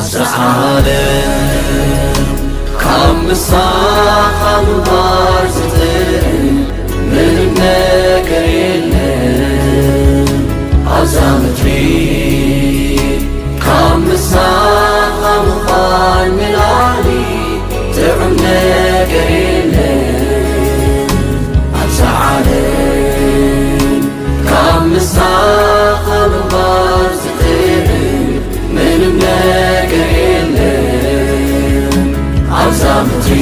ዝዓለም ካብ ምሳኻ ምንባር ዝጥዕም ምንም ነገር የለን። ኣብዛ ምድሪ ካብ ምሳኻ ምዃን ንላዕሊ ጥዑም ነገር የለን። ኣብዛ ዓለም ካብ ምሳኻ ምንባር ዝጥዕም ምንም ነገር የለን። ኣብዛ ምድሪ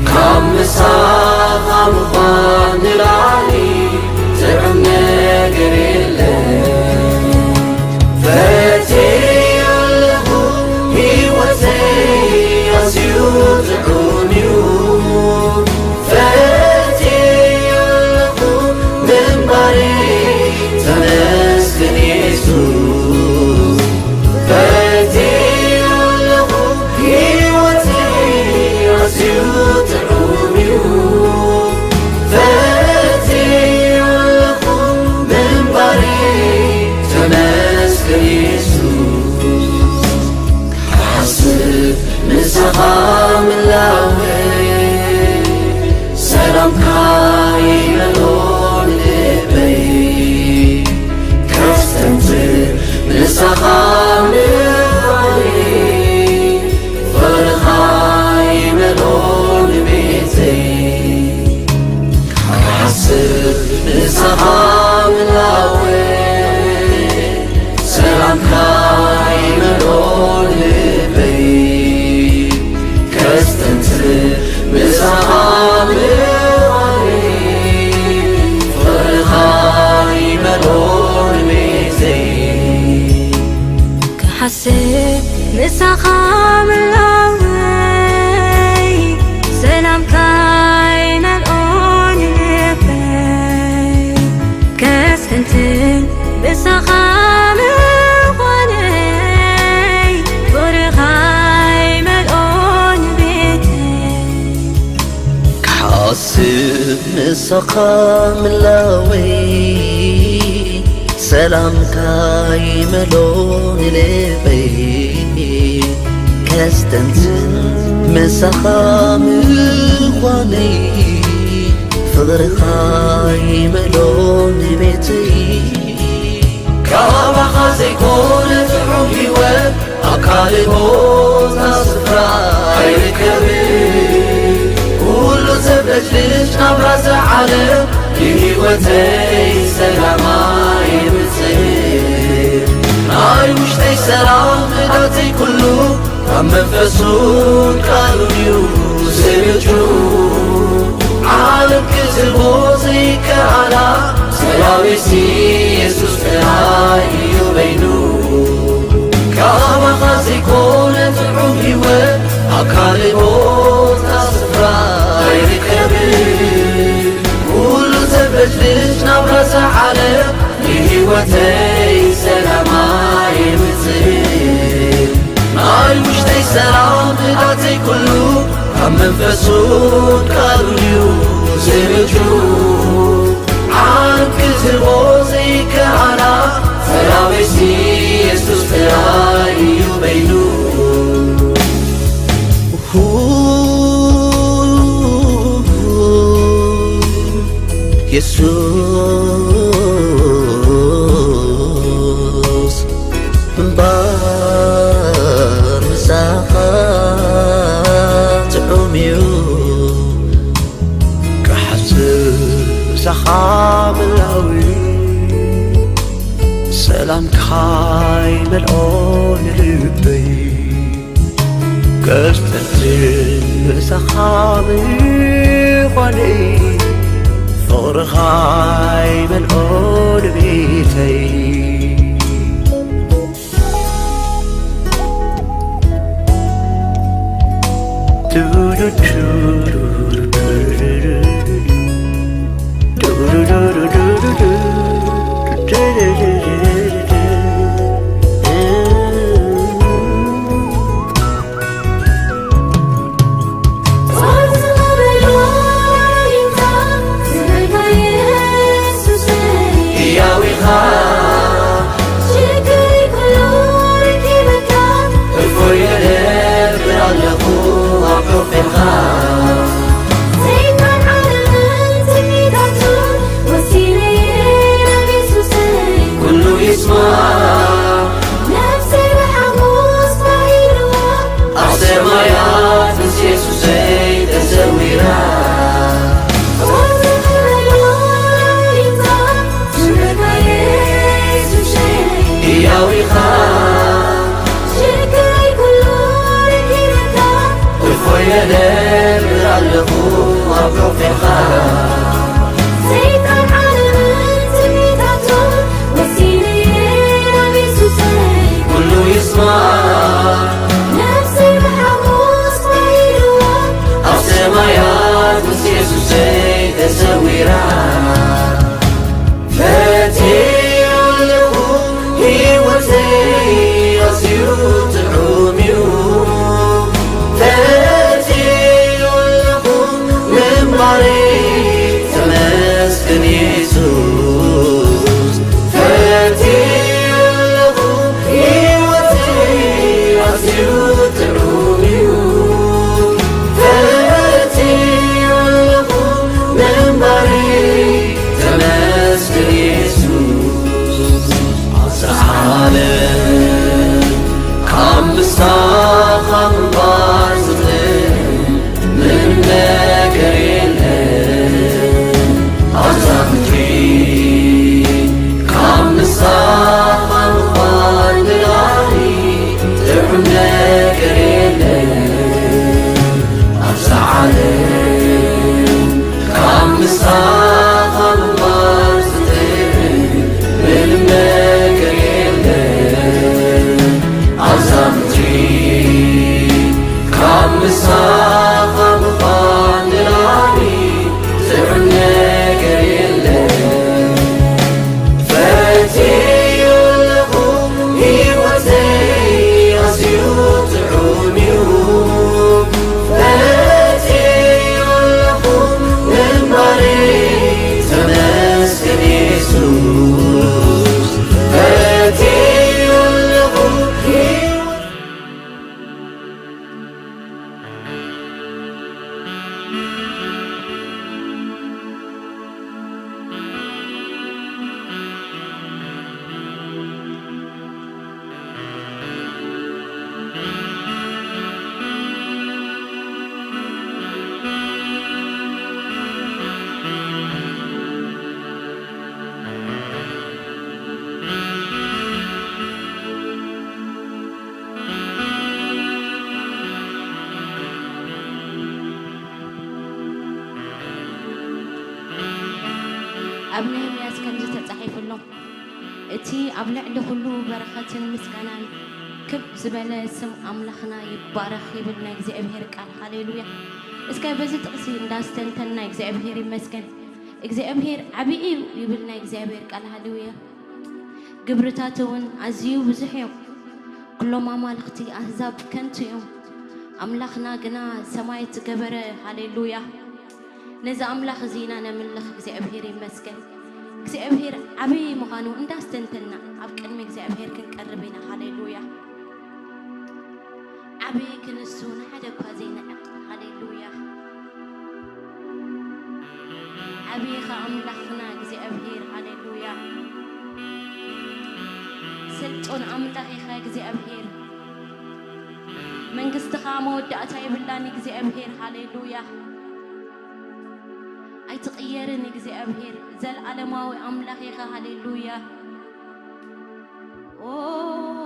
ካብ ምሳኻ ምዃን ንላዕሊ ጥዑም ነገር የለን። ፈትየ ኣለኹ፣ ህይወተይ ኣዝዩ ጥዑም እዩ። ፈትየ ኣለኹ፣ ምንባረይ ተመስገን የሱስ። ፈትየ ኣለኹ፣ ህይወተይ ኣዝዩ ጥዑም እዩ። ፈትየ ኣለኹ፣ ምንባረይ ተመስገን የሱስ። ክሓስብ ምሳኻ ምላወይ፣ ሰላምካ ይመልኦ ልበይ። ከስተንትር ምሳኻ ምዃነይ፣ ፍቕርኻ ይመልኦ ንቤተይ። ክሓስብ ምሳኻ ምላወይ፣ ሰላምካ ይመልኦ ልበይ። ከስተንትር ምሳኻ ምዃነይ፣ ፍቕርኻ ይመልኦ ንቤተይ። ክሓስብ ምሳኻ ምላወይ፣ ሰላምካ ይመልኦ ልበይ። ከስተንትን ምሳኻ ምዃነይ፣ ፍቕርኻ ይመልኦ ቤተይ። ክሓስብ ምሳኻ ምላወይ፣ ሰላምካ ይመልኦ ልበይ። ከስተንትን ምሳኻ ምዃነይ፣ ፍቕርኻ ይመልኦ ቤተይ። ካባኻ ዘይኮነ ጥዑም ህይወት ኣብ ካልእ ቦታ ስፍራ ኣይርከብን። ኩሉ ዘብለጭልጭ ናብራ እዛ ዓለም ንህይወተይ ሰላም ኣየምጽእን። ናይ ውሽጠይ ሰላም ንዳተይ ኩሉ ካብ መንፈሱን ቃሉን እዩ ዝምንጩ። ዓለም ክትህቦ ዘይከኣላ ሰላም የሱስ ጥራይ እዩ በይኑ። ካባኻ ዘይኮነ ጥዑም ህይወት ኣብ ካልእ ቦታ ስፍራ ኣይርከብን። ኩሉ ዘብለጭልጭ ናብራ እዛ ዓለም ንህይወተይ ሰላም ኣየምጽእን። ናይ ውሽጠይ ሰላም ንዳተይ ኩሉ ካብ መንፈሱን ቃሉን እዩ ዝምንጩ። ዓለም ክትህቦ ዘይከኣላ ሰላመይሲ የሱስ ጥራይ እዩ በይኑ። የሱስ እምበር ምሳኻ ጥዑም እዩ። ክሓስብ ምሳኻ ምላዊ፣ ሰላምካ ይመልኦ ንልበይ። ከስተንትን ምሳኻ ምዃነይ፣ ፍቕርኻ ይመልኦ ንቤተይ። ሕያው ኢኻ። ችግረይ ኩሉ ረኪበካ፣ ኣብ ነህምያስ ከምዚ ተጻሒፉ ኣሎ፣ "እቲ ኣብ ልዕሊ ኩሉ በረኸትን ምስጋናን ክብ ዝበለ ስም ኣምላኽና ይባረኽ" ይብል ናይ እግዚኣብሔር ቃል። ሃሌሉያ። እስከ በዚ ጥቕሲ እንዳስተንተንና እግዚኣብሔር ይመስገን። እግዚኣብሔር ዓብዪ እዩ ይብል ናይ እግዚኣብሔር ቃል። ሃሌሉያ። ግብርታቱ እውን ኣዝዩ ብዙሕ እዮም። ኩሎም ኣማልኽቲ ኣህዛብ ከንቱ እዮም፣ ኣምላኽና ግና ሰማይ ዝገበረ። ሃሌሉያ። ነዚ ኣምላኽ እዚ ኢና ነምልኽ። እግዚኣብሔር ይመስገን። እግዚኣብሔር ዓብዪ ምዃኑ እንዳስተንተና ኣብ ቅድሚ እግዚኣብሔር ክንቀርብ ኢና። ሃሌሉያ። ዓብዪ ክንሱ ንሓደ እኳ ዘይንዕቕ። ሃሌሉያ። ዓብዪ ኢኻ ኣምላኽና እግዚኣብሔር። ሃሌሉያ። ስልጡን ኣምላኽ ኢኻ እግዚኣብሔር። መንግስትኻ መወዳእታ የብላን እግዚኣብሔር። ሃሌሉያ። ኣይትቕየርን እግዚኣብሔር። ዘልኣለማዊ ኣምላኽ ኢኻ። ሃሌሉያ። ኦ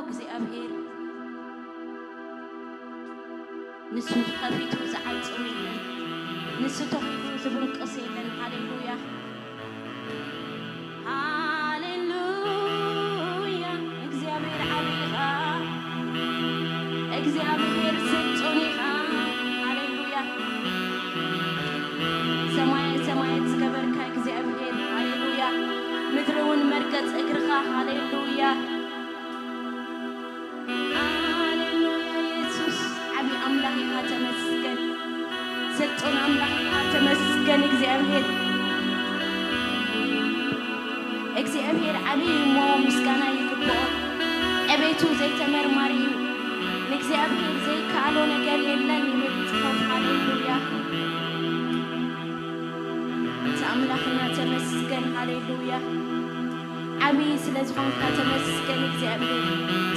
እግዚኣብሔር፣ ንሱ ከፊቱ ዝዓጽም የለን፣ ንሱ ተኺሉ ዝብንቅስ የለን። ሃሌሉያ። ሃሌሉያ። እግዚኣብሔር ዓብዪ ኢኻ። እግዚኣብሔር ስልጡን ኢኻ። ሃሌሉያ። ሰማየ ሰማያት ዝገበርካ እግዚኣብሔር፣ ሃሌሉያ። ምድሪ እውን መርገጽ እግርኻ፣ ሃሌሉያ። ሃሌሉያ። የሱስ ዓብዪ ኣምላኽ ኢኻ፣ ተመስገን። ስልጡን ኣምላኽ ኢኻ፣ ተመስገን እግዚኣብሔር። እግዚኣብሔር ዓብዪ እሞ ምስጋና ይግብኦ። ዕቤቱ ዘይተመርማሪ እዩ። ንእግዚኣብሔር ዘይከኣሎ ነገር የለን ይብል ጽሑፍ። ሃሌሉያ። እቲ ኣምላኽና ተመስገን። ሃሌሉያ። ዓብዪ ስለ ዝኾንካ ተመስገን እግዚኣብሔር።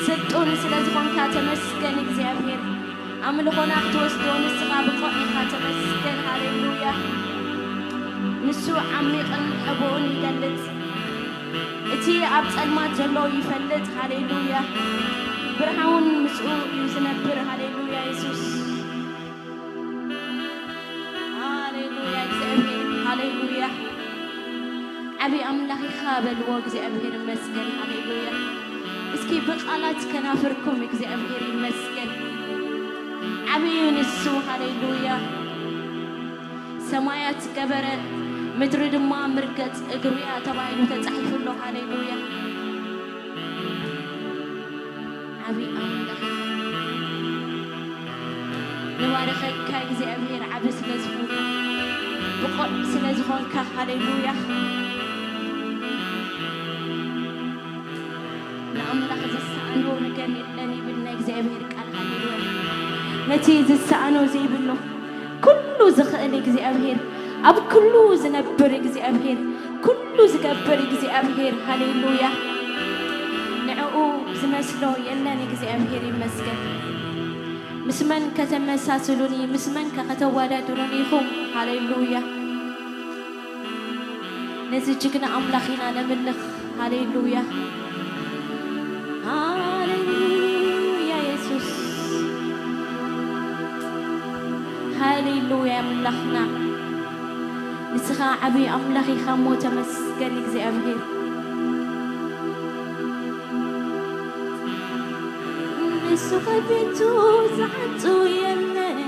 ስልጡን ስለ ዝኾንካ ተመስገን እግዚኣብሔር። ኣምልኾና ክትወስዶ ንስኻ ብቑዕ ኢኻ። ተመስገን። ሃሌሉያ። ንሱ ዓሚቕን ሕቡእን ይገልጽ። እቲ ኣብ ጸልማት ዘሎ ይፈልጥ። ሃሌሉያ። ብርሃውን ምስኡ እዩ ዝነብር። ሃሌሉያ የሱስ። ሃሌሉያ እግዚኣብሔር። ሃሌሉያ። ዓብዪ ኣምላኽ ኢኻ በልዎ። እግዚኣብሔር ይመስገን። ሃሌሉያ። እስኪ ብቃላት ከናፍርኩም እግዚኣብሔር ይመስገን። ዓብዪ እዩ ንሱ። ሃሌሉያ። ሰማያት ገበረ፣ ምድሪ ድማ ምርገጽ እግሩ እያ ተባሂሉ ተጻሒፉ ኣሎ። ሃሌሉያ። ዓብዪ ኣምላኽ ንባርኸካ እግዚኣብሔር፣ ዓቢ ስለ ዝኾንካ፣ ብቑዕ ስለ ዝኾንካ። ሃሌሉያ። ንኣምላኽ ዝሰኣኖ ነገር የለን ይብል ናይ እግዚኣብሔር ቃል። ሃሌሉያ። ነቲ ዝሰኣኖ ዘይብሎ ኩሉ ዝኽእል እግዚኣብሔር፣ ኣብ ኩሉ ዝነብር እግዚኣብሔር፣ ኩሉ ዝገብር እግዚኣብሔር። ሃሌሉያ። ንዕኡ ዝመስሎ የለን። እግዚኣብሔር ይመስገን። ምስ መን ከተመሳስሉኒ፣ ምስ መን ከ ከተወዳድሩኒ ኢኹም? ሃሌሉያ። ነዚ ጅግና ኣምላኽ ኢና ነምልኽ። ሃሌሉያ። ሃሌሉያ የሱስ። ሃሌሉያ ኣምላኽና። ንስኻ ዓብዪ ኣምላኽ ኢኻ እሞ ተመስገን እግዚኣብሔር። ንሱ ከፊቱ ዝዓጹ የለን፣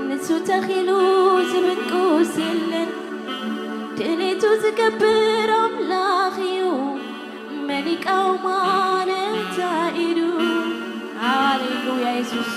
ንሱ ተኺሉ ዝብንቁስ የለን። ድሌቱ ዝገብር ኣምላኽ እዩ፣ መን ይቃወማ ነታ ኢዱ። ሃሌሉያ የሱስ።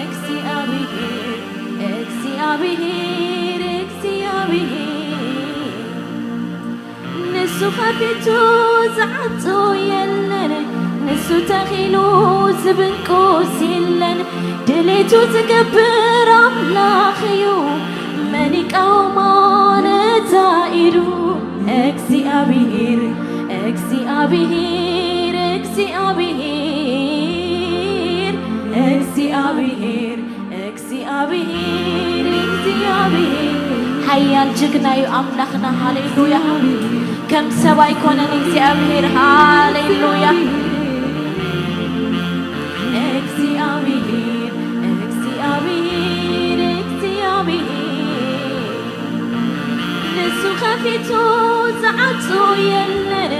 እግዚኣብሔር፣ እግዚኣብሔር፣ እግዚኣብሔር፣ እግዚኣብሔር። ንሱ ከፊቱ ዝዓጹ የለን፣ ንሱ ተኺሉ ዝብንቁስ የለን። ድሌቱ ዝገብር ኣምላኽ እዩ፣ መን ይቃወሞ ነታ ኢዱ? እግዚኣብሔር፣ እግዚኣብሔር፣ እግዚኣብሔር፣ እግዚኣብሔር፣ እግዚኣብሔር። እግዚኣብሔር እግዚኣብሔር ሓያል ጅግና እዩ ኣምላኽና። ሃሌሉያ። ከም ሰብ ኣይኮነን እግዚኣብሔር። ሃሌሉያ። እግዚኣብሔር እግዚኣብሔር እግዚኣብሔር ንሱ ከፊቱ ዝዓጹ የለን፣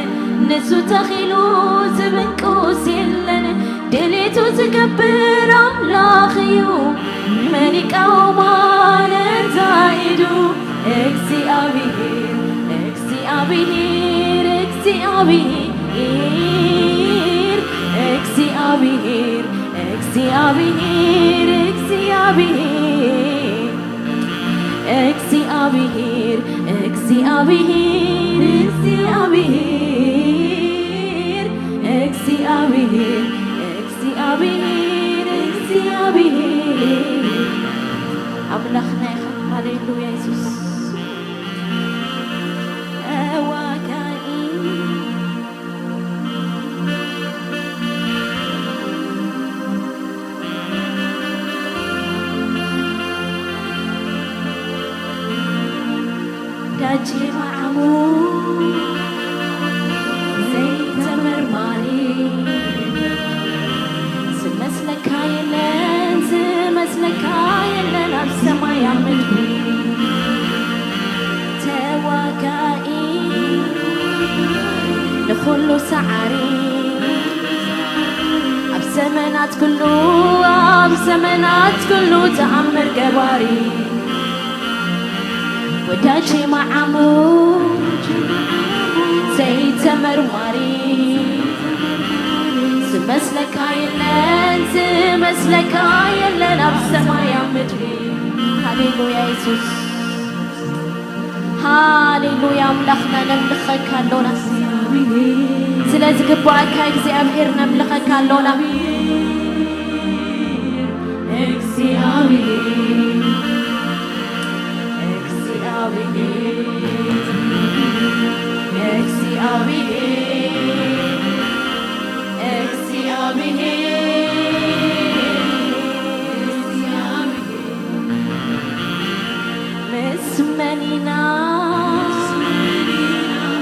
ንሱ ተኺሉ ዝብንቁስ የለን። ድሌቱ ዝገብር ኣምላኽ እዩ። መን ይቃወማ ነዛ ኢዱ? እግዚኣብሔር እግዚኣብሔር እግዚኣብሔር እግዚኣብሔር እግዚኣብሔር እግዚኣብሔር እግዚኣብሔር እግዚኣብሔር እግዚኣብሔር እግዚኣብሔር ኣምላኽና ኢኻ። ሃሌሉያ የሱስ። ተዋጋኢ ዳጄ መዓሙ ዘይተመርማሪ ዝመስለካ የለን፣ ዝመስለካ የለን ኣብ ሰማይ ኣብ ምድሪ ተዋጋኢ ንኹሉ ሰዓሪ ኣብ ዘመናት ኩሉ ኣብ ዘመናት ኩሉ ተኣምር ገባሪ ወዳጄ መዓሙ ዘይተመርማሪ ዝመስለካ የለን ዝመስለካ የለን ኣብ ሰማይ ኣብ ምድሪ። ሃሌሉያ የሱስ። ሃሌሉያ ኣምላኽና ነምልኸካ ኣሎና። ስለ ዝግባኣካ እግዚኣብሔር ነምልኸካ ኣሎና። እግዚኣብሔር እግዚኣብሔር እግዚኣብሔር እግዚኣብሔር ምስ መን ኢና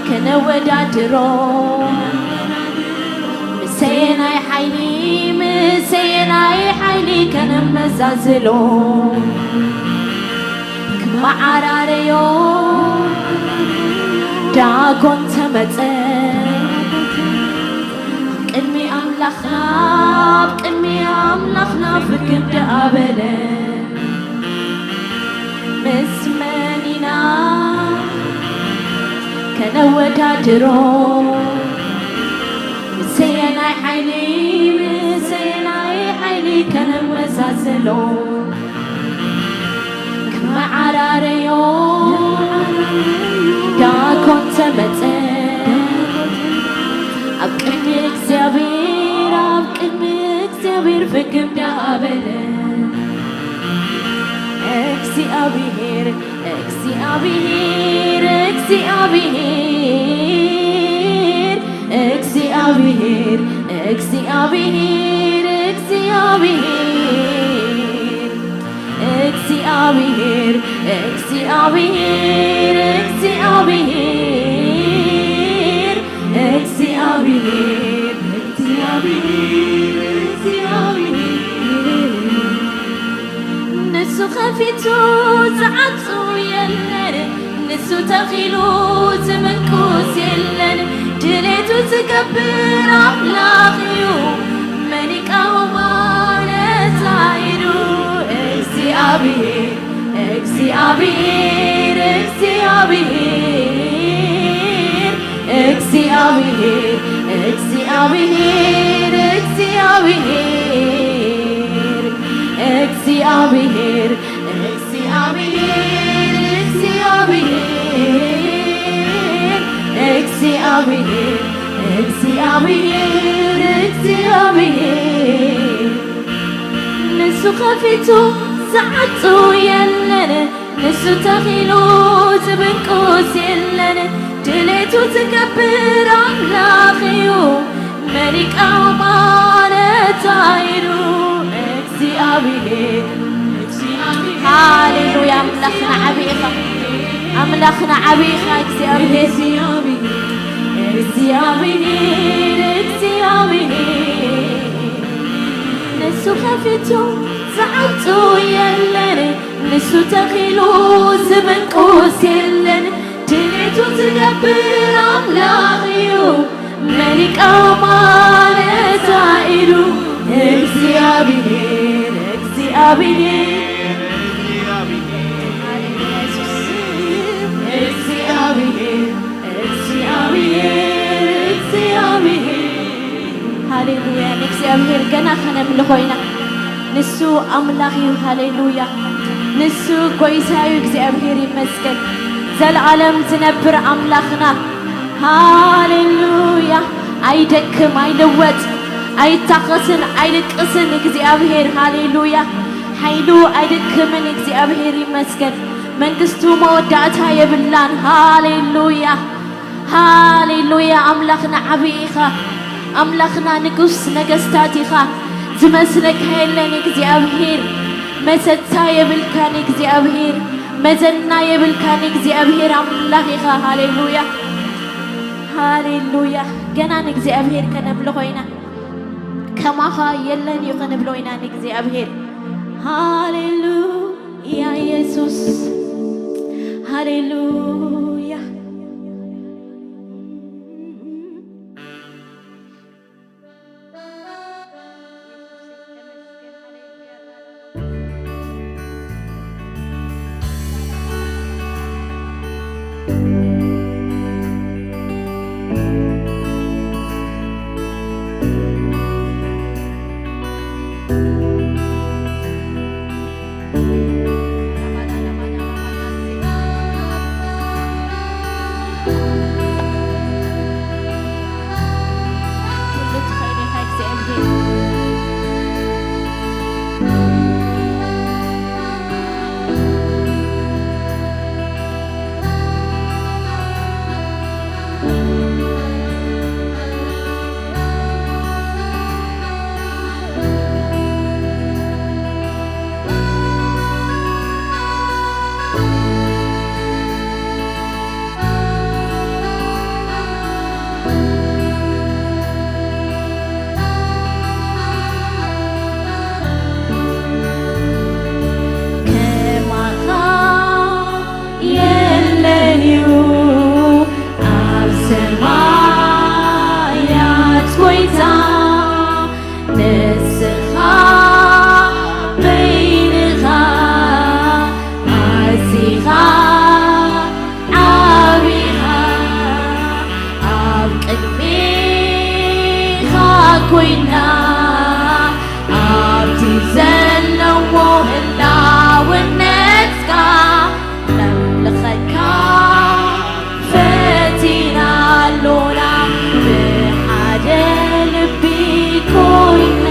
ከነወዳድሮ? ምሰየናይ ሓይሊ ምሰየናይ ሓይሊ ከነመዛዝሎ? ክመዓራረዮ ዳጎን ተመጸ። ኣብ ቅድሚ ኣምላኽና ኣብ ቅድሚ ኣምላኽና ፍግም ደኣ በለ። ምስ መን ኢና ከነወዳድሮ? ምሰየናይ ሓይሊ ምሰየናይ ሓይሊ ከነመሳስሎ? ክመዓራረዮ ዳኮን ተመጸ። ኣብ ቅድሚ እግዚኣብሔር ኣብ ቅድሚ እግዚኣብሔር ፍግም ደኣ በለ። እግዚኣብሔር እግዚኣብሔር እግዚኣብሔር እግዚኣብሔር እግዚኣብሔር እግዚኣብሔር እግዚኣብሔር ንሱ ኸፊቱ ዝዓጹ የለን፣ ንሱ ተኺሉ ዝምንኩስ የለን። ድሌቱ ዝገብር ኣምላኽ እዩ፣ መን ይቃወሞ ነዛ ኢዱ? እግዚኣብሔር እግዚኣብሔር እግዚኣብሔር እግዚኣብሔር እግዚኣብሔር እግዚኣብሔር ንሱ ኸፊቱ ዝዓጹ የለን፣ ንሱ ተኺሉ ዝብንቁስ የለን። ድሌቱ ዝገብር ኣምላኽ እዩ፣ መን ይቃወሞ ነታ ኢዱ? እግዚኣብሔር ሃሌሉያ። ኣምላኽና ዓቢ ኢኻ። ኣምላኽና ዓቢ ኢኻ እግዚኣብሔር። እግዚኣብሔር፣ እግዚኣብሔር፣ እግዚኣብሔር። ንሱ ከፊቱ ዝዓጹ የለን፣ ንሱ ተኺሉ ዝምንቁስ የለን። ድሌቱ ዝገብር ኣምላኽ እዩ። መን ይቃወማ ነታ ኢሉ እግዚኣብሔር፣ እግዚኣብሔር፣ እግዚኣብሔር፣ እግዚኣብሔር፣ እግዚኣብሔር። ሃሌሉያ። ንእግዚኣብሔር ገና ከነምልኾ ኢና። ንሱ ኣምላኽ እዩ። ሃሌሉያ። ንሱ ጎይታ እዩ። እግዚኣብሔር ይመስገን። ዘለዓለም ዝነብር ኣምላኽና። ሃሌሉያ። ኣይደክም፣ ኣይልወጥ፣ ኣይታኸስን፣ ኣይድቅስን እግዚኣብሔር። ሃሌሉያ። ሓይሉ ኣይደክምን እግዚኣብሔር ይመስገን። መንግስቱ መወዳእታ የብላን። ሃሌሉያ። ሃሌሉያ። ኣምላኽና ዓቢ ኢኻ። ኣምላኽና ንጉስ ነገስታት ኢኻ። ዝመስለካ የለን እግዚኣብሔር። መሰታ የብልካን እግዚኣብሔር። መዘና የብልካን እግዚኣብሔር ኣምላኽ ኢኻ። ሃሌሉያ። ሃሌሉያ። ገና ንእግዚኣብሔር ከነምልኾ ኢና። ከማኻ የለን እዩ ክንብሎ ኢና ንእግዚኣብሔር። ሃሌሉያ ኢየሱስ። ሃሌሉያ። ከማኻ የለን እዩ ኣብ ሰማያት ጎይታ፣ ንስኻ በይንኻ ኣዚኻ ዓቢኻ፣ ኣብ ቅድሚኻ ኮይና፣ ኣብቲ ዘለዎ ህላውነትካ ነምልኸካ ፈቲና ኣሎና ብሓደ ልቢ ኮይና።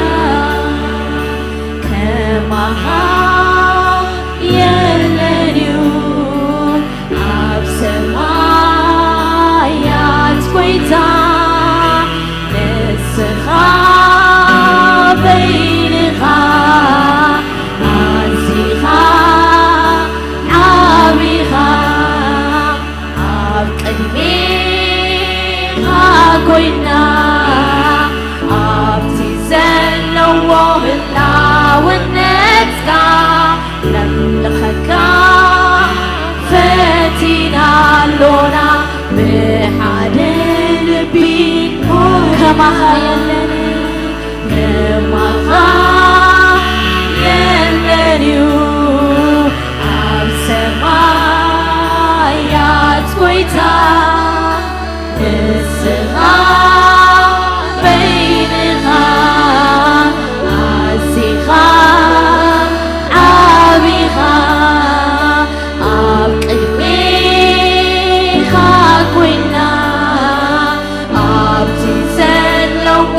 ከማኻ የለን እዩ ኣብ ሰማያት ጎይታ፣ ንስኻ በይንኻ ኣዚኻ ዓቢኻ፣ ኣብ ቅድሚኻ ኮይና፣ ኣብቲ ዘለዎ ህላውነትካ ነምልኸካ ፈቲና ኣሎና ብሓደ ልቢ። ከማኻ የለን፣ ከማኻ የለን እዩ ኣብ ሰማያት ጎይታ፣ ንስኻ በይንኻ ኣዚኻ ዓቢኻ፣ ኣብ ቅድሚኻ ኮይና፣ ኣብቲ ዘለዎ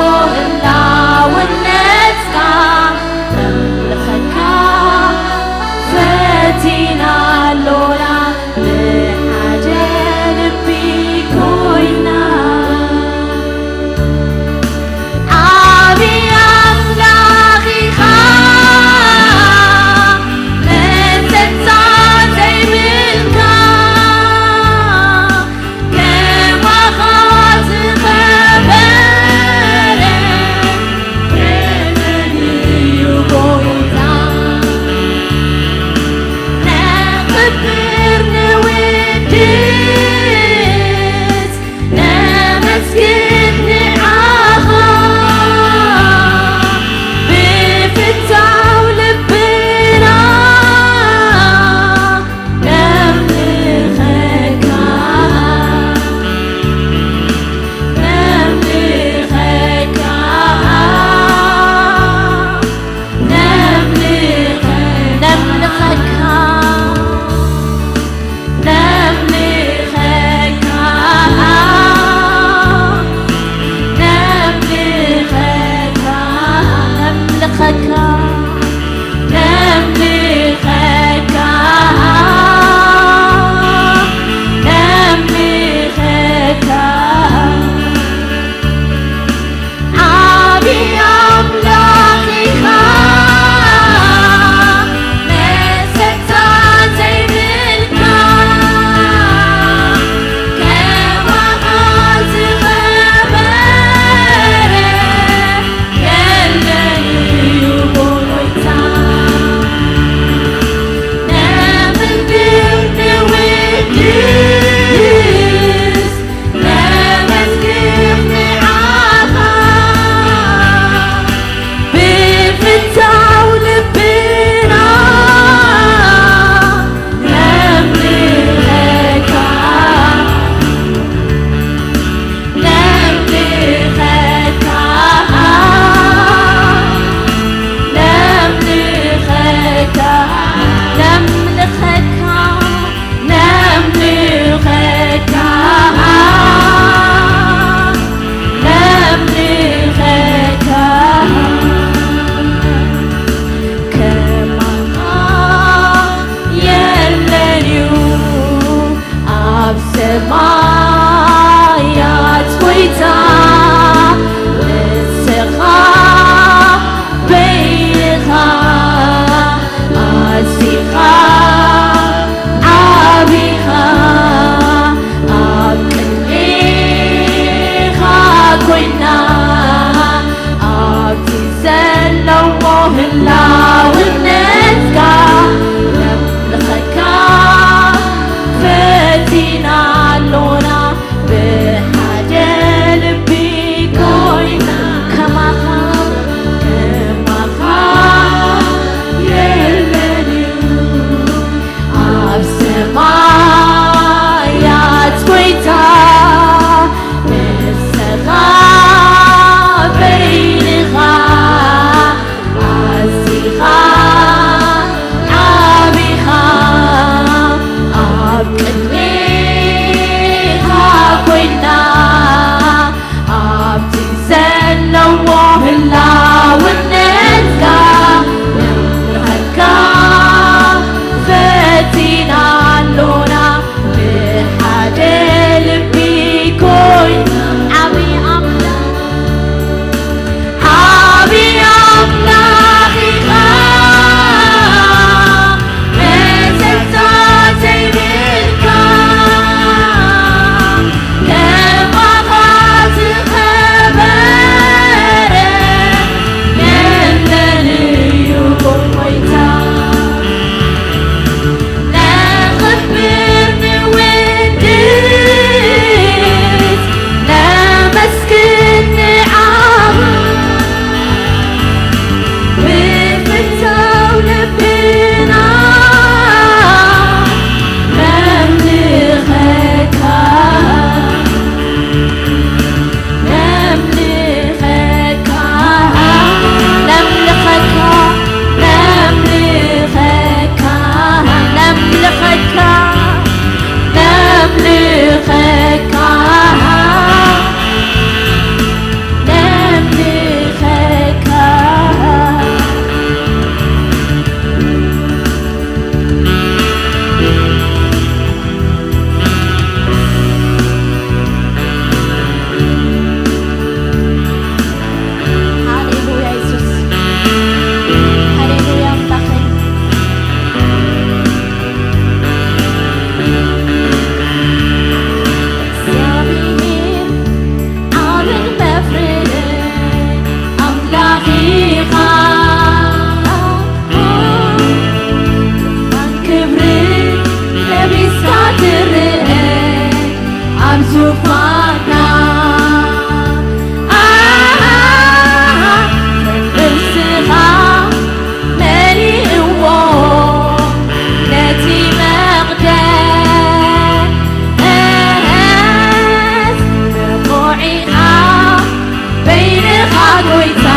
ጎይታ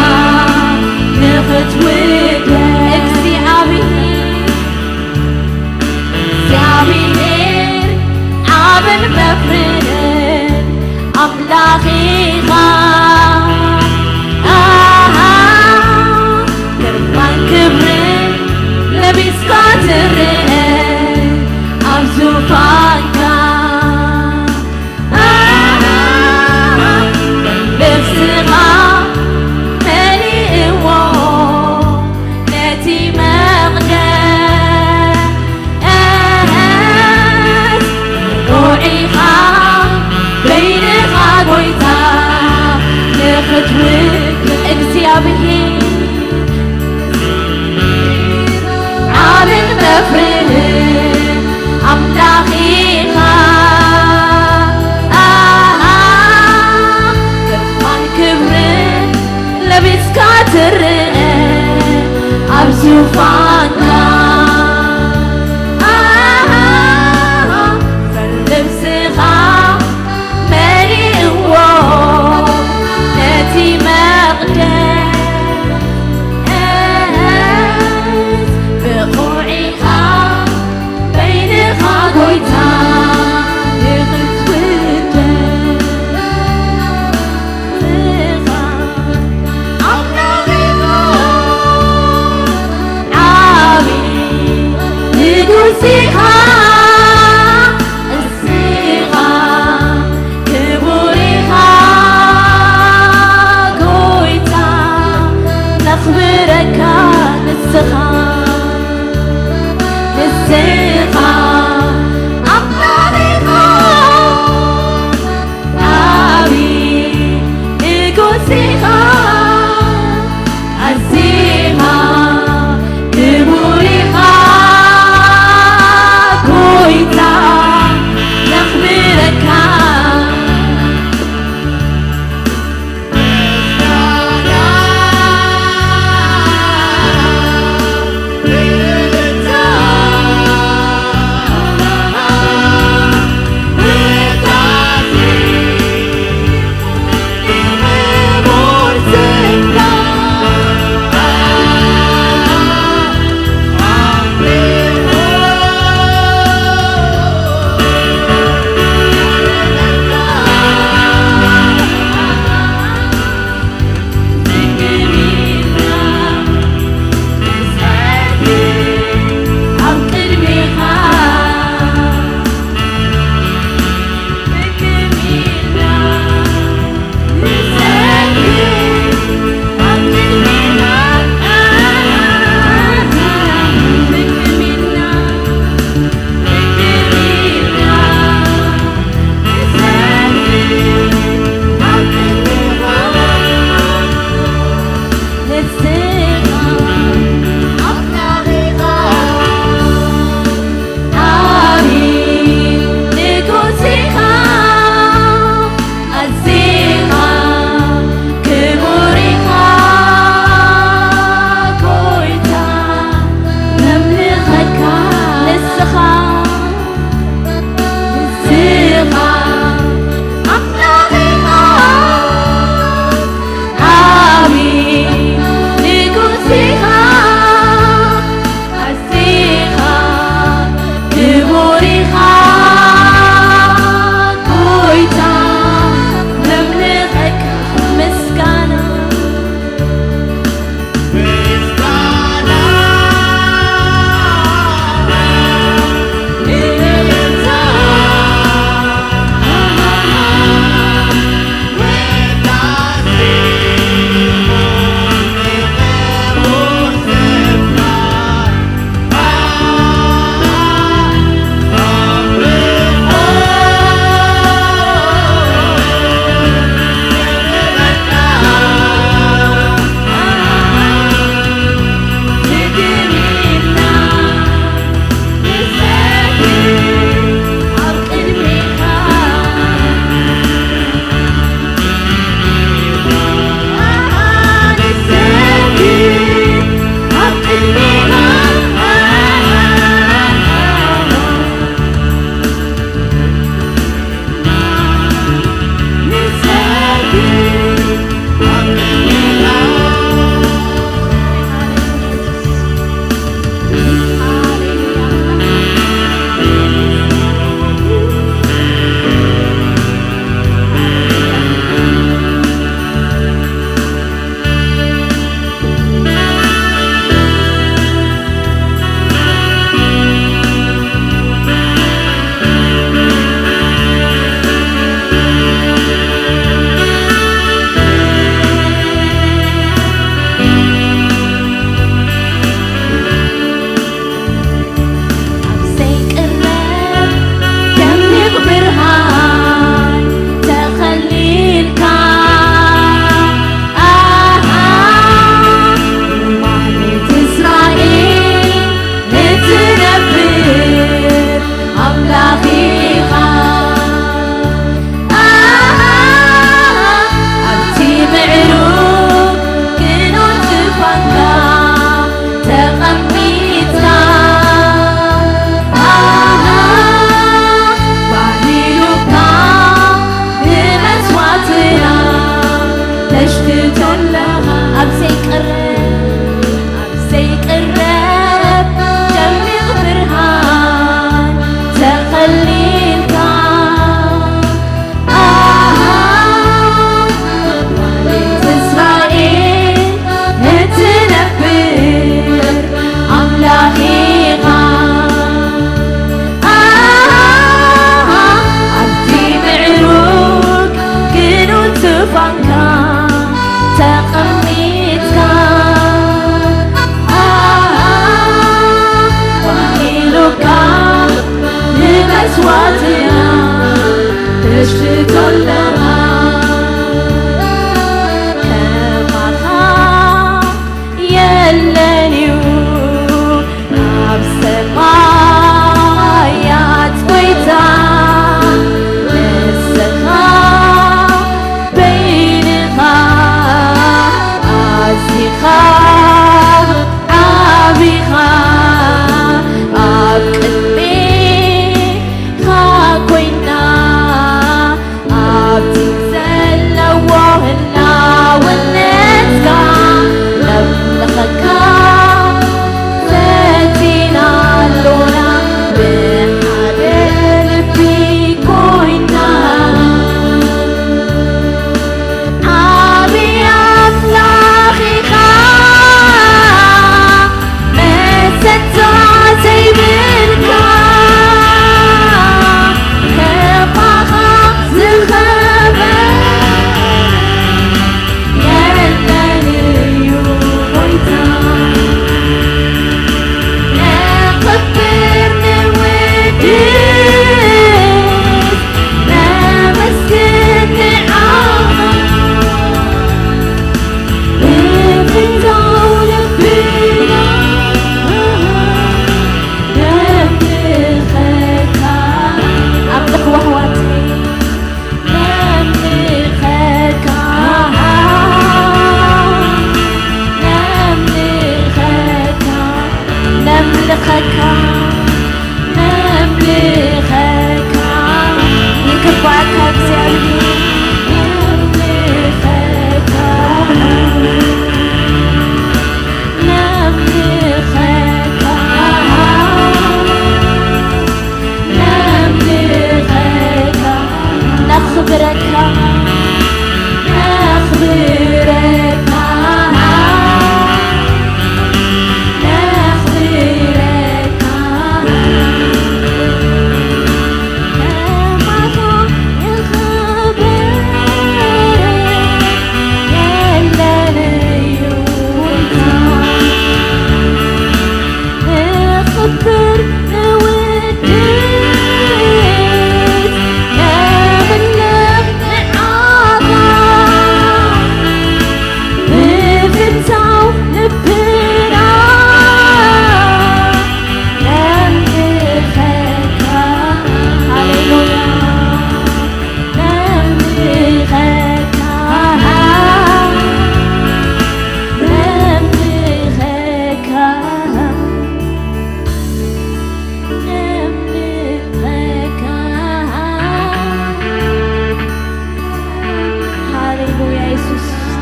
ንኽትውደድ እግዚኣብሔር እግዚኣብሔር ዓብን መፍርህን ኣምላኽ ኢኻ። ኣሃ፣ ግርማን ክብርን ለቢስካ ትርአ ኣብ ዙፋንካ። ኣሃ፣ ልብስኻ መሊእዎ ነቲ መቕደስ ሮዒኻ በይንኻ ጎይታ ንኽትውክል እግዚኣብሔር ዓብን መፍርህን ኣምላኽ ኢኻ። ኣሃ፣ ግርማን ክብርን ለቢስካ ትርአ ኣብ ዙፋንካ። ኣሃ፣ ልብስኻ መሊእዎ ነቲ መቕደስ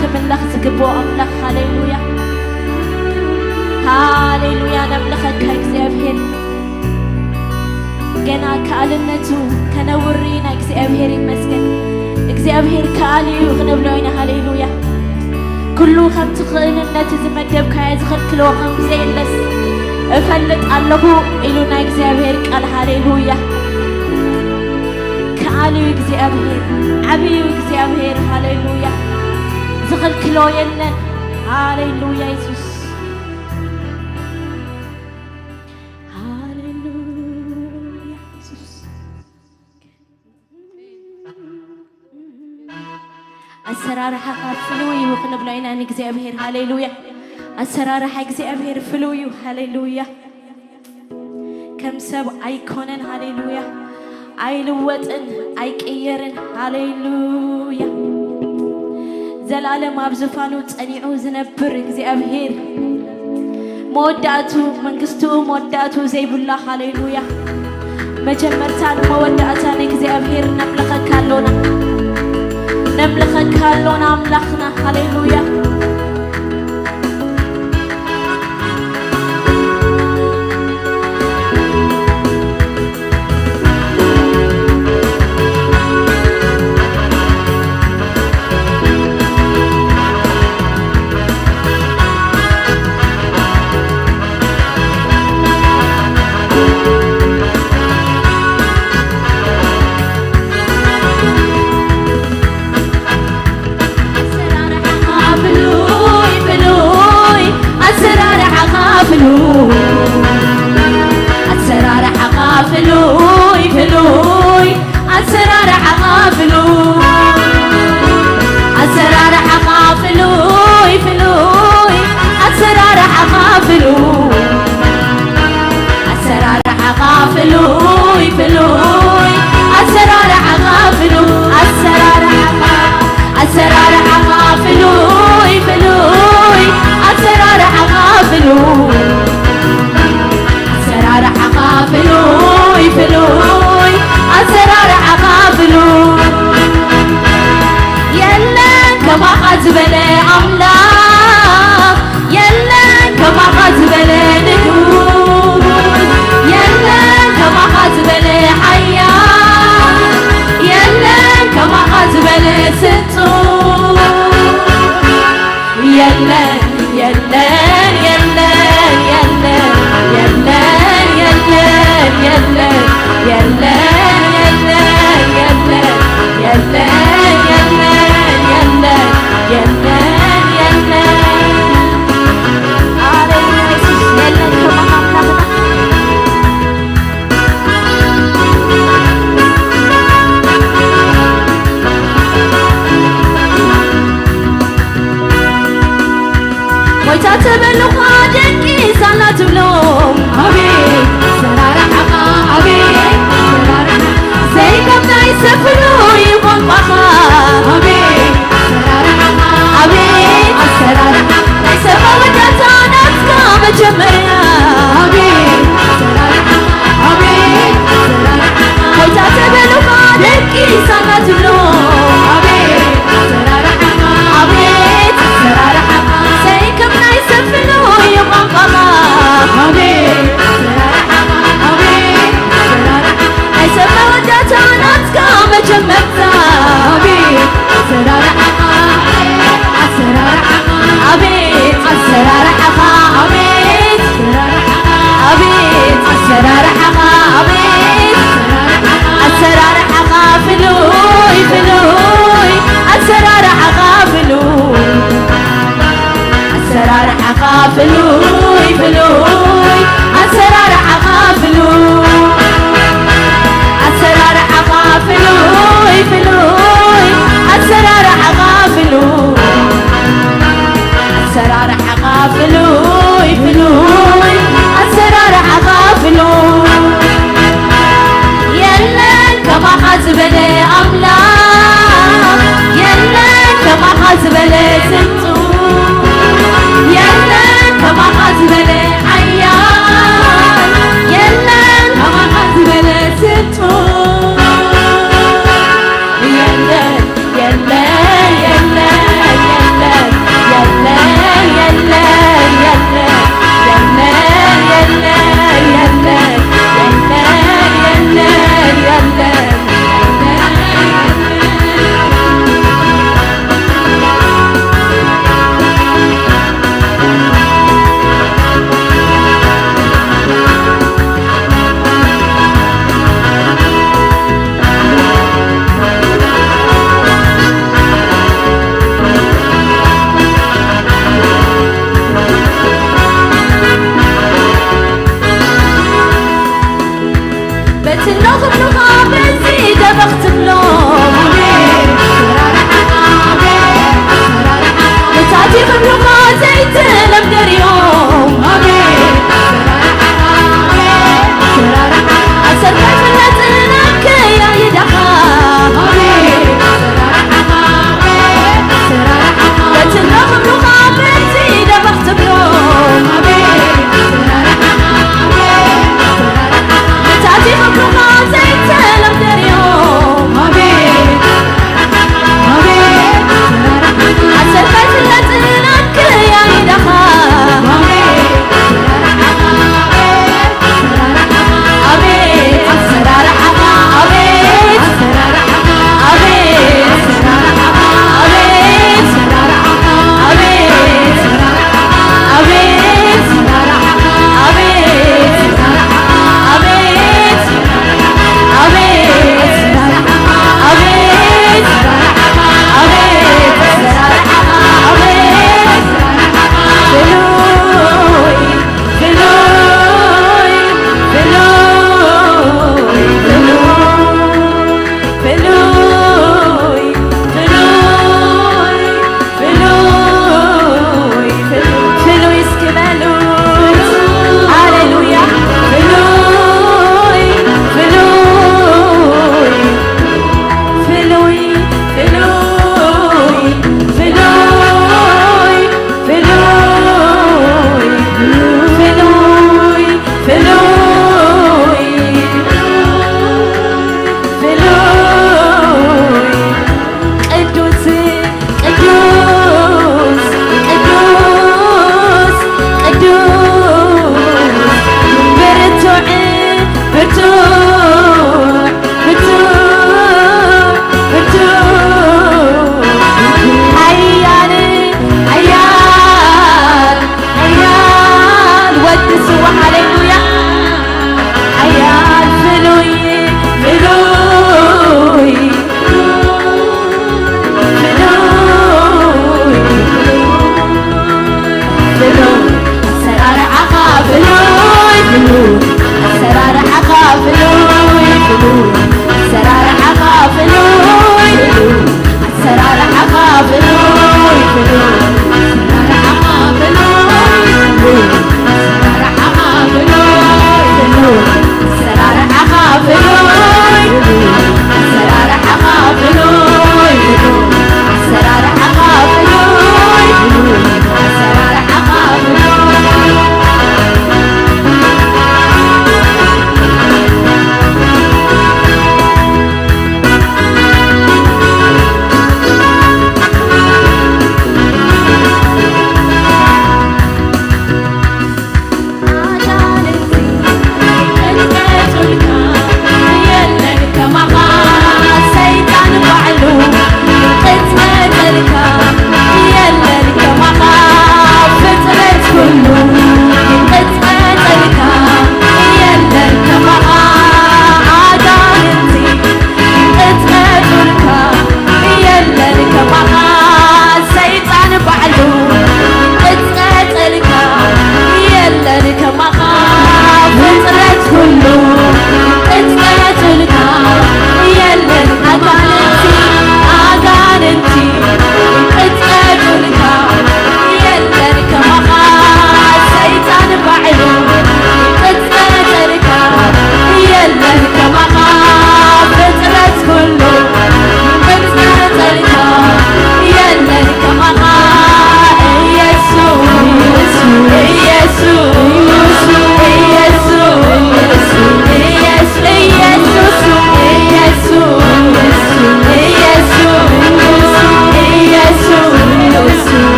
ክምለኽ ዝግብኦ ኣምላኽ። ሃሌሉያ፣ ሃሌሉያ። ነምልኸካ እግዚኣብሔር፣ ገና ከኣልነቱ ከነውሪ ኢና። እግዚኣብሔር ይመስገን። እግዚኣብሔር ከኣል እዩ ክንብሎ ኢና። ሃሌሉያ። ኩሉ ከምቲ ክእልነቱ ዝመደብካዮ ዝኽልክሎ ከም ዘየለስ እፈልጥ ኣለኹ ኢሉ ናይ እግዚኣብሔር ቃል። ሃሌሉያ። ከኣል እዩ እግዚኣብሔር፣ ዓብዪ እዩ እግዚኣብሔር። ሃሌሉያ። ዝኽልክሎ የለን። ሃሌሉያ የሱስ። ሃሌሉያ የሱስ። ኣሰራርሓኻ ፍሉይ እዩ ክንብሎ ኢና ንእግዚኣብሔር። ሃሌሉያ። ኣሰራርሓ እግዚኣብሔር ፍሉይ እዩ። ሃሌሉያ። ከም ሰብ ኣይኮነን። ሃሌሉያ። ኣይልወጥን፣ ኣይቅየርን። ሃሌሉያ። ዘላለም ኣብ ዝፋኑ ጸኒዑ ዝነብር እግዚኣብሔር፣ መወዳእቱ መንግስቱ መወዳእቱ ዘይብላ። ሃሌሉያ። መጀመርታን መወዳእታን እግዚኣብሔር ነምልኸካ ኣሎና፣ ነምልኸካ ኣሎና ኣምላኽና። ሃሌሉያ። ኣሰራርሓኻ ፍሉይ ፍሉይ፣ ኣሰራርሓኻ ፍሉይ፣ ኣሰራርሓኻ ፍሉይ ፍሉይ፣ ኣሰራርሓኻ ፍሉይ፣ ኣሰራርሓኻ ፍሉይ ፍሉይ፣ ኣሰራርሓኻ ፍሉይ፣ ኣሰራርሓኻ ፍሉይ ፍሉይ፣ ኣሰራርሓኻ ፍሉይ፣ ኣሰራርሓኻ፣ ኣሰራርሓኻ ፍሉይ ፍሉይ፣ ኣሰራርሓኻ ፍሉይ፣ ኣሰራርሓኻ ፍሉይ ፍሉይ፣ ኣሰራርሓኻ ፍሉይ። የለን ከማኻ ዝበለ ኣምላኽ፣ የለን ከማኻ ዝበለ ንጉስ፣ የለን ከማኻ ዝበለ ሓያል፣ የለን ከማኻ ዝበለ ስጡም። የለን፣ የለን፣ የለን፣ የለን፣ የለን፣ የለን፣ የለን፣ የለን፣ የለን፣ የለን፣ የለን፣ የለን፣ የለን፣ የለን። ሃሌሉያ፣ ኢየሱስ የለን ከማኻ ኣምላኽና። ጎይታ ተበሉኻ ደቂ ሳላ ትብሎ። ኣቤት ኣሰራርሓኻ፣ ኣቤት ኣሰራርሓኻ። ዘይከብዳ ይሰፍሉ እዩ ቋንቋኻ። ኣቤት ኣሰራርሓኻ፣ ኣቤት ኣሰራርሓኻ። ናይ ሰብ መወዳእታ ናትካ መጀመርያ። ኣቤት ኣሰራርሓኻ፣ ኣቤት ኣሰራርሓኻ። ጎይታ ተበሉኻ ደቂ ሳላ ትብሎ። ኣቤት ኣሰራርሓኻ፣ ኣቤት ኣሰራርሓኻ። ዘይከብዳ ይሰፍሉ እዩ ቋንቋኻ። ኣቤት ኣሰራርሓኻ፣ ኣቤት ኣሰራርሓኻ። ናይ ሰብ መወዳእታ ናትካ መጀመርታ። ኣቤት ኣሰራርሓኻ፣ ኣሰራርሓኻ፣ ኣቤት ኣሰራርሓኻ፣ ኣቤት ኣሰራርሓኻ፣ ኣቤት ኣሰራርሓኻ፣ ኣቤት ኣሰራርሓኻ ፍሉይ ፍሉይ፣ ኣሰራርሓኻ ፍሉይ፣ ኣሰራርሓኻ ፍሉይ ፍሉይ፣ ኣሰራርሓኻ ፍሉይ፣ ኣሰራርሓኻ ፍሉይ ፍሉይ፣ ኣሰራርሓኻ ፍሉይ፣ ኣሰራርሓኻ ፍሉይ ፍሉይ፣ ኣሰራርሓኻ ፍሉይ። የለን ከማኻ ዝበለ ኣምላኽ፣ የለን ከማኻ ዝበለ ስልጡን፣ የለን ከማኻ ዝበለ ሓያል፣ የለን ከማኻ ዝበለ ስልጡን። የለን፣ የለን፣ የለን፣ የለን፣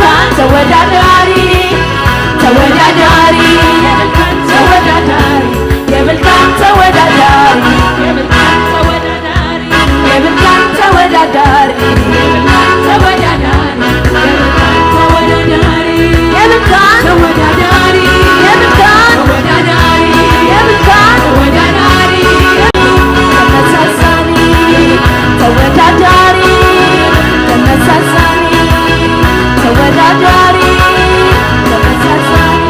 ተወዳዳሪ ተወዳዳሪ የብልካን ተወዳዳሪ የብልካን ተወዳዳሪ የብልካን ተወዳዳሪ የብልካን ተወዳዳሪ የብልካን ተወዳዳሪ የብልካን ተወዳዳሪ የብልካን ተወዳዳሪ የብልካን ተወዳዳሪ ተመሳሳሊ ተወዳዳሪ ተመሳሳሊ ተወዳዳሪ ተመሳሳሊ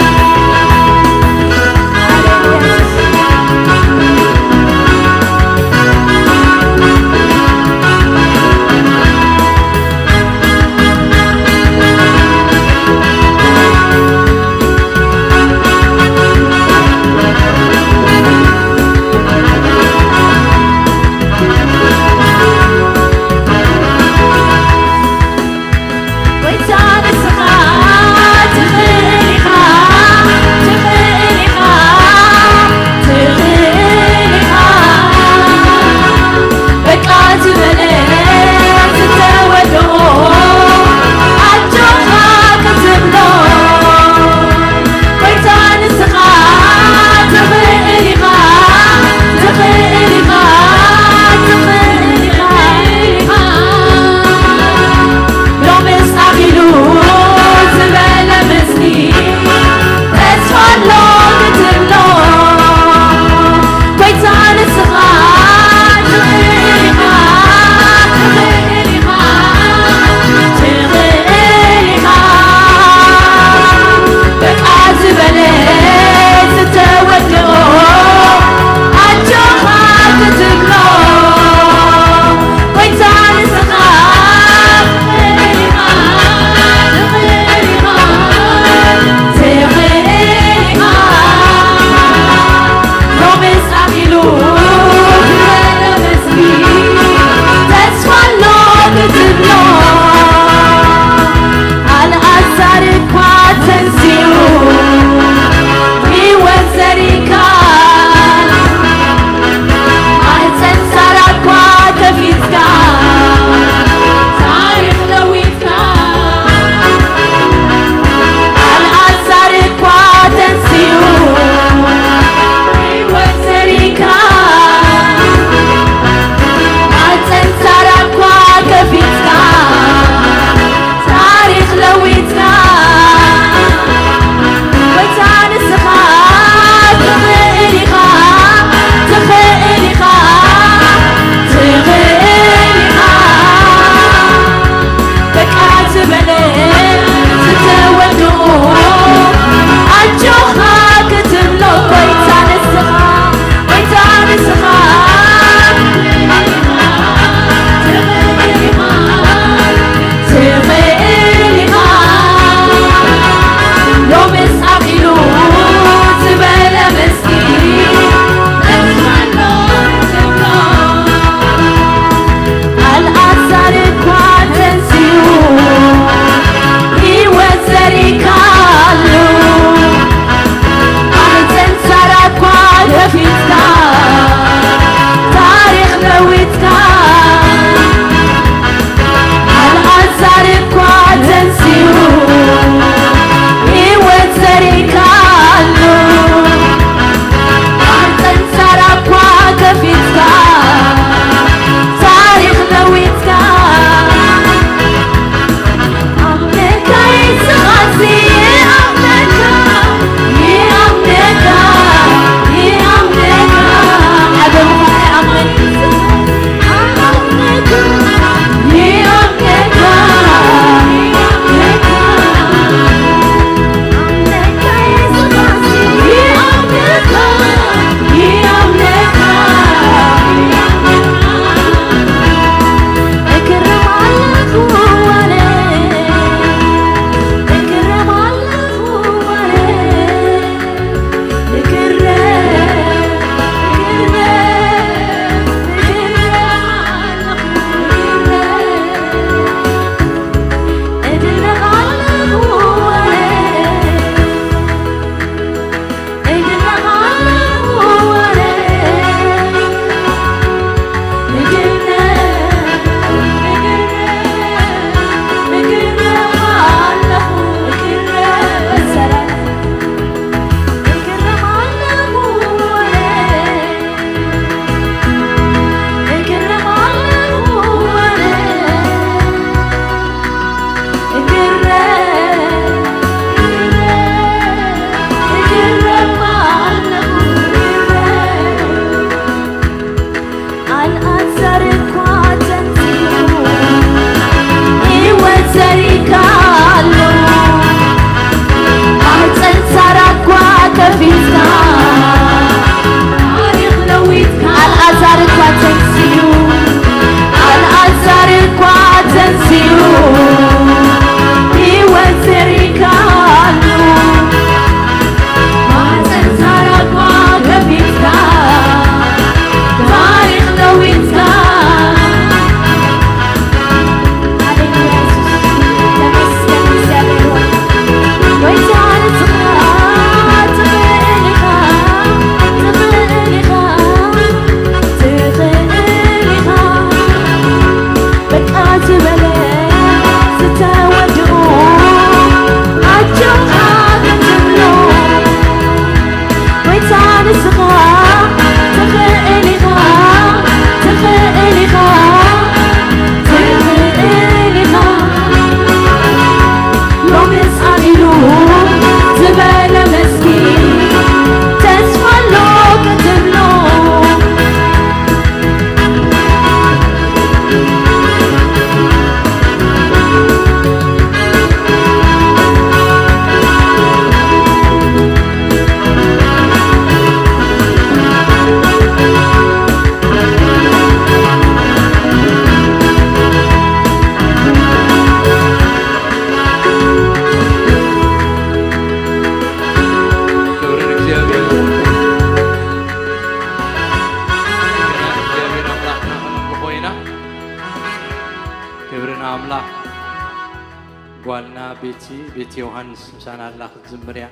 ቤቲ፣ ቤቲ ዮሃንስ ምሳና ኣላ ክትዝምር እያ።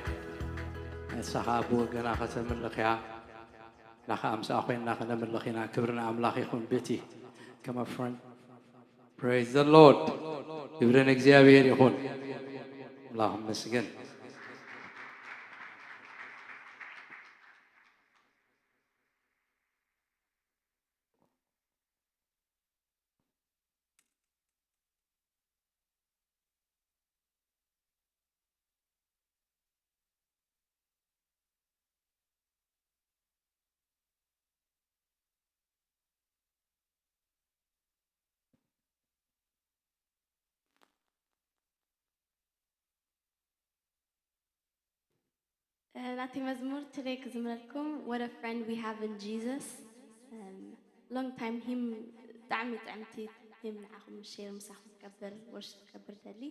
ንሳ ኸኣ ብወገና ከተምልኽ እያ። ንሕና ኸኣ ምስኣ ኾይንና ከነምልኽ ኢና። ክብሪ ንኣምላኽ ይኹን። ቤቲ፣ come up front. Praise the Lord. ክብሪ ንእግዚኣብሔር ይኹን። ኣምላኽ ይመስገን። ናተይ መዝሙር ትለይ ክዝምረልኩም። What a friend we have in Jesus. Long time hymn፣ ብጣዕሚ ጥዕምቲ hymn ንዓኹም share ምሳኹም ክገብር፣ worship ክገብር ደሊ።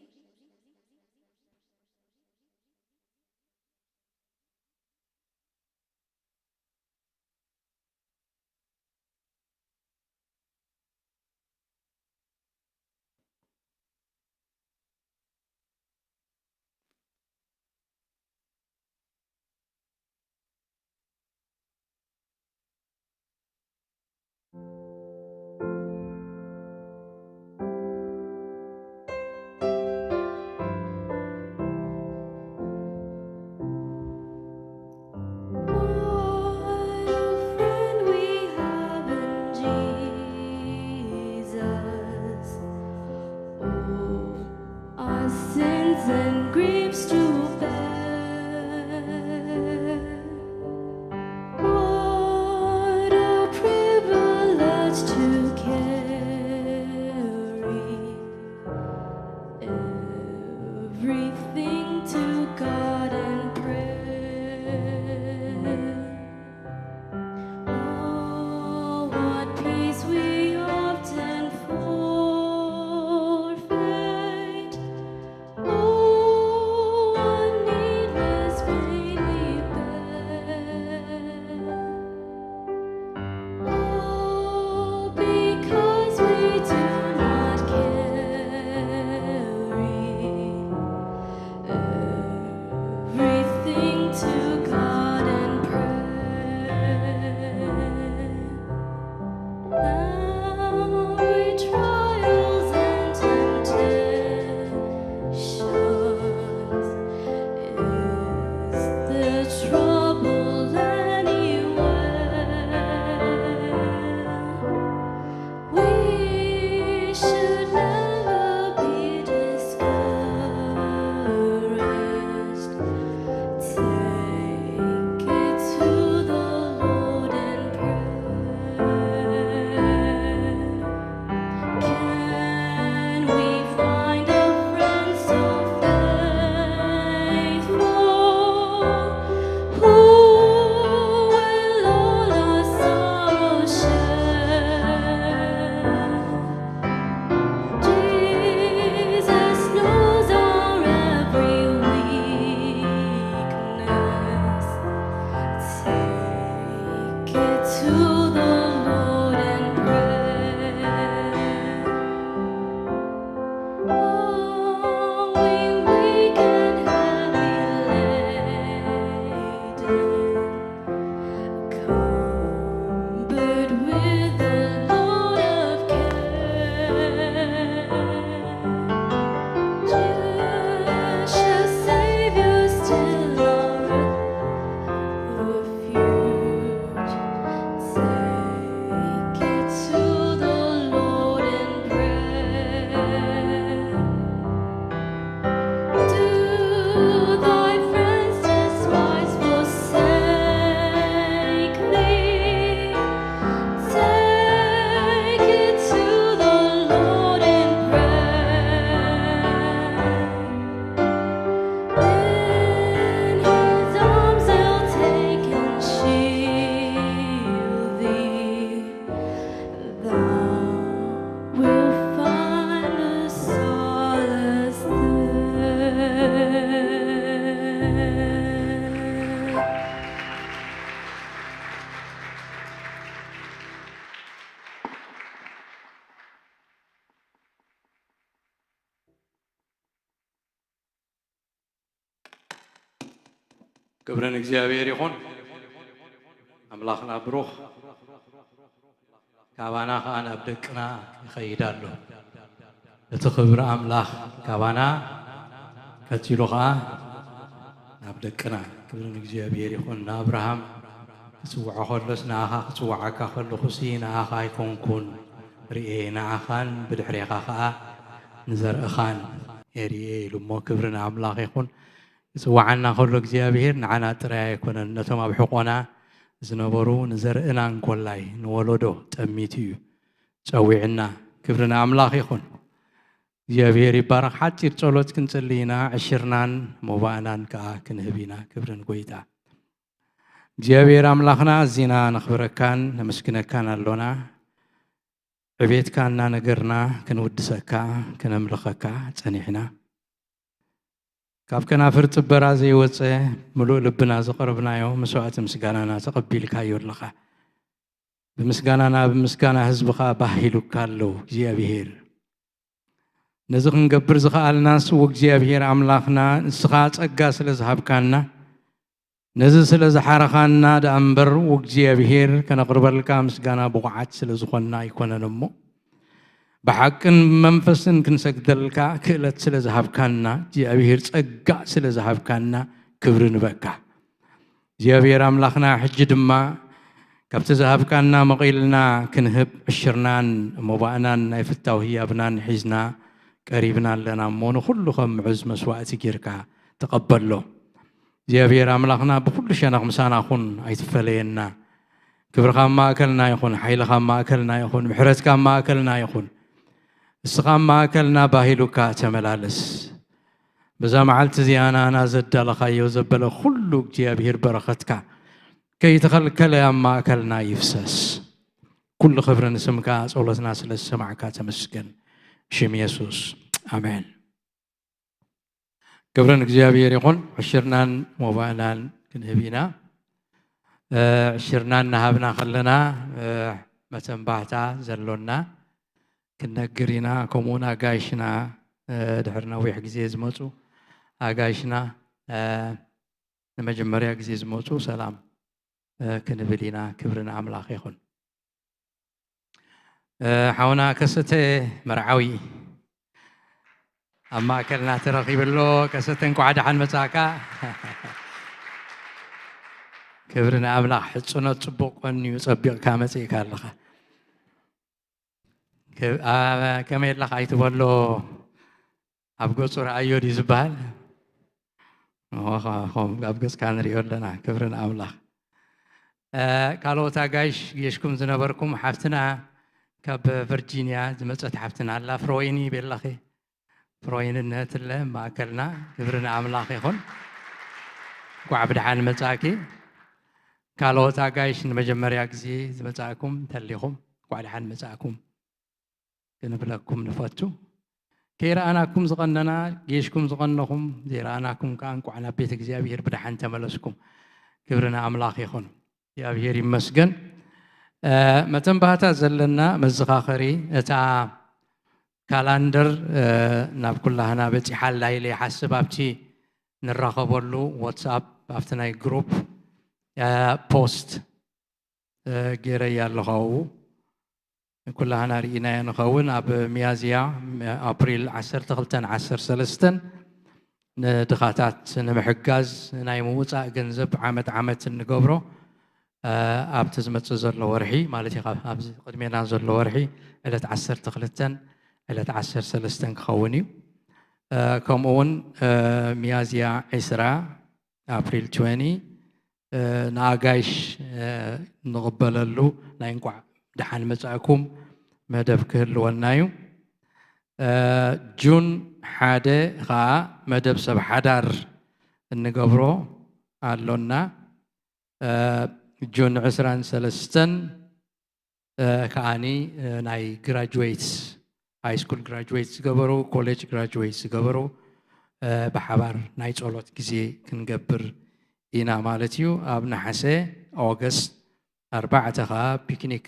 What a friend we have in Jesus. All our sins and griefs to bear. What a privilege to carry everything to God in prayer. Oh, what peace we often forfeit. Oh, what needless pain we bear. All because we do not carry everything to God in prayer. Now we trials and temptations, is the trouble anywhere? We should never be discouraged. Take ክብሪ ንእግዚኣብሔር ይኹን። ኣምላኽና ብሩኽ፣ ካባና ኸኣ ናብ ደቅና ይኸይድ ኣሎ። እቲ ክብሪ ኣምላኽ ካባና ቀጺሉ ኸኣ ናብ ደቅና። ክብሪ ንእግዚኣብሔር ይኹን። ንኣብርሃም ክጽውዖ ከሎስ፣ ንኣኻ ክጽውዓካ ከለኹሲ ንኣኻ ኣይኮንኩን ርእየ፣ ንኣኻን ብድሕሬኻ ኸኣ ንዘርእኻን እየ ርእየ ኢሉ እሞ፣ ክብሪ ንኣምላኽ ይኹን። ክጽውዓና ከሎ እግዚኣብሔር ንዓና ጥራይ ኣይኮነን፣ ነቶም ኣብ ሕቖና ዝነበሩ ንዘርእና እንኮላይ ንወለዶ ጠሚቱ እዩ ጸዊዕና። ክብሪ ንኣምላኽ ይኹን። እግዚኣብሔር ይባረኽ። ሓጺር ጸሎት ክንጽሊ ኢና፣ ዕሽርናን ሞባእናን ከኣ ክንህብ ኢና። ክብሪ ንጎይታ። እግዚኣብሔር ኣምላኽና፣ ኣዚና ነኽብረካን ነመስግነካን ኣሎና። ዕቤትካ እናነገርና ክንውድሰካ፣ ክነምልኸካ ጸኒሕና። ካብ ከናፍር ጽበራ ዘይወጸ፣ ምሉእ ልብና ዘቕረብናዮ መስዋዕቲ ምስጋናና ተቐቢልካዮ ኣለኻ። ብምስጋናና፣ ብምስጋና ህዝብኻ ባህ ኢሉካ ኣሎ እግዚኣብሔር። ነዚ ክንገብር ዝኸኣልናስ፣ ወእግዚኣብሔር ኣምላኽና፣ ንስኻ ጸጋ ስለ ዝሃብካና፣ ነዚ ስለ ዝሓረኻና ደኣ እምበር፣ ወእግዚኣብሔር፣ ከነቕርበልካ ምስጋና ብቑዓት ስለ ዝኾንና ኣይኮነን እሞ፣ ብሓቅን ብመንፈስን ክንሰግደልካ ክእለት ስለ ዝሃብካና፣ እግዚኣብሔር ጸጋ ስለ ዝሃብካና፣ ክብሪ ንበካ። እግዚኣብሔር ኣምላኽና፣ ሕጂ ድማ ካብቲ ዝሃብካና መቒልና ክንህብ፣ ዕሽርናን ሞባእናን ናይ ፍታው ህያብናን ሒዝና ቀሪብና ኣለና እሞ፣ ንኹሉ ከም ምዑዝ መስዋእቲ ጌርካ ተቐበሎ። እግዚኣብሔር ኣምላኽና፣ ብኹሉ ሸነኽ ምሳና ኩን፣ ኣይትፈለየና። ክብርኻ ኣብ ማእከልና ይኹን፣ ሓይልኻ ኣብ ማእከልና ይኹን፣ ምሕረትካ ኣብ ማእከልና ይኹን። እስኻ ኣብ ማእከልና ባህ ኢሉካ ተመላለስ። በዛ መዓልቲ እዚኣ ንኣና ዘዳለኻዮ ዘበለ ኩሉ እግዚኣብሔር በረኸትካ ከይተኸልከለ ኣብ ማእከልና ይፍሰስ። ኩሉ ክብሪ ንስምካ፣ ጸሎትና ስለ ዝሰማዕካ ተመስገን። ሽም የሱስ፣ ኣሜን። ክብሪ ንእግዚኣብሔር ይኹን። ዕሽርናን ሞባእናን ክንህብ ኢና። እ፣ ዕሽርናን እናሃብና ከለና፣ እ፣ መተንባህታ ዘሎና ክንነግር ኢና። ከምኡውን ኣጋይሽና፣ እ፣ ድሕሪ ነዊሕ ግዜ ዝመጹ ኣጋይሽና፣ እ፣ ንመጀመርያ ግዜ ዝመጹ ሰላም፣ እ፣ ክንብል ኢና። ክብሪ ንኣምላኽ ይኹን። እ፣ ሓውና ከሰተ መርዓዊ ኣብ ማእከልና ተረኺቡ ኣሎ። ከሰተ እንኳዕ ደሓን መጻእካ። ክብሪ ንኣምላኽ። ሕጽኖት ጽቡቕ ቀንዩ ጸቢቕካ መጺእካ ኣለኻ። ከ-፣ ኣ-፣ ከመይ ኣለኻ ኣይትበሎ፣ ኣብ ገጹ ረኣዮ ድዩ ዝበሃል? ኦ፣ ኸ-፣ ኸም-፣ ኣብ ገጽካ ንሪኦ ኣለና። ክብሪ ንኣምላኽ። እ፣ ካልኦት ኣጋይሽ ጌሽኩም ዝነበርኩም፣ ሓፍትና ካብ ቨርጂንያ ዝመጸት ሓፍትና ኣላ፣ ፍሮይኒ ቤላኺ። ፍሮይኒ እነትለ ማእከልና። ክብሪ ንኣምላኽ ይኹን። እንኳዕ ብደሓን መጻእኪ። ካልኦት ኣጋይሽ ንመጀመርያ ግዜ ዝመጻእኩም እንተሊኹም፣ እንኳዕ ደሓን መጻእኩም ክንብለኩም ንፈቱ። ከይረኣናኩም ዝቐነና፣ ጌሽኩም ዝቐነኹም፣ ዘይረኣናኩም ከኣ እንኳዕ ናብ ቤት እግዚኣብሔር ብደሓን ተመለስኩም። ክብሪ ንኣምላኽ ይኹን። እግዚኣብሔር ይመስገን። እ፣ መተንባህታ ዘለና መዘኻኸሪ፣ እታ ካላንደር፣ እ፣ ናብ ኩላህና በጺሓ ኣላ ኢለ ይሓስብ። ኣብቲ ንራኸበሉ ዋትስኣፕ፣ ኣብቲ ናይ ግሩፕ፣ እ፣ ፖስት፣ እ፣ ገይረያ ኣለኹ ኣብኡ። ኩላህና ርኢናዮ ንኸውን። ኣብ ሚያዝያ፣ ኣፕሪል ዓሰርተ ክልተን ዓሰርተ ሰለስተን ንድኻታት ንምሕጋዝ ናይ ምውጻእ ገንዘብ ዓመት ዓመት እንገብሮ፣ እ፣ ኣብቲ ዝመጽእ ዘሎ ወርሒ ማለት እዩ፣ ካብ ኣብዚ ቅድሜና ዘሎ ወርሒ ዕለት ዓሰርተ ክልተን ዕለት ዓሰርተ ሰለስተን ክኸውን እዩ። እ፣ ከምኡ እውን፣ እ፣ ሚያዝያ ዕስራ፣ ኣፕሪል ትዌንቲ፣ እ፣ ንኣጋይሽ፣ እ፣ ንቕበለሉ ናይ እንቋዕ ደሓን መጻእኩም መደብ ክህልወና እዩ። እ፣ ጁን ሓደ ኸኣ መደብ ሰብ ሓዳር እንገብሮ ኣሎና። እ፣ ጁን ዕስራን ሰለስተን፣ እ፣ ከኣኒ፣ እ፣ ናይ ግራጁዌትስ፣ ሃይ ስኩል ግራጁዌት ዝገበሩ፣ ኮሌጅ ግራጁዌት ዝገበሩ፣ እ፣ ብሓባር ናይ ጸሎት ግዜ ክንገብር ኢና ማለት እዩ። ኣብ ነሓሰ፣ ኦገስት ኣርባዕተ ኸኣ ፒክኒክ፣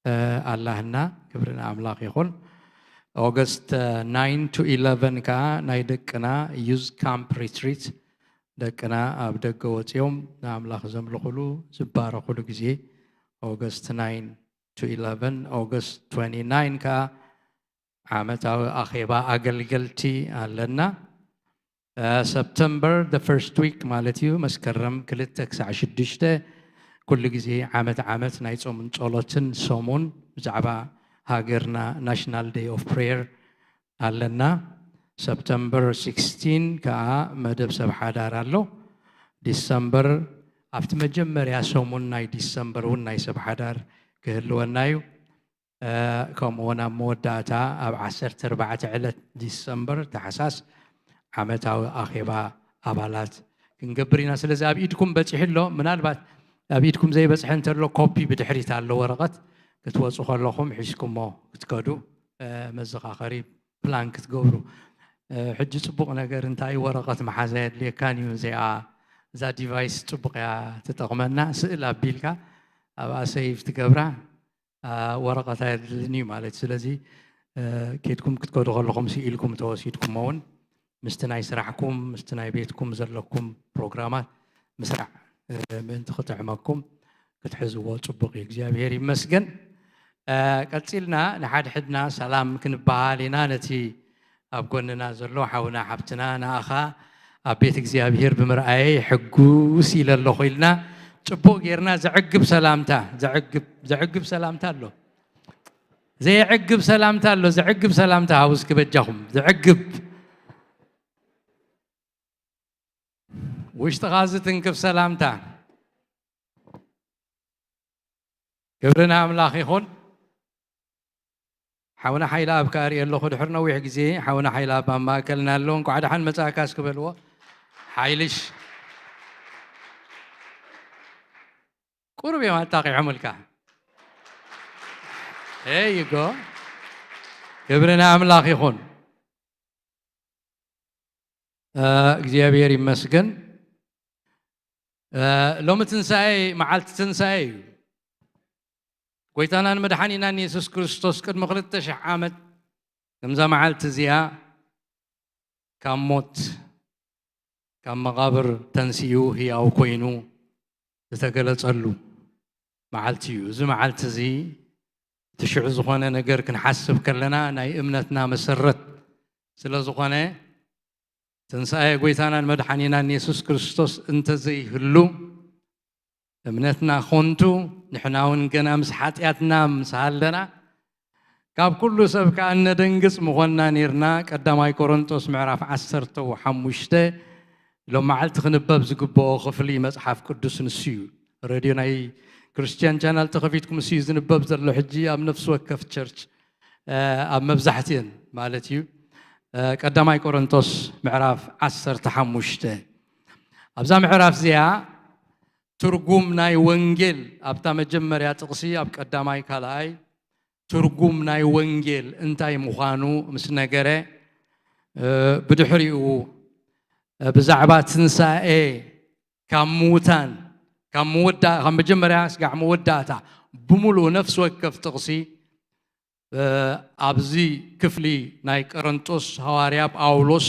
እ፣ ኣላህና፣ ክብሪ ንኣምላኽ ይኹን። ኦገስት፣ እ፣ ናይን ቱ ኢለቨን ከኣ ናይ ደቅና ዩዝ ካምፕ ሪትሪት ደቅና ኣብ ደገ ወፂኦም ንኣምላኽ ዘምልኹሉ ዝባረኹሉ ግዜ August nine to eleven። August twenty-nine ከዓ ዓመታዊ ኣኼባ ኣገልገልቲ ኣለና። ሰፕተምበር the first week ማለት እዩ፣ መስከረም ክልተ ክሳዕ ሽዱሽተ ኩሉ ግዜ ዓመት ዓመት ናይ ጾምን ጸሎትን ሰሙን ብዛዕባ ሃገርና National Day of Prayer ኣለና። ሰፕተምበር sixteen ከዓ መደብ ሰብ ሓዳር ኣሎ። ዲሰምበር ኣብቲ መጀመርያ ሰሙን ናይ ዲሰምበር እውን ናይ ሰብ ሓዳር ክህልወና እዩ። ከምኡ እውን ኣብ መወዳእታ ኣብ ዓሰርተ ኣርባዕተ ዕለት ዲሰምበር ታሕሳስ ዓመታዊ ኣኼባ ኣባላት ክንገብር ኢና። ስለዚ ኣብ ኢድኩም በፂሑ ኣሎ። ምናልባት ኣብ ኢድኩም ዘይበፅሐ እንተሎ ኮፒ ብድሕሪት ኣሎ ወረቐት፣ ክትወፁ ከለኹም ሒዝኩሞ ክትከዱ መዘኻኸሪ ፕላን ክትገብሩ። ሕጂ ፅቡቕ ነገር እንታይ ወረቐት መሓዛ የድልየካን እዩ። እዚኣ እዛ ዲቫይስ ፅቡቕ እያ ትጠቕመና። ስእል ኣቢልካ ኣብኣ ሰይቭ ትገብራ፣ ወረቐት ኣየድልን እዩ ማለት እዩ። ስለዚ ኬድኩም ክትከዱ ከለኹም ስኢልኩም ተወሲድኩሞ እውን ምስቲ ናይ ስራሕኩም ምስቲ ናይ ቤትኩም ዘለኩም ፕሮግራማት ምስራዕ ምእንቲ ክጥዕመኩም ክትሕዝዎ ፅቡቕ እዩ። እግዚኣብሔር ይመስገን። ቀፂልና ንሓድሕድና ሰላም ክንበሃል ኢና። ነቲ ኣብ ጎንና ዘሎ ሓውና ሓብትና ንኣኻ ኣብ ቤት እግዚኣብሔር ብምርኣየይ ሕጉስ ኢለ ኣለኹ ኢልና ፅቡቕ ጌርና ዘዕግብ ሰላምታ ዘዕግብ ሰላምታ ኣሎ። ዘየዕግብ ሰላምታ ኣሎ። ዘዕግብ ሰላምታ ሃቡ እስኪ በጃኹም። ዘዕግብ ውሽጥኻ ዝትንክፍ ሰላምታ። ክብሪ ንኣምላኽ ይኹን። ሓውና ሓይለ ኣብ ከኣ ርእየ ኣለኹ። ድሕሪ ነዊሕ ግዜ ሓውና ሓይለ ኣብ ኣብ ማእከልና ኣሎ። እንኳዕ ደሓን መጻእካ እስኪ በልዎ። ሓይልሽ ቁሩብ እዮም ኣጣቒዖምልካ። There you go። ክብሪ ንኣምላኽ ይኹን። እግዚኣብሔር ይመስገን። ሎሚ ትንሳኤ መዓልቲ ትንሳኤ እዩ። ጎይታናን መድሓኒናን የሱስ ክርስቶስ ቅድሚ ክልተ ሽሕ ዓመት ከምዛ መዓልቲ እዚኣ ካብ ሞት ካብ መቓብር ተንሲኡ ህያው ኮይኑ ዝተገለጸሉ መዓልቲ እዩ። እዚ መዓልቲ እዚ እቲ ሽዑ ዝኾነ ነገር ክንሓስብ ከለና ናይ እምነትና መሰረት ስለ ዝኾነ ትንሳኤ ጎይታናን መድሓኒናን የሱስ ክርስቶስ እንተዘይህሉ እምነትና ኾንቱ፣ ንሕና እውን ገና ምስ ሓጢኣትና ምስ ሃለና ካብ ኩሉ ሰብ ከኣ እነደንግጽ ምኾንና ኔርና። ቀዳማይ ቆሮንጦስ ምዕራፍ ዓሰርተ ሓሙሽተ ሎም መዓልቲ ክንበብ ዝግብኦ ክፍሊ መጽሓፍ ቅዱስ ንሱ እዩ። ሬድዮ ናይ ክርስቲያን ቻናል ተኸፊትኩም ንሱ እዩ ዝንበብ ዘሎ ሕጂ ኣብ ነፍሲ ወከፍ ቸርች ኣብ መብዛሕትኤን ማለት እዩ። ቀዳማይ ቆሮንቶስ ምዕራፍ ዓሰርተ ሓሙሽተ ኣብዛ ምዕራፍ እዚኣ ትርጉም ናይ ወንጌል ኣብታ መጀመርያ ጥቕሲ ኣብ ቀዳማይ ካልኣይ ትርጉም ናይ ወንጌል እንታይ ምዃኑ ምስ ነገረ ብድሕሪኡ ብዛዕባ ትንሳኤ ካብ ምዉታን ካብ መወዳ ካብ መጀመርያ ስጋዕ መወዳእታ ብምሉኡ ነፍሲ ወከፍ ጥቕሲ ኣብዚ ክፍሊ ናይ ቀረንጦስ ሃዋርያ ጳውሎስ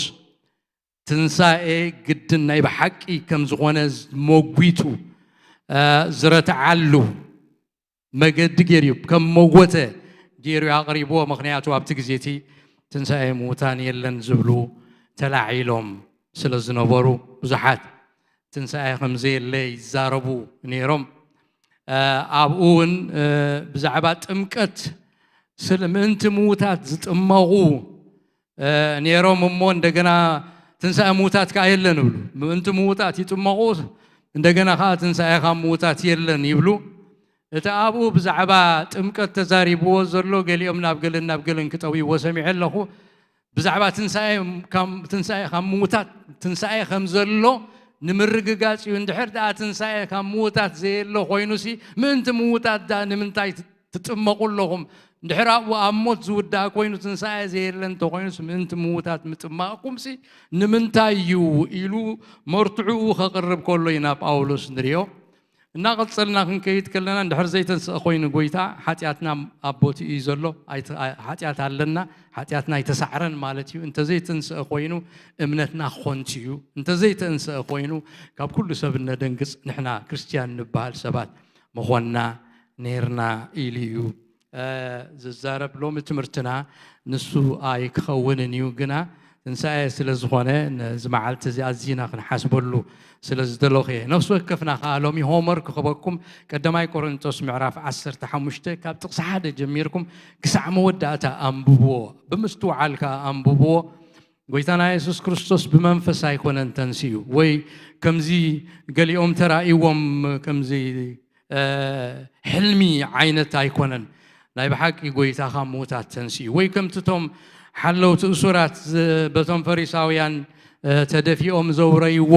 ትንሳኤ ግድን ናይ ብሓቂ ከም ዝኾነ መጒቱ ዝረትዓሉ መገዲ ገይሩ እዩ ከም መጎተ ገይሩ ኣቕሪብዎ። ምኽንያቱ ኣብቲ ግዜ እቲ ትንሳኤ ምዉታን የለን ዝብሉ ተላዒሎም ስለ ዝነበሩ ብዙሓት ትንሳኤ ከም ዘየለ ይዛረቡ ነይሮም። ኣብኡ እውን ብዛዕባ ጥምቀት ስለ ምእንቲ ምዉታት ዝጥመቑ ነይሮም እሞ እንደገና ትንሳኤ ምዉታት ከዓ የለን ይብሉ። ምእንቲ ምዉታት ይጥመቑ እንደገና ከዓ ትንሳኤ ካብ ምዉታት የለን ይብሉ። እቲ ኣብኡ ብዛዕባ ጥምቀት ተዛሪብዎ ዘሎ ገሊኦም ናብ ገለን ናብ ገለን ክጠውይዎ ሰሚዐ ኣለኹ። ብዛዕባ ትንሳኤ ካብ ምዉታት ትንሳኤ ከም ዘሎ ንምርግጋፅ እዩ። እንድሕር ደኣ ትንሳኤ ካብ ምዉታት ዘየሎ ኮይኑሲ ምእንቲ ምዉታት ደኣ ንምንታይ ትጥመቑ ኣለኹም? እንድሕር ኣብኡ ኣብ ሞት ዝውዳእ ኮይኑ ትንሳኤ ዘየለ እንተኮይኑስ ምእንቲ ምዉታት ምጥማቕኩምሲ ንምንታይ እዩ ኢሉ መርትዕኡ ከቕርብ ከሎ ኢና ጳውሎስ ንሪኦ። እናቐጸልና ክንከይድ ከለና፣ እንድሕር ዘይተንስአ ኮይኑ ጎይታ፣ ሓጢኣትና ኣብ ቦትኡ እዩ ዘሎ። ኣይተ-፣ ሓጢኣት ኣለና፣ ሓጢኣትና ኣይተሳዕረን ማለት እዩ። እንተዘይተንስአ ኮይኑ፣ እምነትና ኾንቲ እዩ። እንተዘይተንስአ ኮይኑ፣ ካብ ኩሉ ሰብ እነደንግጽ ንሕና ክርስትያን ንበሃል ሰባት ምኾንና ነይርና ኢሉ እዩ፣ እ፣ ዝዛረብ። ሎሚ ትምህርትና ንሱ ኣይክኸውንን እዩ፣ ግና ትንሳኤ ስለ ዝኾነ፣ ነዚ መዓልቲ እዚ ኣዚና ክንሓስበሉ ስለ ዝደለኹ እየ። ነፍሲ ወከፍና ከኣ ሎሚ ሆምወርክ ክበኩም፣ ቀዳማይ ቆሮንቶስ ምዕራፍ ዓሰርተ ሓሙሽተ ካብ ጥቕሲ ሓደ ጀሚርኩም ክሳዕ መወዳእታ ኣንብብዎ። ብምስትውዓል ከኣ ኣንብብዎ። ጎይታና የሱስ ክርስቶስ ብመንፈስ ኣይኮነን ተንሲኡ፣ ወይ ከምዚ ገሊኦም ተራእይዎም ከምዚ፣ እ፣ ሕልሚ ዓይነት ኣይኮነን። ናይ ብሓቂ ጎይታ ካብ ምዉታት ተንሲኡ፣ ወይ ከምቲ እቶም ሓለውቲ እሱራት ዝ-፣ በቶም ፈሪሳውያን፣ እ፣ ተደፊኦም ዘውረይዎ፣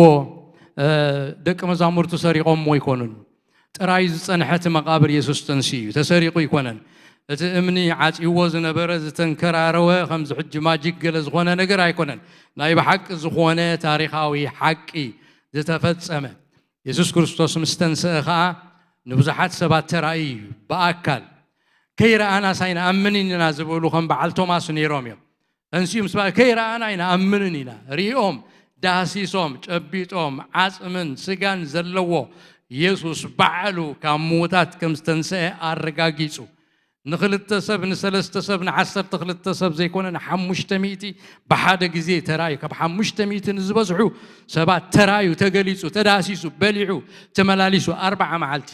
እ፣ ደቂ መዛሙርቱ ሰሪቖምዎ ኣይኮኑን። ጥራይ ዝጸንሐ እቲ መቓብር የሱስ ተንሲኡ እዩ። ተሰሪቑ ኣይኮነን። እቲ እምኒ ዓጽይዎ ዝነበረ፣ ዝተንከራረወ፣ ከምዚ ሕጂ ማጂክ ገለ ዝኾነ ነገር ኣይኮነን። ናይ ብሓቂ ዝኾነ ታሪኻዊ ሓቂ ዝተፈጸመ። የሱስ ክርስቶስ ምስ ተንስአ ኸኣ ንብዙሓት ሰባት ተራእዩ እዩ ብኣካል። "ከይረኣናስ ኣይንኣምንን ኢና" ዝበሉ ከም በዓል ቶማስ ነይሮም እዮም። ተንሲኡ ምስ በለ፣ "ከይረኣና ኣይንኣምንን ኢና።" ሪኦም፣ ዳህሲሶም፣ ጨቢጦም፣ ዓጽምን ስጋን ዘለዎ የሱስ ባዕሉ ካብ ምዉታት ከም ዝተንስአ ኣረጋጊጹ። ንኽልተ ሰብ፣ ንሰለስተ ሰብ፣ ንዓሰርተ ክልተ ሰብ ዘይኮነ፣ ንሓሙሽተ ሚእቲ ብሓደ ግዜ ተራእዩ። ካብ ሓሙሽተ ሚእቲ ንዝበዝሑ ሰባት ተራእዩ፣ ተገሊጹ፣ ተዳሲሱ፣ በሊዑ፣ ተመላሊሱ፣ ኣርብዓ መዓልቲ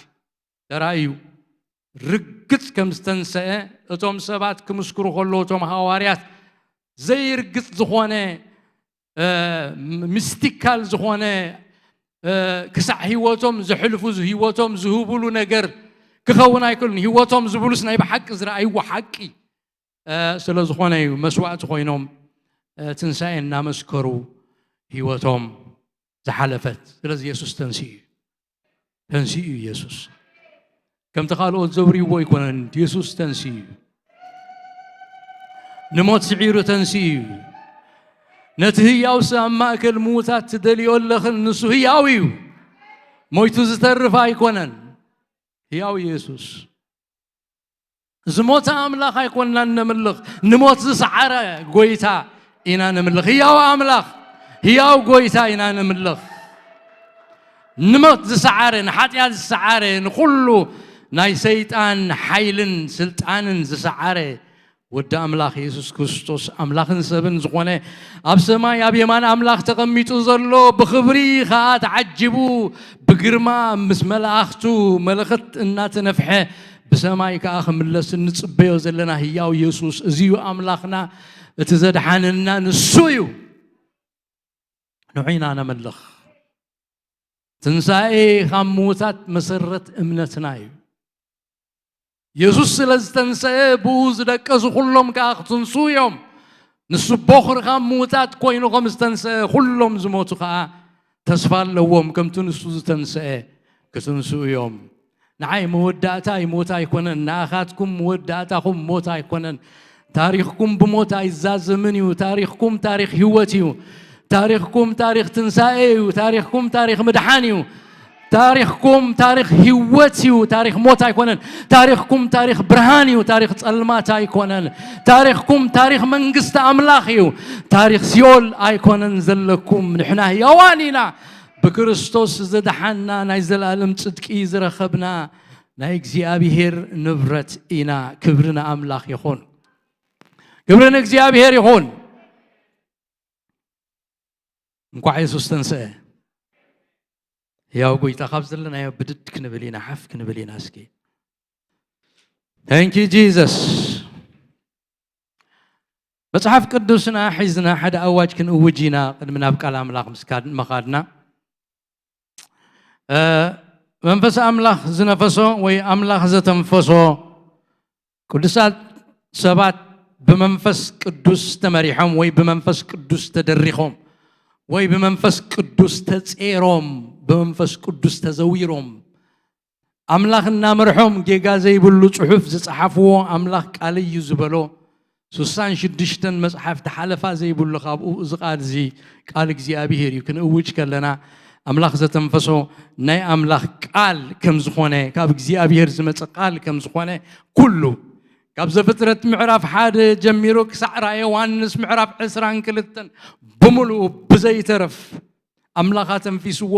ተራእዩ። ርግጽ ከም ዝተንሰአ እቶም ሰባት ክምስክሩ ከለዉ፣ እቶም ሃዋርያት ዘይርግጽ ዝኾነ፣ እ፣ ሚስቲካል ዝኾነ፣ እ፣ ክሳዕ ህይወቶም ዘሕልፉ፣ ህይወቶም ዝህቡሉ ነገር ክኸውን ኣይክእሉን። ህይወቶም ዝብሉስ ናይ ብሓቂ ዝረኣይዎ ሓቂ፣ እ፣ ስለ ዝኾነ እዩ መስዋእቲ ኮይኖም፣ እ፣ ትንሳኤ እናመስከሩ ህይወቶም ዝሓለፈት። ስለዚ የሱስ ተንሲኡ እዩ። ተንሲኡ እዩ የሱስ። ከምቲ ካልኦት ዘውርይዎ ኣይኮነን፣ የሱስ ተንሲኡ እዩ። ንሞት ስዒሩ ተንሲኡ እዩ። ነቲ ህያውሲ ኣብ ማእከል ምዉታት ትደልዮ ኣለኽን፣ ንሱ ህያው እዩ። ሞይቱ ዝተርፍ ኣይኮነን። ህያው እዩ የሱስ። ዝሞተ ኣምላኽ ኣይኮንናን ነምልኽ፣ ንሞት ዝሰዓረ ጎይታ ኢና ነምልኽ። ህያው ኣምላኽ፣ ህያው ጎይታ ኢና ነምልኽ። ንሞት ዝሰዓረ፣ ንሓጢኣት ዝሰዓረ፣ ንኹሉ ናይ ሰይጣን ሓይልን ስልጣንን ዝሰዓረ ወዲ ኣምላኽ የሱስ ክርስቶስ፣ ኣምላኽን ሰብን ዝኾነ፣ ኣብ ሰማይ ኣብ የማን ኣምላኽ ተቐሚጡ ዘሎ፣ ብኽብሪ ኸኣ ተዓጂቡ፣ ብግርማ ምስ መላእኽቱ መለኸት እናተነፍሐ፣ ብሰማይ ከኣ ክምለስ እንጽበዮ ዘለና ህያው የሱስ፣ እዚ እዩ ኣምላኽና፣ እቲ ዘድሓነና ንሱ እዩ። ንዑ ኢና ነምልኽ። ትንሳኤ ካብ ምዉታት መሰረት እምነትና እዩ። የሱስ ስለ ዝተንሰአ፣ ብኡ ዝደቀሱ ኩሎም ከኣ ክትንስኡ እዮም። ንሱ ቦኽሪ ካብ ምዉታት ኮይኑ ከም ዝተንሰአ፣ ኩሎም ዝሞቱ ከኣ ተስፋ ኣለዎም፣ ከምቲ ንሱ ዝተንሰአ ክትንስኡ እዮም። ንዓይ መወዳእታይ ሞት ኣይኮነን፣ ንኣኻትኩም መወዳእታኹም ሞት ኣይኮነን። ታሪኽኩም ብሞት ኣይዛዘምን እዩ። ታሪኽኩም ታሪኽ ህይወት እዩ። ታሪኽኩም ታሪኽ ትንሳኤ እዩ። ታሪኽኩም ታሪኽ ምድሓን እዩ። ታሪኽኩም ታሪኽ ህይወት እዩ። ታሪኽ ሞት ኣይኮነን። ታሪኽኩም ታሪኽ ብርሃን እዩ። ታሪኽ ጸልማት ኣይኮነን። ታሪኽኩም ታሪኽ መንግስቲ ኣምላኽ እዩ። ታሪኽ ሲኦል ኣይኮነን ዘለኩም። ንሕና ህያዋን ኢና። ብክርስቶስ ዝደሓና ናይ ዘላለም ጽድቂ ዝረኸብና ናይ እግዚኣብሔር ንብረት ኢና። ክብሪ ንኣምላኽ ይኹን። ክብሪ ንእግዚኣብሔር ይኹን። እንኳዕ የሱስ ተንስአ። ያው ጎይታ ካብ ዘለናዮ ብድድ ክንብል ኢና፣ ሓፍ ክንብል ኢና። እስኪ thank you Jesus። መጽሓፍ ቅዱስና ሒዝና ሓደ ኣዋጅ ክንእውጅ ኢና። ቅድሚ ናብ ቃል ኣምላኽ ምስ ካድ-፣ መኻድና፣ እ፣ መንፈስ ኣምላኽ ዝነፈሶ ወይ ኣምላኽ ዘተንፈሶ ቅዱሳት ሰባት ብመንፈስ ቅዱስ ተመሪሖም ወይ ብመንፈስ ቅዱስ ተደሪኾም ወይ ብመንፈስ ቅዱስ ተጼሮም፣ ብመንፈስ ቅዱስ ተዘዊሮም፣ ኣምላኽ እናመርሖም፣ ጌጋ ዘይብሉ ጽሑፍ ዝጸሓፍዎ፣ ኣምላኽ ቃለይ እዩ ዝበሎ፣ ስሳን ሽዱሽተን መጽሓፍ ተሓለፋ ዘይብሉ ካብኡ፣ እዚ ቃል እዚ ቃል እግዚኣብሄር እዩ። ክንእውጅ ከለና፣ ኣምላኽ ዘተንፈሶ ናይ ኣምላኽ ቃል ከም ዝኾነ፣ ካብ እግዚኣብሔር ዝመጸ ቃል ከም ዝኾነ፣ ኩሉ ካብ ዘፍጥረት ምዕራፍ ሓደ ጀሚሩ ክሳዕ ራእየ ዮሃንስ ምዕራፍ ዕስራን ክልተን ብምሉኡ ብዘይተረፍ ኣምላኽ ኣተንፊስዎ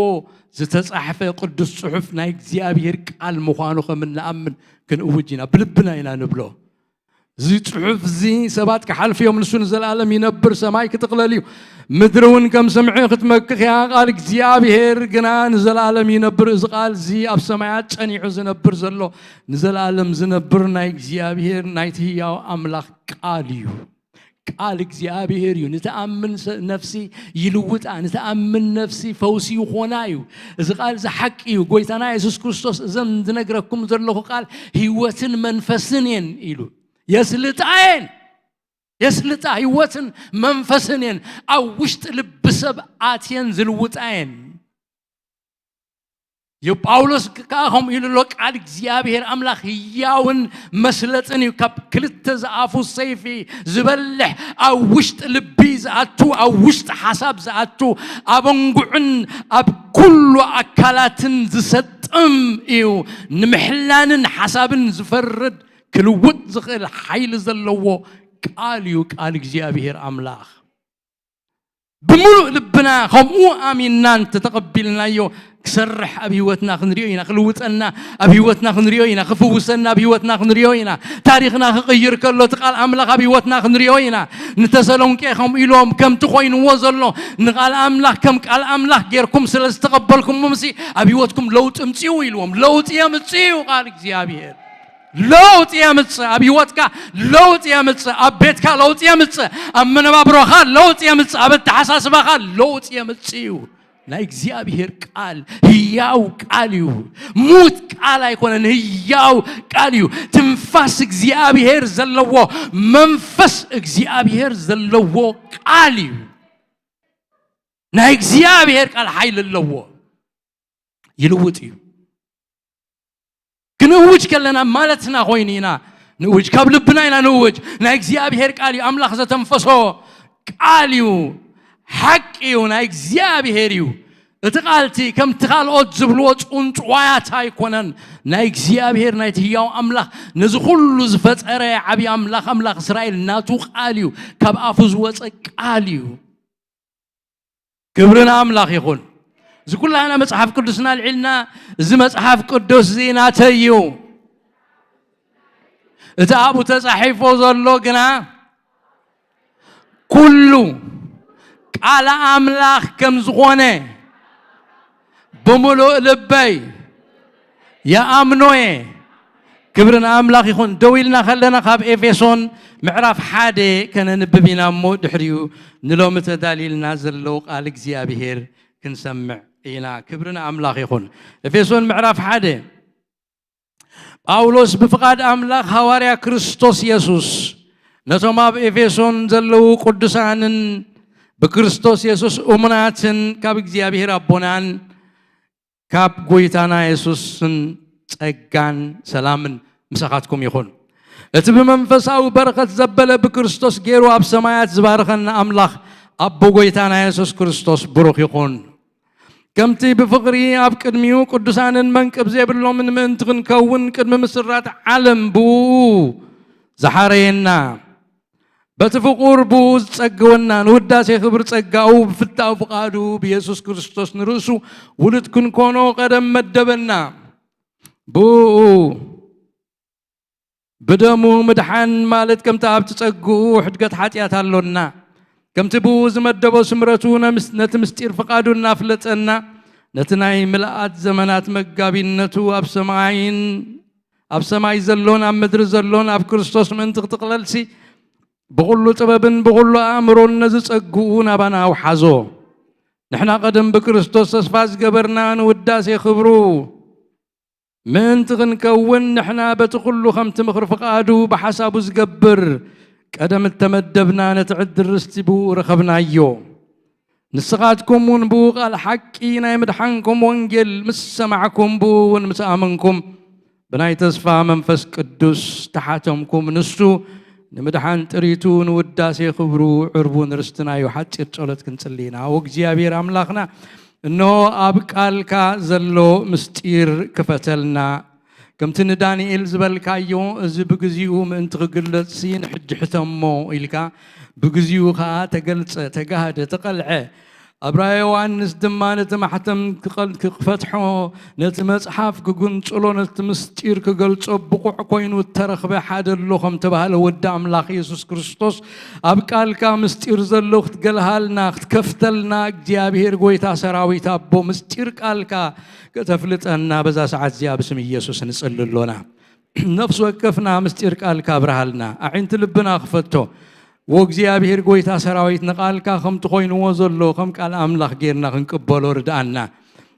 ዝተጻሕፈ ቅዱስ ጽሑፍ ናይ እግዚኣብሔር ቃል ምዃኑ ከም እንኣምን ክንእውጅ ኢና። ብልብና ኢና ንብሎ። እዚ ጽሑፍ እዚ ሰባት ክሓልፉ እዮም፣ ንሱ ንዘለኣለም ይነብር፣ ሰማይ ክጥቕለል እዩ፣ ምድሪ እውን ከም ስምዒ ክትመክኽ እያ፣ ቃል እግዚኣብሔር ግና ንዘለኣለም ይነብር። እዚ ቃል እዚ ኣብ ሰማያት ጸኒሑ ዝነብር ዘሎ፣ ንዘለኣለም ዝነብር ናይ እግዚኣብሔር ናይቲ ህያው ኣምላኽ ቃል እዩ። ቃል እግዚኣብሔር እዩ። ንትኣምን ሰ-፣ ነፍሲ ይልውጣ፣ ንትኣምን ነፍሲ ፈውሲ ይኾና እዩ። እዚ ቃል እዚ ሓቂ እዩ። ጎይታና የሱስ ክርስቶስ እዘን ዝነግረኩም ዘለኹ ቃል ህይወትን መንፈስን እየን ኢሉ። የስልጣ እየን። የስልጣ ህይወትን መንፈስን እየን። ኣብ ውሽጢ ልቢ ሰብ ኣትየን ዝልውጣ እየን። ዮ-፣ ጳውሎስ ከኣ ከምኡ ኢሉ ኣሎ፣ ቃል እግዚኣብሔር ኣምላኽ ህያውን መስለጥን እዩ፣ ካብ ክልተ ዝኣፉ ሰይፊ ዝበልሕ፣ ኣብ ውሽጢ ልቢ ዝኣቱ፣ ኣብ ውሽጢ ሓሳብ ዝኣቱ፣ ኣብ ኣንጉዕን ኣብ ኩሉ ኣካላትን ዝሰጥም እዩ፣ ንምሕላንን ሓሳብን ዝፈርድ፣ ክልውጥ ዝኽእል ሓይሊ ዘለዎ ቃል እዩ፣ ቃል እግዚኣብሔር ኣምላኽ። ብምሉእ ልብና ከምኡ ኣሚንና እንተተቐቢልናዮ፣ ክሰርሕ ኣብ ህይወትና ክንሪኦ ኢና፣ ክልውጠና ኣብ ህይወትና ክንሪኦ ኢና፣ ክፍውሰና ኣብ ህይወትና ክንሪኦ ኢና። ታሪኽና ክቕይር ከሎ እቲ ቃል ኣምላኽ ኣብ ህይወትና ክንሪኦ ኢና። ንተሰሎንቄ ከምኡ ኢልዎም፣ ከምቲ ኮይንዎ ዘሎ ንቃል ኣምላኽ ከም ቃል ኣምላኽ ጌርኩም ስለ ዝተቐበልኩምሲ ኣብ ህይወትኩም ለውጢ እምጽኡ ኢልዎም። ለውጢ የምጽእ እዩ ቃል እግዚኣብሔር። ለውጢ የምጽእ። ኣብ ህይወትካ ለውጢ የምጽእ። ኣብ ቤትካ ለውጢ የምጽእ። ኣብ መነባብሮኻ ለውጢ የምጽእ። ኣብ ኣተሓሳስባኻ ለውጢ የምጽእ እዩ። ናይ እግዚኣብሔር ቃል ህያው ቃል እዩ። ሙት ቃል ኣይኮነን፣ ህያው ቃል እዩ። ትንፋስ እግዚኣብሔር ዘለዎ፣ መንፈስ እግዚኣብሔር ዘለዎ ቃል እዩ። ናይ እግዚኣብሔር ቃል ሓይሊ ኣለዎ። ይልውጥ እዩ። ክንእውጅ ከለና ማለትና ኮይኑ ኢና ንእውጅ፣ ካብ ልብና ኢና ንእውጅ። ናይ እግዚኣብሔር ቃል እዩ፣ ኣምላኽ ዘተንፈሶ ቃል እዩ፣ ሓቂ እዩ፣ ናይ እግዚኣብሔር እዩ። እቲ ቃል እቲ ከምቲ ካልኦት ዝብልዎ ጽንጽዋያት ኣይኮነን። ናይ እግዚኣብሔር፣ ናይቲ ህያው ኣምላኽ፣ ነዚ ኩሉ ዝፈጠረ ዓብዪ ኣምላኽ፣ ኣምላኽ እስራኤል ናቱ ቃል እዩ፣ ካብ ኣፉ ዝወጸ ቃል እዩ። ክብሪ ንኣምላኽ ይኹን። እዚ ኩላህና መጽሓፍ ቅዱስና ኣልዒልና፣ እዚ መጽሓፍ ቅዱስ እዚ ናተይ እዩ። እቲ ኣብኡ ተጻሒፎ ዘሎ ግና ኩሉ ቃል ኣምላኽ ከም ዝኾነ ብምሉእ ልበይ ይኣምኖ እየ። ክብሪ ንኣምላኽ ይኹን። ደው ኢልና ከለና ካብ ኤፌሶን ምዕራፍ ሓደ ከነንብብ ኢና እሞ ድሕሪኡ ንሎሚ ተዳልዩልና ዘሎ ቃል እግዚኣብሔር ክንሰምዕ ኢና። ክብሪ ንኣምላኽ ይኹን። ኤፌሶን ምዕራፍ ሓደ። ጳውሎስ ብፍቓድ ኣምላኽ ሃዋርያ ክርስቶስ የሱስ ነቶም ኣብ ኤፌሶን ዘለዉ ቅዱሳንን ብክርስቶስ የሱስ እሙናትን ካብ እግዚኣብሔር ኣቦናን ካብ ጎይታና የሱስን ጸጋን ሰላምን ምሳኻትኩም ይኹን። እቲ ብመንፈሳዊ በረኸት ዘበለ ብክርስቶስ ገይሩ ኣብ ሰማያት ዝባረኸና ኣምላኽ ኣቦ ጎይታና የሱስ ክርስቶስ ብሩኽ ይኹን። ከምቲ ብፍቕሪ ኣብ ቅድሚኡ ቅዱሳንን መንቅብ ዘይብሎምን ምእንቲ ክንከውን ቅድሚ ምስራት ዓለም ብኡ ዝሓረየና፣ በቲ ፍቑር ብኡ ዝጸገወና ንውዳሴ ክብሪ ጸጋኡ ብፍታው ፍቓዱ ብየሱስ ክርስቶስ ንርእሱ ውሉድ ክንኮኖ ቀደም መደበና። ብኡ ብደሙ ምድሓን ማለት ከምቲ ኣብቲ ጸግኡ ሕድገት ሓጢኣት ኣሎና። ከምቲ ብኡ ዝመደቦ ስምረቱ ነምስ-፣ ነቲ ምስጢር ፍቓዱ እናፍለጠና፣ ነቲ ናይ ምልኣት ዘመናት መጋቢነቱ ኣብ ሰማይን ኣብ ሰማይ ዘሎን ኣብ ምድሪ ዘሎን ኣብ ክርስቶስ ምእንቲ ክጥቕለልሲ፣ ብኹሉ ጥበብን ብኹሉ ኣእምሮን ነዚ ጸግኡ ናባና ኣውሓዞ። ንሕና ቀደም ብክርስቶስ ተስፋ ዝገበርና ንውዳሴ ክብሩ ምእንቲ ክንከውን፣ ንሕና በቲ ኩሉ ከምቲ ምኽሪ ፍቓዱ ብሓሳቡ ዝገብር ቀደም እተመደብና ነቲ ዕድል ርስቲ ብኡ ረኸብናዮ። ንስኻትኩም እውን ብኡ ቃል ሓቂ ናይ ምድሓንኩም ወንጌል ምስ ሰማዕኩም፣ ብኡ እውን ምስ ኣመንኩም፣ ብናይ ተስፋ መንፈስ ቅዱስ ተሓተምኩም። ንሱ ንምድሓን ጥሪቱ ንውዳሴ ክብሩ ዕርቡን ርስትና እዩ። ሓጺር ጸሎት ክንጽሊ ኢና። ኦ እግዚኣብሔር ኣምላኽና፣ እነሆ ኣብ ቃልካ ዘሎ ምስጢር ክፈተልና። ከምቲ ንዳንኤል ዝበልካዮ፣ እዚ ብግዚኡ ምእንቲ ክግለጽሲ ንሕጂ ሕተሞ ኢልካ፣ ብግዚኡ ከኣ ተገልጸ፣ ተጋህደ፣ ተቐልዐ። ኣብ ራእየ ዮሃንስ ድማ ነቲ ማሕተም ክቐል-፣ ክፈትሖ፣ ነቲ መጽሓፍ ክግንጽሎ፣ ነቲ ምስጢር ክገልጾ ብቑዕ ኮይኑ እተረኽበ ሓደ ኣሎ ከም ተባህለ ወዲ ኣምላኽ የሱስ ክርስቶስ ኣብ ቃልካ ምስጢር ዘሎ ክትገልሃልና፣ ክትከፍተልና እግዚኣብሔር ጎይታ ሰራዊት ኣቦ ምስጢር ቃልካ ከተፍልጠና በዛ ሰዓት እዚኣ ብስም ኢየሱስ ንጽሊ ኣሎና። ነፍሲ ወከፍና ምስጢር ቃልካ ኣብርሃልና፣ ኣዒንቲ ልብና ክፈቶ። ወእግዚኣብሔር ጎይታ ሰራዊት ንቃልካ ከምቲ ኮይንዎ ዘሎ ከም ቃል ኣምላኽ ጌርና ክንቅበሎ ርድኣና።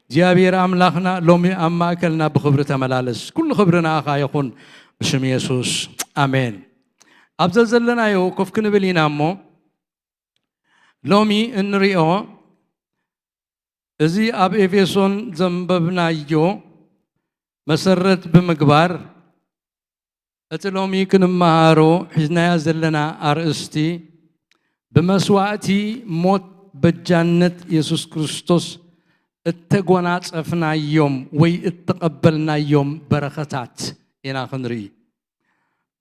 እግዚኣብሔር ኣምላኽና ሎሚ ኣብ ማእከልና ብኽብሪ ተመላለስ። ኩሉ ክብሪ ንኣኻ ይኹን ብስም የሱስ። ኣሜን። ኣብ ዘዘለናዮ ኮፍ ክንብል ኢና እሞ ሎሚ እንሪኦ እዚ ኣብ ኤፌሶን ዘንበብናዮ መሰረት ብምግባር እቲ ሎሚ ክንመሃሮ ሒዝናያ ዘለና ኣርእስቲ ብመስዋእቲ ሞት በጃነት የሱስ ክርስቶስ እተጎናጸፍናዮም ወይ እተቐበልናዮም በረኸታት ኢና ክንርኢ።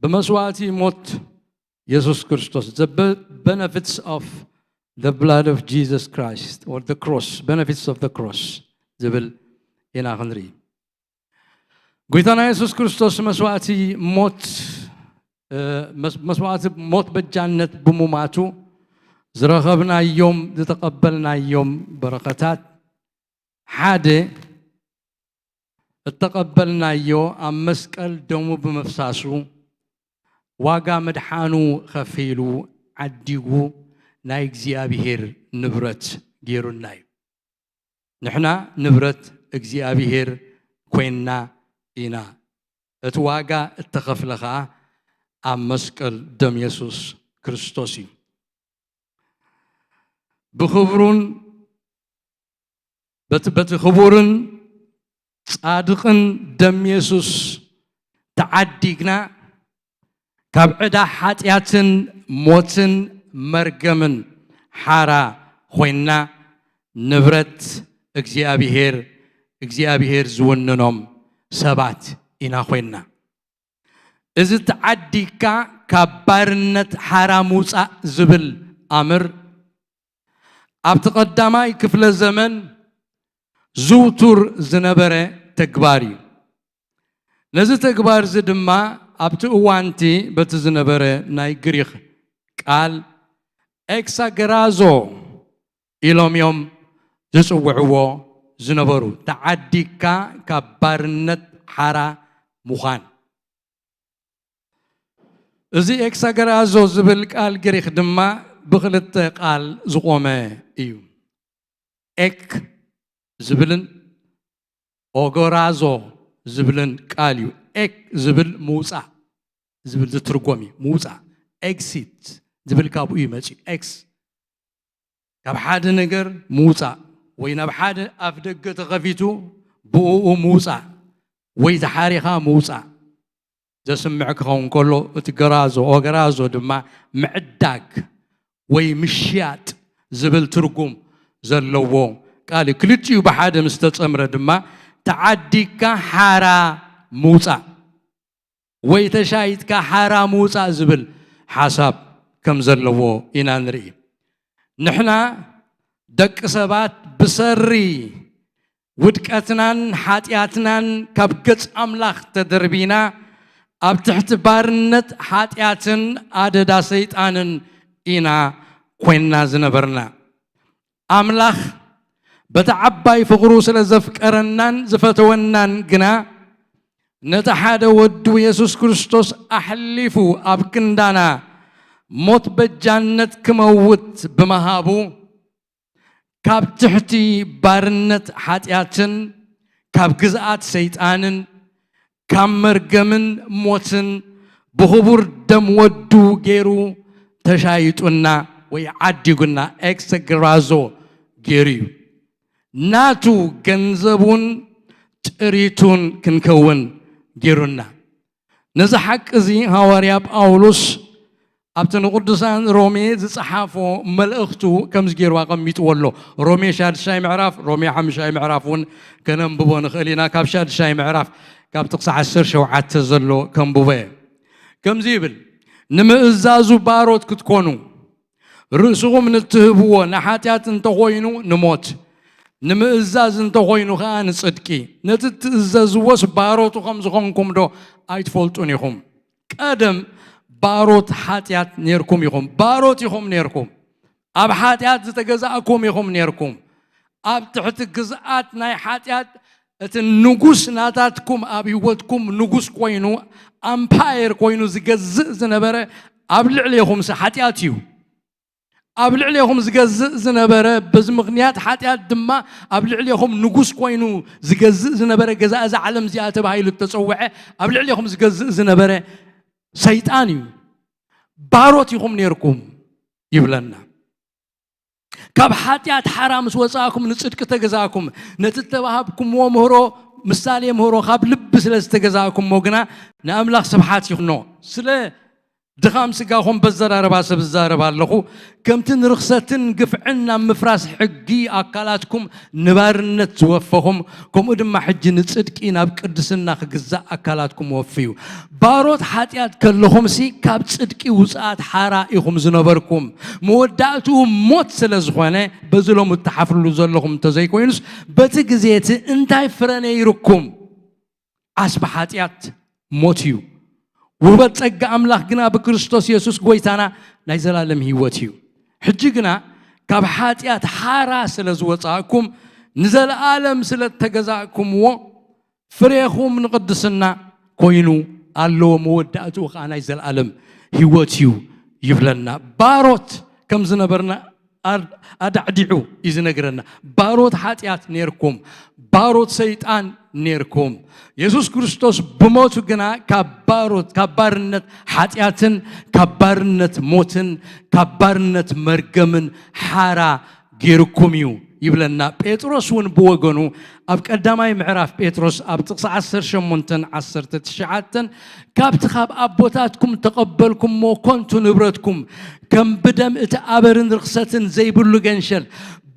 ብመስዋእቲ ሞት የሱስ ክርስቶስ፣ the be-, benefits of the blood of Jesus Christ, or the cross, benefits of the cross ዝብል ኢና ክንርኢ። ጎይታና የሱስ ክርስቶስ መስዋእቲ ሞት፣ እ፣ መስ-፣ መስዋእቲ ሞት በጃነት ብሙማቱ ዝረኸብናዮም፣ ዝተቐበልናዮም በረኸታት ሓደ እተቐበልናዮ ኣብ መስቀል ደሙ ብምፍሳሱ ዋጋ ምድሓኑ ኸፊሉ ዓዲጉ ናይ እግዚኣብሄር ንብረት ገይሩና እዩ። ንሕና ንብረት እግዚኣብሄር ኮይንና ኢና። እቲ ዋጋ እተኸፍለ ኸኣ ኣብ መስቀል ደም የሱስ ክርስቶስ እዩ። ብኽብሩን በቲ፣ በቲ ክቡርን ጻድቕን ደም የሱስ ተዓዲግና፣ ካብ ዕዳ ሓጢኣትን ሞትን መርገምን ሓራ ኮይንና፣ ንብረት እግዚኣብሄር፣ እግዚኣብሄር ዝውንኖም ሰባት ኢና ኮይንና። እዚ ተዓዲግካ ካብ ባርነት ሓራ ምውጻእ ዝብል ኣምር ኣብቲ ቀዳማይ ክፍለ ዘመን ዝውቱር ዝነበረ ተግባር እዩ። ነዚ ተግባር እዚ ድማ ኣብቲ እዋንቲ በቲ ዝነበረ ናይ ግሪኽ ቃል ኤክሳገራዞ ኢሎም እዮም ዝጽውዕዎ ዝነበሩ። ተዓዲግካ ካብ ባርነት ሓራ ምዃን። እዚ ኤክሳገራዞ ዝብል ቃል ግሪኽ ድማ ብኽልተ ቃል ዝቖመ እዩ። ኤክ ዝብልን ኦጎራዞ ዝብልን ቃል እዩ። ኤክ ዝብል ምውጻእ ዝብል ዝትርጎም እዩ። ምውጻእ፣ ኤክሲት ዝብል ካብኡ እዩ መጺኡ። ኤክስ ካብ ሓደ ነገር ምውጻእ ወይ ናብ ሓደ ኣፍ ደገ ተኸፊቱ ብእኡ ምውጻእ ወይ ተሓሪኻ ምውጻእ ዘስምዕ ክኸውን ከሎ፣ እቲ ገራዞ፣ ኦገራዞ ድማ ምዕዳግ ወይ ምሽያጥ ዝብል ትርጉም ዘለዎ ቃል እዩ። ክልቲኡ ብሓደ ምስ ተጸምረ ድማ ተዓዲግካ ሓራ ምውጻእ ወይ ተሻይጥካ ሓራ ምውጻእ ዝብል ሓሳብ ከም ዘለዎ ኢና ንርኢ። ንሕና ደቂ ሰባት ብሰሪ ውድቀትናን ሓጢኣትናን ካብ ገጽ ኣምላኽ ተደርቢና፣ ኣብ ትሕቲ ባርነት ሓጢኣትን ኣደዳ ሰይጣንን ኢና ኮይንና ዝነበርና። ኣምላኽ በቲ ዓባይ ፍቕሩ ስለ ዘፍቀረናን ዝፈተወናን ግና፣ ነቲ ሓደ ወዱ የሱስ ክርስቶስ ኣሕሊፉ ኣብ ክንዳና ሞት በጃነት ክመውት ብምሃቡ፣ ካብ ትሕቲ ባርነት ሓጢኣትን ካብ ግዝኣት ሰይጣንን ካብ መርገምን ሞትን ብኽቡር ደም ወዱ ገይሩ ተሻይጡና ወይ ዓዲጉና፣ ኤክሰ ግራዞ ገይሩ እዩ። ናቱ ገንዘቡን ጥሪቱን ክንከውን ገይሩና። ነዚ ሓቂ እዚ ሃዋርያ ጳውሎስ ኣብቲ ንቅዱሳን ሮሜ ዝጸሓፎ መልእኽቱ ከምዚ ገይሩ ኣቐሚጥዎ ኣሎ። ሮሜ ሻድሻይ ምዕራፍ፣ ሮሜ ሓምሻይ ምዕራፍ እውን ከነንብቦ ንኽእል ኢና። ካብ ሻድሻይ ምዕራፍ ካብ ጥቕሲ ዓሰርተ ሸውዓተ ዘሎ ከንብቦ እየ። ከምዚ ይብል፣ ንምእዛዙ ባሮት ክትኮኑ ርእስኹም ንትህብዎ፣ ንሓጢኣት እንተኾይኑ ንሞት፣ ንምእዛዝ እንተኾይኑ ኸዓ ንጽድቂ። ነቲ እትእዘዝዎስ ባሮቱ ከም ዝኾንኩም ዶ ኣይትፈልጡን ኢኹም? ቀደም ባሮት ሓጢኣት ኔርኩም ኢኹም። ባሮት ኢኹም ኔርኩም። ኣብ ሓጢኣት ዝተገዛእኩም ኢኹም ኔርኩም። ኣብ ትሕቲ ግዝኣት ናይ ሓጢኣት እቲ ንጉስ ናታትኩም ኣብ ህይወትኩም ንጉስ ኮይኑ፣ ኣምፓየር ኮይኑ ዝገዝእ ዝነበረ ኣብ ልዕሌኹምሲ ሓጢኣት እዩ። ኣብ ልዕሌኹም ዝገዝእ ዝነበረ፣ በዚ ምኽንያት ሓጢኣት ድማ ኣብ ልዕሌኹም ንጉስ ኮይኑ ዝገዝእ ዝነበረ፣ ገዛ እዛ ዓለም እዚኣ ተባሂሉ እተጸውዐ፣ ኣብ ልዕሌኹም ዝገዝእ ዝነበረ ሰይጣን እዩ። ባሮት ኢኹም ኔርኩም ይብለና። ካብ ሓጢኣት ሓራ ምስ ወጻእኩም ንጽድቂ ተገዛእኩም። ነቲ እተዋሃብኩምዎ ምህሮ፣ ምሳሌ ምህሮ ካብ ልቢ ስለ ዝተገዛእኩሞ ግና ንኣምላኽ ስብሓት ይኹኖ። ስለ ድኻም ስጋኹም በዘራረባ ሰብ ዝዛረብ ኣለኹ። ከምቲ ንርኽሰትን ግፍዕን ናብ ምፍራስ ሕጊ ኣካላትኩም ንባርነት ዝወፈኹም፣ ከምኡ ድማ ሕጂ ንጽድቂ ናብ ቅድስና ክግዛእ ኣካላትኩም ወፍዩ። ባሮት ሓጢኣት ከለኹምሲ ካብ ጽድቂ ውጽኣት ሓራ ኢኹም ዝነበርኩም። መወዳእትኡ ሞት ስለ ዝኾነ፣ በዚ ሎም እትሓፍርሉ ዘለኹም እንተዘይኮይኑስ፣ በቲ ግዜ እቲ እንታይ ፍረ ነይርኩም? ዓስቢ ሓጢኣት ሞት እዩ። ውህበት ጸጋ ኣምላኽ ግና ብክርስቶስ የሱስ ጐይታና ናይ ዘላለም ህይወት እዩ። ሕጂ ግና ካብ ሓጢኣት ሓራ ስለ ዝወጻእኩም፣ ንዘለኣለም ስለ እተገዛእኩምዎ፣ ፍሬኹም ንቕድስና ኮይኑ ኣለዎ፣ መወዳእትኡ ኸዓ ናይ ዘለኣለም ህይወት እዩ ይብለና። ባሮት ከም ዝነበርና ኣር-፣ ኣዳዕዲዑ እዩ ዝነግረና። ባሮት ሓጢኣት ኔርኩም፣ ባሮት ሰይጣን ኔርኩም። የሱስ ክርስቶስ ብሞቱ ግና ካብ ባሮት፣ ካብ ባርነት ሓጢኣትን ካብ ባርነት ሞትን ካብ ባርነት መርገምን ሓራ ገይርኩም እዩ ይብለና። ጴጥሮስ እውን ብወገኑ ኣብ ቀዳማይ ምዕራፍ ጴጥሮስ ኣብ ጥቕሲ ዓሰርተ ሸሞንተን ዓሰርተ ትሽዓተን፣ ካብቲ ካብ ኣቦታትኩም ተቐበልኩሞ ኮንቱ ንብረትኩም፣ ከም ብደም እቲ ኣበርን ርኽሰትን ዘይብሉ ገንሸል፣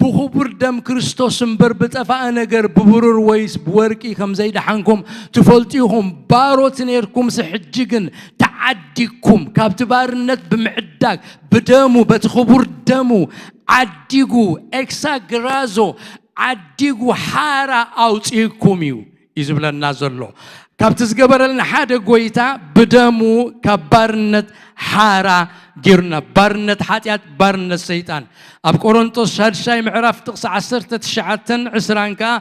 ብኽቡር ደም ክርስቶስ እምበር ብጠፋኢ ነገር፣ ብብሩር ወይስ ብወርቂ ከም ዘይደሓንኩም ትፈልጡ ኢኹም። ባሮት ኔርኩምሲ፣ ሕጂ ግን ተዓዲግኩም፣ ካብቲ ባርነት ብምዕዳግ፣ ብደሙ፣ በቲ ክቡር ደሙ ዓዲጉ፣ ኤክሳግራዞ ዓዲጉ፣ ሓራ ኣውፂእኩም እዩ እዩ ዝብለና ዘሎ። ካብቲ ዝገበረልና ሓደ ጐይታ ብደሙ ካብ ባርነት ሓራ ገይሩና። ባርነት ሓጢኣት፣ ባርነት ሰይጣን። ኣብ ቆሮንጦስ ሻድሻይ ምዕራፍ ጥቕሲ ዓሰርተ ትሽዓተን ዕስራን ከኣ፣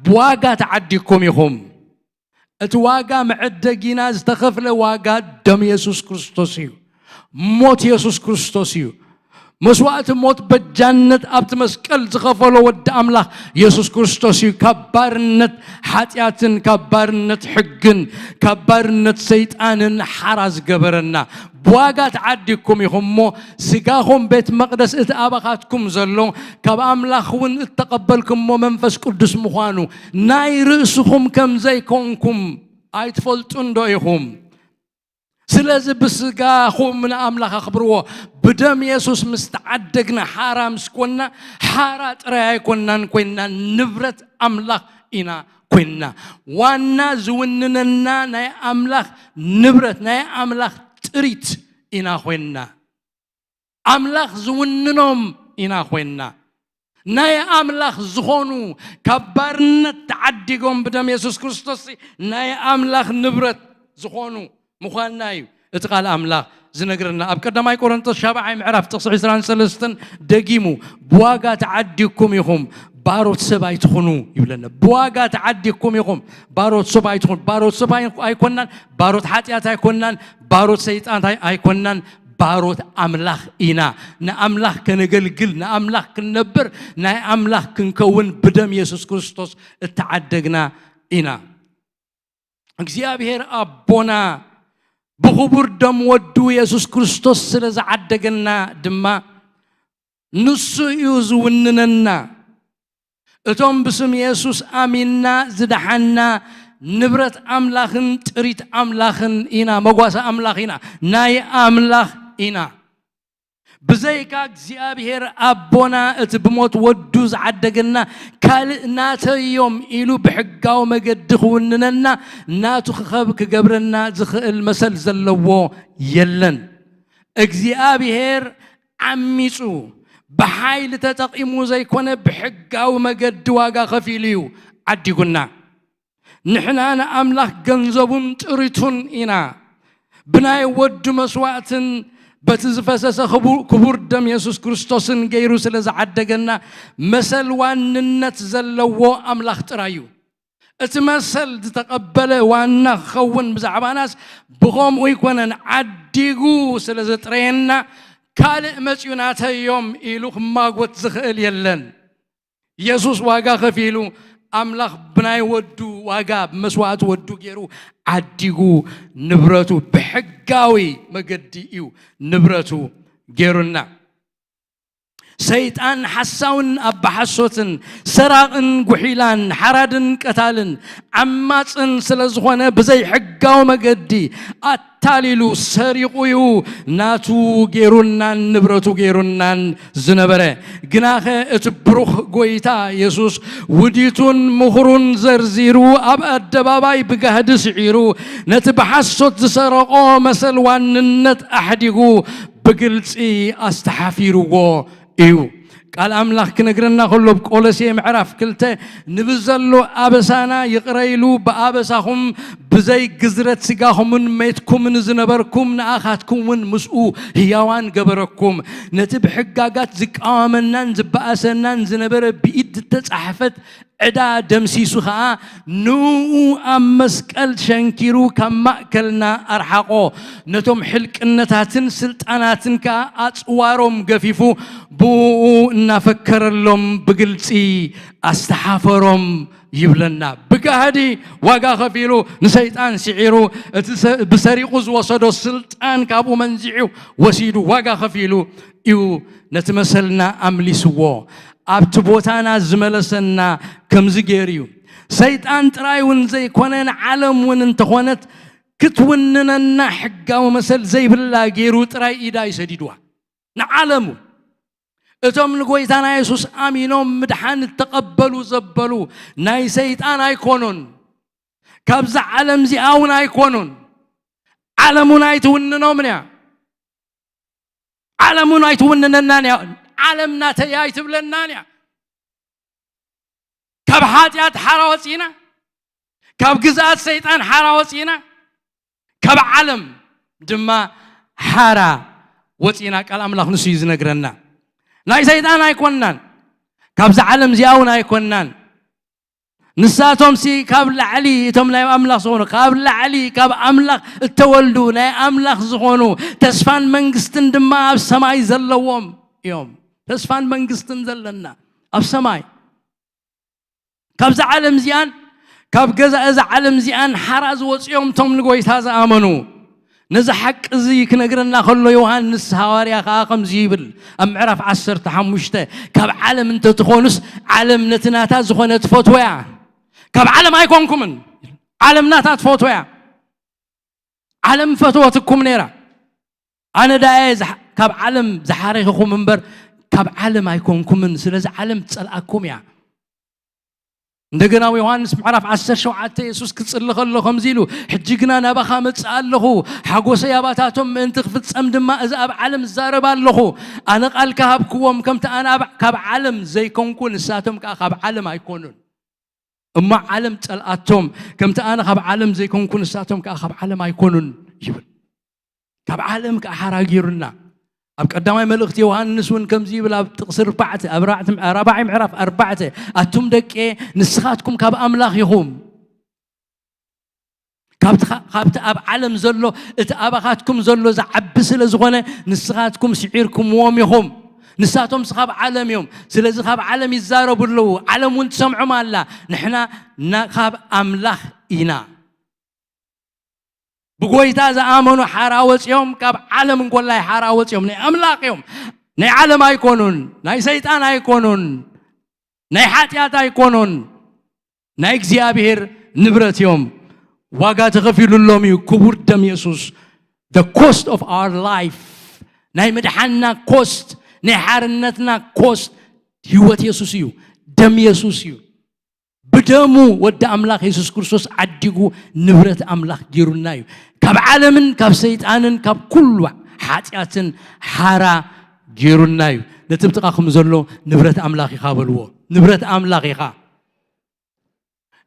ብዋጋ ተዓዲግኩም ኢኹም። እቲ ዋጋ መዐደጊና ዝተኸፍለ ዋጋ ደም የሱስ ክርስቶስ እዩ። ሞት የሱስ ክርስቶስ እዩ። መስዋእቲ ሞት በጃነት ኣብቲ መስቀል ዝኸፈሎ ወዲ ኣምላኽ የሱስ ክርስቶስ እዩ። ካብ ባርነት ሓጢኣትን ካብ ባርነት ሕግን ካብ ባርነት ሰይጣንን ሓራ ዝገበረና። ብዋጋ ተዓዲግኩም ኢኹም እሞ፣ ስጋኹም ቤት መቕደስ እቲ ኣባኻትኩም ዘሎ፣ ካብ ኣምላኽ እውን እተቐበልኩሞ መንፈስ ቅዱስ ምዃኑ፣ ናይ ርእስኹም ከም ዘይኮንኩም ኣይትፈልጡን ዶ ኢኹም? ስለዚ ብስጋኹም ንኣምላኽ ኣኽብርዎ። ብደም የሱስ ምስ ተዓደግና፣ ሓራ ምስ ኮንና፣ ሓራ ጥራይ ኣይኮንናን ኮይንና፣ ንብረት ኣምላኽ ኢና ኮይንና። ዋና ዝውንነና ናይ ኣምላኽ ንብረት፣ ናይ ኣምላኽ ጥሪት ኢና ኮይንና። ኣምላኽ ዝውንኖም ኢና ኮይንና። ናይ ኣምላኽ ዝኾኑ፣ ካብ ባርነት ተዓዲጎም ብደም የሱስ ክርስቶስ ናይ ኣምላኽ ንብረት ዝኾኑ ምዃንና እዩ እቲ ቃል ኣምላኽ ዝነግረና። ኣብ ቀዳማይ ቆሮንቶስ ሻብዓይ ምዕራፍ ጥቕሲ ዕስራን ሰለስተን ደጊሙ፣ "ብዋጋ ተዓዲግኩም ኢኹም፣ ባሮት ሰብ ኣይትኹኑ" ይብለና። ብዋጋ ተዓዲግኩም ኢኹም፣ ባሮት ሰብ ኣይትኹኑ። ባሮት ሰብ ኣይ-፣ ኣይኮናን፣ ባሮት ሓጢኣት ኣይኮናን፣ ባሮት ሰይጣን ኣይ-፣ ኣይኮናን፣ ባሮት ኣምላኽ ኢና። ንኣምላኽ ከነገልግል፣ ንኣምላኽ ክንነብር፣ ናይ ኣምላኽ ክንከውን ብደም የሱስ ክርስቶስ እተዓደግና ኢና። እግዚኣብሔር ኣቦና ብኽቡር ደም ወዱ የሱስ ክርስቶስ ስለ ዝዓደገና ድማ፣ ንሱ እዩ ዝውንነና። እቶም ብስም የሱስ ኣሚንና ዝደሓንና ንብረት ኣምላኽን ጥሪት ኣምላኽን ኢና፣ መጓሰ ኣምላኽ ኢና፣ ናይ ኣምላኽ ኢና። ብዘይካ እግዚኣብሔር ኣቦና፣ እቲ ብሞት ወዱ ዝዓደገና፣ ካልእ ናተዮም ኢሉ ብሕጋዊ መገዲ ክውንነና፣ ናቱ ክኸብ ክገብረና ዝኽእል መሰል ዘለዎ የለን። እግዚኣብሔር ዓሚጹ፣ ብሓይሊ ተጠቒሙ ዘይኮነ፣ ብሕጋዊ መገዲ ዋጋ ከፊሉ እዩ ዓዲጉና። ንሕና ንኣምላኽ ገንዘቡን ጥሪቱን ኢና። ብናይ ወዱ መስዋእትን በቲ ዝፈሰሰ ክቡ-፣ ክቡር ደም የሱስ ክርስቶስን ገይሩ ስለ ዝዓደገና፣ መሰል ዋንነት ዘለዎ ኣምላኽ ጥራይ እዩ። እቲ መሰል ዝተቐበለ ዋና ክኸውን ብዛዕባናስ ብኸምኡ ኣይኮነን፣ ዓዲጉ ስለ ዘጥረየና፣ ካልእ መጺኡ ናተዮም ኢሉ ክማጎት ዝኽእል የለን። የሱስ ዋጋ ከፊሉ፣ ኣምላኽ ብናይ ወዱ ዋጋ፣ ብመስዋእቲ ወዱ ገይሩ ዓዲጉ፣ ንብረቱ ብሕጋዊ መገዲ እዩ ንብረቱ ገይሩና። ሰይጣን ሓሳውን ኣባሓሶትን፣ ሰራቕን ጉሒላን፣ ሓራድን ቀታልን፣ ዓማጽን ስለ ዝኾነ፣ ብዘይ ሕጋዊ መገዲ ኣታሊሉ ሰሪቑ እዩ ናቱ ገይሩናን ንብረቱ ገይሩናን ዝነበረ። ግናኸ እቲ ብሩኽ ጎይታ የሱስ ውዲቱን ምኽሩን ዘርዚሩ፣ ኣብ ኣደባባይ ብጋህዲ ስዒሩ፣ ነቲ ብሓሶት ዝሰረቖ መሰል ዋንነት ኣሕዲጉ ብግልጺ ኣስተሓፊርዎ እዩ። ቃል ኣምላኽ ክነግረና ከሎ፣ ኣብ ቆሎሴ ምዕራፍ ክልተ፣ "ንብዘሎ ኣበሳና ይቕረ ኢሉ፣ ብኣበሳኹም ብዘይ ግዝረት ስጋኹምን ሜትኩምን ዝነበርኩም፣ ንኣኻትኩም እውን ምስኡ ህያዋን ገበረኩም። ነቲ ብሕጋጋት ዝቃወመናን ዝበኣሰናን ዝነበረ ብኢድ ዝተጻሕፈት ዕዳ ደምሲሱ ኸኣ፣ ንኡ ኣብ መስቀል ሸንኪሩ ካብ ማእከልና ኣርሓቖ። ነቶም ሕልቅነታትን ስልጣናትን ከኣ ኣጽዋሮም ገፊፉ፣ ብኡ እናፈከረሎም ብግልጺ ኣስተሓፈሮም" ይብለና። ብጋህዲ ዋጋ ከፊሉ ንሰይጣን ስዒሩ፣ እቲ ሰ-፣ ብሰሪቑ ዝወሰዶ ስልጣን ካብኡ መንዚዑ ወሲዱ፣ ዋጋ ከፊሉ እዩ ነቲ መሰልና ኣምሊስዎ። ኣብቲ ቦታና ዝመለሰና ከምዚ ገይሩ እዩ። ሰይጣን ጥራይ እውን ዘይኮነ፣ ንዓለም እውን እንተኾነት ክትውንነና ሕጋዊ መሰል ዘይብላ ገይሩ ጥራይ ኢዳ እዩ ሰዲድዋ። ንዓለም እውን፣ እቶም ንጎይታና የሱስ ኣሚኖም ምድሓን እተቐበሉ ዘበሉ ናይ ሰይጣን ኣይኮኑን። ካብዛ ዓለም እዚኣ እውን ኣይኮኑን። ዓለም እውን ኣይትውንኖምን እያ። ዓለም እውን ኣይትውንነናን እያ። ዓለም ናተይ ኣይትብለናን እያ። ካብ ሓጢኣት ሓራ ወፂና፣ ካብ ግዝኣት ሰይጣን ሓራ ወፂና፣ ካብ ዓለም ድማ ሓራ ወፂና። ቃል ኣምላኽ ንሱ እዩ ዝነግረና። ናይ ሰይጣን ኣይኮንናን፣ ካብዛ ዓለም እዚኣ እውን ኣይኮንናን። ንሳቶም ሲ ካብ ላዕሊ፣ እቶም ናይ ኣምላኽ ዝኾኑ፣ ካብ ላዕሊ፣ ካብ ኣምላኽ እተወልዱ፣ ናይ ኣምላኽ ዝኾኑ፣ ተስፋን መንግስትን ድማ ኣብ ሰማይ ዘለዎም እዮም። ተስፋን መንግስትን ዘለና ኣብ ሰማይ። ካብዛ ዓለም እዚኣን፣ ካብ ገዛ እዛ ዓለም እዚኣን ሓራ ዝወፅኦም እቶም ንጎይታ ዝኣመኑ። ነዚ ሓቂ እዚ ክነግረና ከሎ፣ ዮሃንስ ሃዋርያ ከኣ ከምዚ ይብል፣ ኣብ ምዕራፍ ዓሰርተ ሓሙሽተ፣ "ካብ ዓለም እንተትኾኑስ፣ ዓለም ነቲ ናታ ዝኾነ ትፈትዎ እያ። ካብ ዓለም ኣይኮንኩምን፣ ዓለም ናታ ትፈትዎ እያ። ዓለም ፈትወትኩም ነይራ። ኣነ ደኣ እየ ዝሓ-፣ ካብ ዓለም ዝሓረኽኹም እምበር፣ ካብ ዓለም ኣይኮንኩምን። ስለዚ ዓለም ትጸልኣኩም እያ።" እንደገና ኣብ ዮሃንስ ምዕራፍ ዓሰርተ ሸውዓተ፣ የሱስ ክጽሊ ከሎ ከምዚ ኢሉ፣ "ሕጂ ግና ናባኻ እመጽእ ኣለኹ፣ ሓጎሰይ ኣባታቶም ምእንቲ ክፍጸም ድማ፣ እዚ ኣብ ዓለም እዛረብ ኣለኹ። ኣነ ቃል ከሃብክዎም፣ ከምቲ ኣነ ኣብ-፣ ካብ ዓለም ዘይኮንኩ፣ ንሳቶም ከኣ ካብ ዓለም ኣይኮኑን። እሞ ዓለም ጸልኣቶም፣ ከምቲ ኣነ ካብ ዓለም ዘይኮንኩ፣ ንሳቶም ከኣ ካብ ዓለም ኣይኮኑን" ይብል። ካብ ዓለም ከኣ ሓራ ገይሩና። ኣብ ቀዳማይ መልእኽቲ ዮሃንስ እውን ከምዚ ይብል፣ ኣብ ጥቕሲ ኣርባዕተ፣ ኣብ ራዕቲ-፣ ራብዓይ ምዕራፍ ኣርባዕተ፣ "ኣቱም ደቄ፣ ንስኻትኩም ካብ ኣምላኽ ኢኹም። ካብቲ ኻ-፣ ካብቲ ኣብ ዓለም ዘሎ፣ እቲ ኣባኻትኩም ዘሎ ዝዓቢ ስለ ዝኾነ፣ ንስኻትኩም ስዒርኩምዎም ኢኹም። ንሳቶምስ ካብ ዓለም እዮም። ስለዚ ካብ ዓለም ይዛረቡ ኣለዉ። ዓለም እውን ትሰምዖም ኣላ። ንሕና ና-፣ ካብ ኣምላኽ ኢና።" ብጎይታ ዝኣመኑ ሓራ ወፂኦም፣ ካብ ዓለም እንኮላይ ሓራ ወፂኦም፣ ናይ ኣምላኽ እዮም። ናይ ዓለም ኣይኮኑን፣ ናይ ሰይጣን ኣይኮኑን፣ ናይ ሓጢኣት ኣይኮኑን፣ ናይ እግዚኣብሔር ንብረት እዮም። ዋጋ ተኸፊሉሎም እዩ ክቡር ደም የሱስ። The cost of our life ናይ ምድሓንና ኮስት፣ ናይ ሓርነትና ኮስት ህይወት የሱስ እዩ። ደም የሱስ እዩ። ብደሙ ወዲ ኣምላኽ የሱስ ክርስቶስ ዓዲጉ ንብረት ኣምላኽ ገይሩና እዩ። ካብ ዓለምን ካብ ሰይጣንን ካብ ኩሉ ሓጢኣትን ሓራ ገይሩና እዩ። ነቲ ብጥቓኹም ዘሎ ንብረት ኣምላኽ ኢኻ በልዎ። ንብረት ኣምላኽ ኢኻ።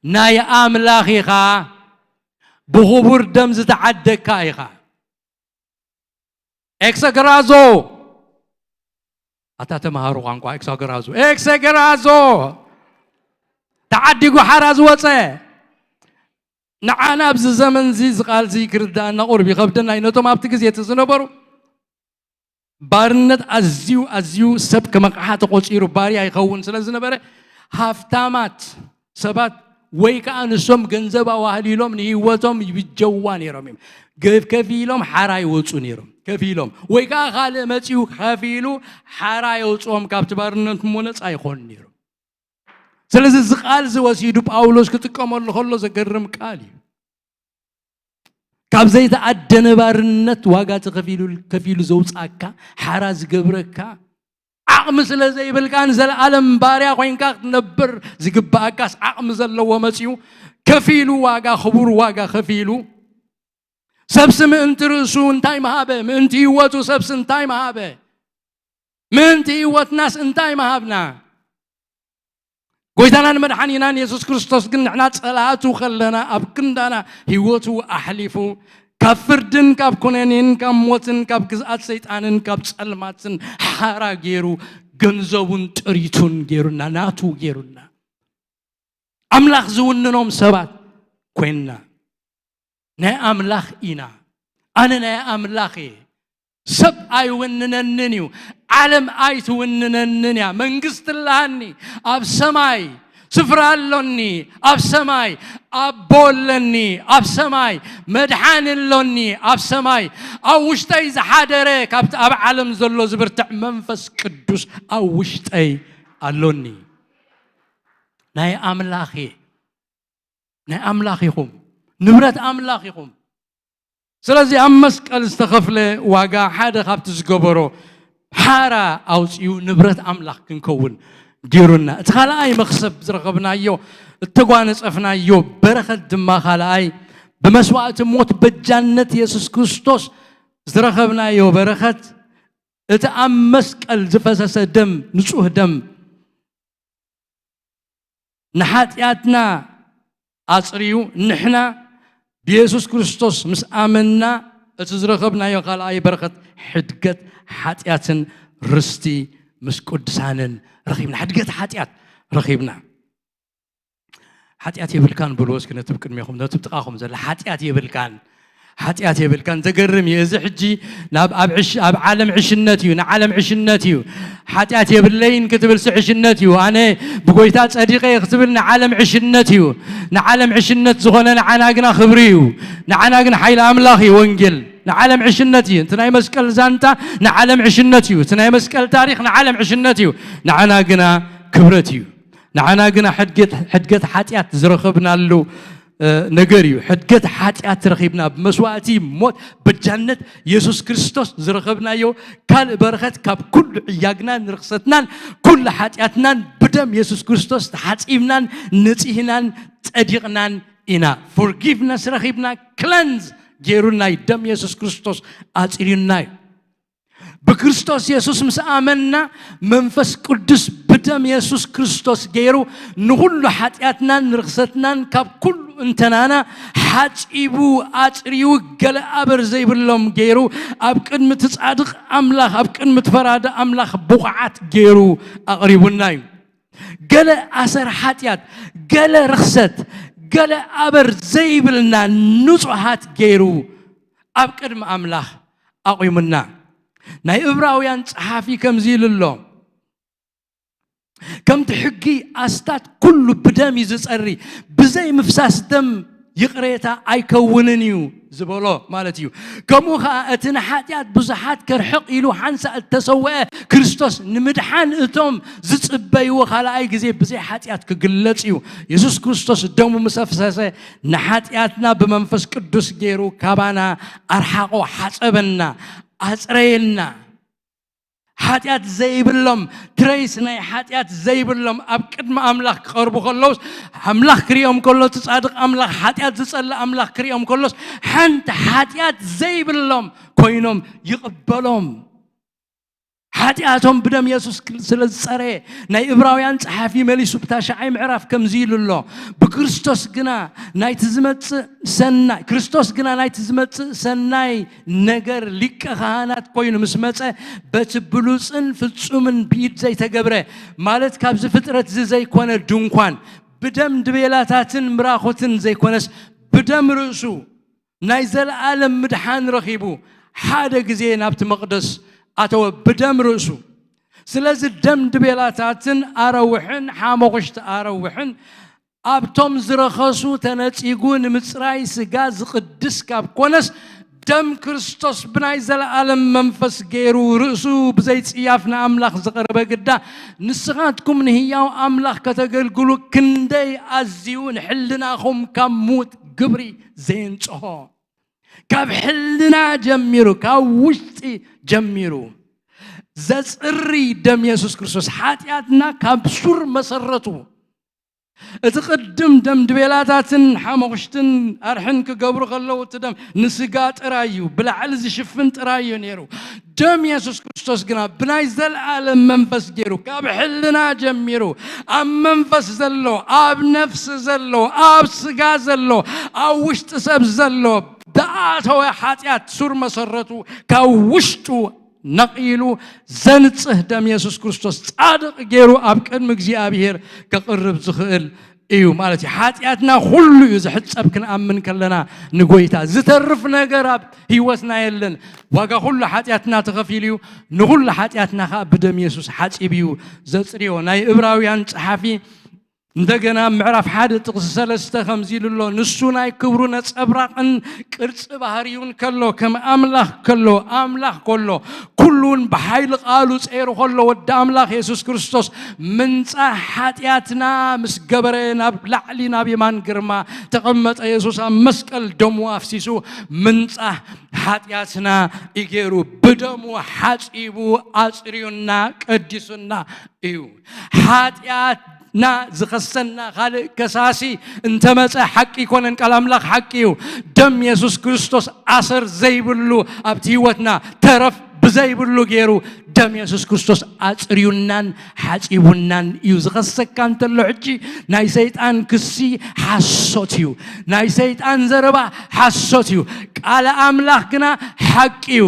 ናይ ኣምላኽ ኢኻ። ብኽቡር ደም ዝተዓደግካ ኢኻ። ኤክሰግራዞ ኣታ ተምሃሩ ቋንቋ ኤክሰግራዞ ኤክሰግራዞ ተዓዲጉ ሓራ ዝወፀ። ንዓና ኣብዚ ዘመን እዚ ዝቃል እዚ ክርዳእና ቁርብ ይኸብደና እዩ። ነቶም ኣብቲ ግዜ እቲ ዝነበሩ ባርነት ኣዝዩ ኣዝዩ ሰብ ከመቕሓ ተቆፂሩ ባርያ ይኸውን ስለ ዝነበረ ሃፍታማት ሰባት ወይ ከዓ ንሶም ገንዘብ ኣዋህሊሎም ንህይወቶም ይብጀዋ ነይሮም እዮም። ገብ ከፊሎም ሓራ ይወፁ ነይሮም ከፊሎም ወይ ከዓ ካልእ መፂኡ ከፊሉ ሓራ የውፅኦም ካብቲ ባርነት እሞ ነፃ ይኾኑ ነይሮም። ስለዚ እዚ ቃል እዚ ወሲዱ ጳውሎስ ክጥቀመሉ ከሎ ዘገርም ቃል እዩ። ካብ ዘይተኣደነ ባርነት ዋጋ ተኸፊሉ ከፊሉ ዘውፃካ ሓራ ዝገብረካ ዓቕሚ ስለ ዘይብልካ ንዘለኣለም ባርያ ኮይንካ ክትነብር ዝግባኣካስ ዓቕሚ ዘለዎ መፅዩ ከፊሉ ዋጋ ክቡር ዋጋ ከፊሉ ሰብሲ ምእንቲ ርእሱ እንታይ መሃበ ምእንቲ ህይወቱ ሰብሲ እንታይ መሃበ ምእንቲ ህይወትናስ እንታይ መሃብና ጎይታናን መድሓኒናን የሱስ ክርስቶስ ግን ንሕና ፀላእቱ ከለና ኣብ ክንዳና ህይወቱ ኣሕሊፉ ካብ ፍርድን ካብ ኩነኔን ካብ ሞትን ካብ ግዝኣት ሰይጣንን ካብ ፀልማትን ሓራ ገይሩ ገንዘቡን ጥሪቱን ገይሩና ናቱ ገይሩና ኣምላኽ ዝውንኖም ሰባት ኮይንና ናይ ኣምላኽ ኢና ኣነ ናይ ኣምላኽ እየ ሰብ ኣይውንነንን እዩ ዓለም ኣይትውንነንን እያ መንግስቲ ኣለሃኒ ኣብ ሰማይ ስፍራ ኣሎኒ ኣብ ሰማይ ኣቦ ኣለኒ ኣብ ሰማይ መድሓኒ ኣሎኒ ኣብ ሰማይ ኣብ ውሽጠይ ዝሓደረ ካብቲ ኣብ ዓለም ዘሎ ዝብርትዕ መንፈስ ቅዱስ ኣብ ውሽጠይ ኣሎኒ ናይ ኣምላኽ እየ ናይ ኣምላኽ ኢኹም ንብረት ኣምላኽ ኢኹም ስለዚ ኣብ መስቀል ዝተኸፍለ ዋጋ ሓደ ካብቲ ዝገበሮ ሓራ ኣውፅኡ ንብረት ኣምላኽ ክንከውን ገይሩና እቲ ካልኣይ መኽሰብ ዝረኸብናዮ እተጓነፀፍናዮ በረኸት ድማ ካልኣይ ብመስዋእቲ ሞት በጃነት የሱስ ክርስቶስ ዝረኸብናዮ በረኸት እቲ ኣብ መስቀል ዝፈሰሰ ደም ንፁህ ደም ንሓጢኣትና ኣፅርዩ ንሕና ብየሱስ ክርስቶስ ምስ ኣመንና እቲ ዝረኸብናዮ ካልኣይ በረኸት ሕድገት ሓጢኣትን ርስቲ ምስ ቅዱሳንን ረኺብና ሕድገት ሓጢኣት ረኺብና ሓጢኣት የብልካን በልዎ እስኪ ነቲ ብቅድሜኹም ነቲ ብጥቓኹም ዘሎ ሓጢኣት የብልካን ሓጢኣት የብልካን ዘገርም እዩ እዚ ሕጂ ናብ ኣብ ዓለም ዕሽነት እዩ ንዓለም ዕሽነት እዩ ሓጢኣት የብለይን ክትብልሲ ዕሽነት እዩ ኣነ ብጎይታ ፀዲቀ ክትብል ንዓለም ዕሽነት እዩ ንዓለም ዕሽነት ዝኾነ ንዓና ግና ክብሪ እዩ ንዓና ግን ሓይሊ ኣምላኽ እዩ ወንጌል ንዓለም ዕሽነት እዩ እቲ ናይ መስቀል ዛንታ ንዓለም ዕሽነት እዩ እቲ ናይ መስቀል ታሪክ ንዓለም ዕሽነት እዩ ንዓና ግና ክብረት እዩ ንዓና ግና ሕድገት ሓጢኣት ዝረኸብናሉ ነገር እዩ ሕድገት ሓጢኣት ረኺብና ብመስዋእቲ ሞት በጃነት የሱስ ክርስቶስ ዝረኸብናዮ ካልእ በረኸት ካብ ኩሉ ዕያግናን ርክሰትናን ኩሉ ሓጢኣትናን ብደም የሱስ ክርስቶስ ተሓፂብናን ንፅህናን ፀዲቕናን ኢና forgiveness ረኺብና cleanse ገይሩ ናይ ደም የሱስ ክርስቶስ ኣፅርዩና እዩ ብክርስቶስ የሱስ ምስ ኣመንና መንፈስ ቅዱስ ብደም የሱስ ክርስቶስ ገይሩ ንኹሉ ሓጢኣትናን ንርኽሰትናን ካብ ኩሉ እንተናና ሓፂቡ ኣፅርዩ ገለ ኣበር ዘይብሎም ገይሩ ኣብ ቅድሚ እቲ ፃድቕ ኣምላኽ ኣብ ቅድሚ እቲ ፈራዲ ኣምላኽ ብቑዓት ገይሩ ኣቕሪቡና እዩ ገለ ኣሰር ሓጢኣት ገለ ርኽሰት ገለ ኣበር ዘይብልና ንፁሃት ገይሩ ኣብ ቅድሚ ኣምላኽ ኣቑሙና ናይ እብራውያን ጸሓፊ ከምዚ ኢሉ ኣሎ ከምቲ ሕጊ ኣስታት ኩሉ ብደም እዩ ዝጸሪ ብዘይ ምፍሳስ ደም ይቕሬታ ኣይከውንን እዩ ዝበሎ ማለት እዩ ከምኡ ኸዓ እቲ ንሓጢኣት ብዙሓት ከርሕቕ ኢሉ ሓንሳእ እተሰውአ ክርስቶስ ንምድሓን እቶም ዝጽበይዎ ካልኣይ ግዜ ብዘይ ሓጢኣት ክግለጽ እዩ የሱስ ክርስቶስ ደሙ ምሰፍሰሰ ንሓጢኣትና ብመንፈስ ቅዱስ ገይሩ ካባና ኣርሓቖ ሓጸበና ኣጽረየና ሓጢኣት ዘይብሎም፣ ትረይስ ናይ ሓጢኣት ዘይብሎም ኣብ ቅድሚ ኣምላኽ ክቐርቡ ከለውስ፣ ኣምላኽ ክሪኦም ከሎ፣ እቲ ጻድቕ ኣምላኽ፣ ሓጢኣት ዝጸልእ ኣምላኽ ክሪኦም ከሎስ፣ ሓንቲ ሓጢኣት ዘይብሎም ኮይኖም ይቕበሎም። ሓጢኣቶም ብደም የሱስ ስለ ዝጸረየ፣ ናይ እብራውያን ጸሓፊ መሊሱ ብታሽዓይ ምዕራፍ ከምዚ ኢሉ ኣሎ። ብክርስቶስ ግና ናይቲ ዝመጽእ ሰናይ ክርስቶስ ግና ናይቲ ዝመጽእ ሰናይ ነገር ሊቀ ካህናት ኮይኑ ምስ መጸ፣ በቲ ብሉጽን ፍጹምን ብኢድ ዘይተገብረ፣ ማለት ካብዚ ፍጥረት እዚ ዘይኮነ ድንኳን፣ ብደም ድቤላታትን ምራኹትን ዘይኮነስ፣ ብደም ርእሱ ናይ ዘለኣለም ምድሓን ረኺቡ፣ ሓደ ግዜ ናብቲ መቕደስ ኣተወ፣ ብደም ርእሱ። ስለዚ ደም ድቤላታትን ኣረውሕን ሓመኹሽቲ ኣረውሕን ኣብቶም ዝረኸሱ ተነጺጉ፣ ንምጽራይ ስጋ ዝቕድስ ካብ ኮነስ፣ ደም ክርስቶስ ብናይ ዘለኣለም መንፈስ ገይሩ፣ ርእሱ ብዘይጽያፍ ንኣምላኽ ዘቕረበ ግዳ፣ ንስኻትኩም ንህያው ኣምላኽ ከተገልግሉ ክንደይ ኣዝዩ ንሕልናኹም ካብ ምዉት ግብሪ ዘየንጽሆ። ካብ ሕልና ጀሚሩ፣ ካብ ውሽጢ ጀሚሩ ዘጽሪ ደም የሱስ ክርስቶስ፣ ሓጢኣትና ካብ ሱር መሰረቱ፣ እቲ ቅድም ደም ድቤላታትን ሓመኹሽትን ኣርሕን ክገብሩ ከለዉ፣ እቲ ደም ንስጋ ጥራይ እዩ፣ ብላዕሊ ዝሽፍን ጥራይ እዩ ነይሩ። ደም የሱስ ክርስቶስ ግና ብናይ ዘለኣለም መንፈስ ገይሩ፣ ካብ ሕልና ጀሚሩ፣ ኣብ መንፈስ ዘሎ፣ ኣብ ነፍሲ ዘሎ፣ ኣብ ስጋ ዘሎ፣ ኣብ ውሽጢ ሰብ ዘሎ፣ ዝኣተወ ሓጢኣት ሱር መሰረቱ ካብ ውሽጡ ነቒሉ ዘንጽህ ደም የሱስ ክርስቶስ ጻድቕ ገይሩ ኣብ ቅድሚ እግዚኣብሔር ከቕርብ ዝኽእል እዩ ማለት እዩ። ሓጢኣትና ኩሉ እዩ ዝሕጸብ ክንኣምን ከለና ንጎይታ። ዝተርፍ ነገር ኣብ ህይወትና የለን። ዋጋ ኩሉ ሓጢኣትና ተኸፊሉ እዩ። ንኹሉ ሓጢኣትና ኸኣ ብደም የሱስ ሓጺቡ እዩ ዘጽርዮ። ናይ እብራውያን ጸሓፊ እንደገና ኣብ ምዕራፍ ሓደ ጥቕሲ ሰለስተ ከምዚ ኢሉ ኣሎ፣ "ንሱ ናይ ክብሩ ነጸብራቕን ቅርጺ ባህርዩን ከሎ፣ ከም ኣምላኽ ከሎ፣ ኣምላኽ ከሎ፣ ኩሉን ብሓይሊ ቃሉ ጸይሩ ከሎ፣ ወዲ ኣምላኽ የሱስ ክርስቶስ ምንጻህ ሓጢኣትና ምስ ገበረ፣ ናብ ላዕሊ ናብ የማን ግርማ ተቐመጠ። የሱስ ኣብ መስቀል ደሙ ኣፍሲሱ ምንጻህ ሓጢኣትና እዩ ገይሩ፣ ብደሙ ሓጺቡ ኣጽርዩና ቀዲሱና እዩ። ሓጢኣትና ዝኸሰና ካልእ ከሳሲ እንተመጸ ሓቂ ይኮነን፣ ቃል ኣምላኽ ሓቂ እዩ። ደም የሱስ ክርስቶስ ኣሰር ዘይብሉ ኣብቲ ህይወትና ተረፍ ብዘይብሉ ገይሩ ደም የሱስ ክርስቶስ ኣጽርዩናን ሓጺቡናን እዩ። ዝኸሰካ እንተሎ ሕጂ ናይ ሰይጣን ክሲ ሓሶት እዩ። ናይ ሰይጣን ዘረባ ሓሶት እዩ። ቃል ኣምላኽ ግና ሓቂ እዩ።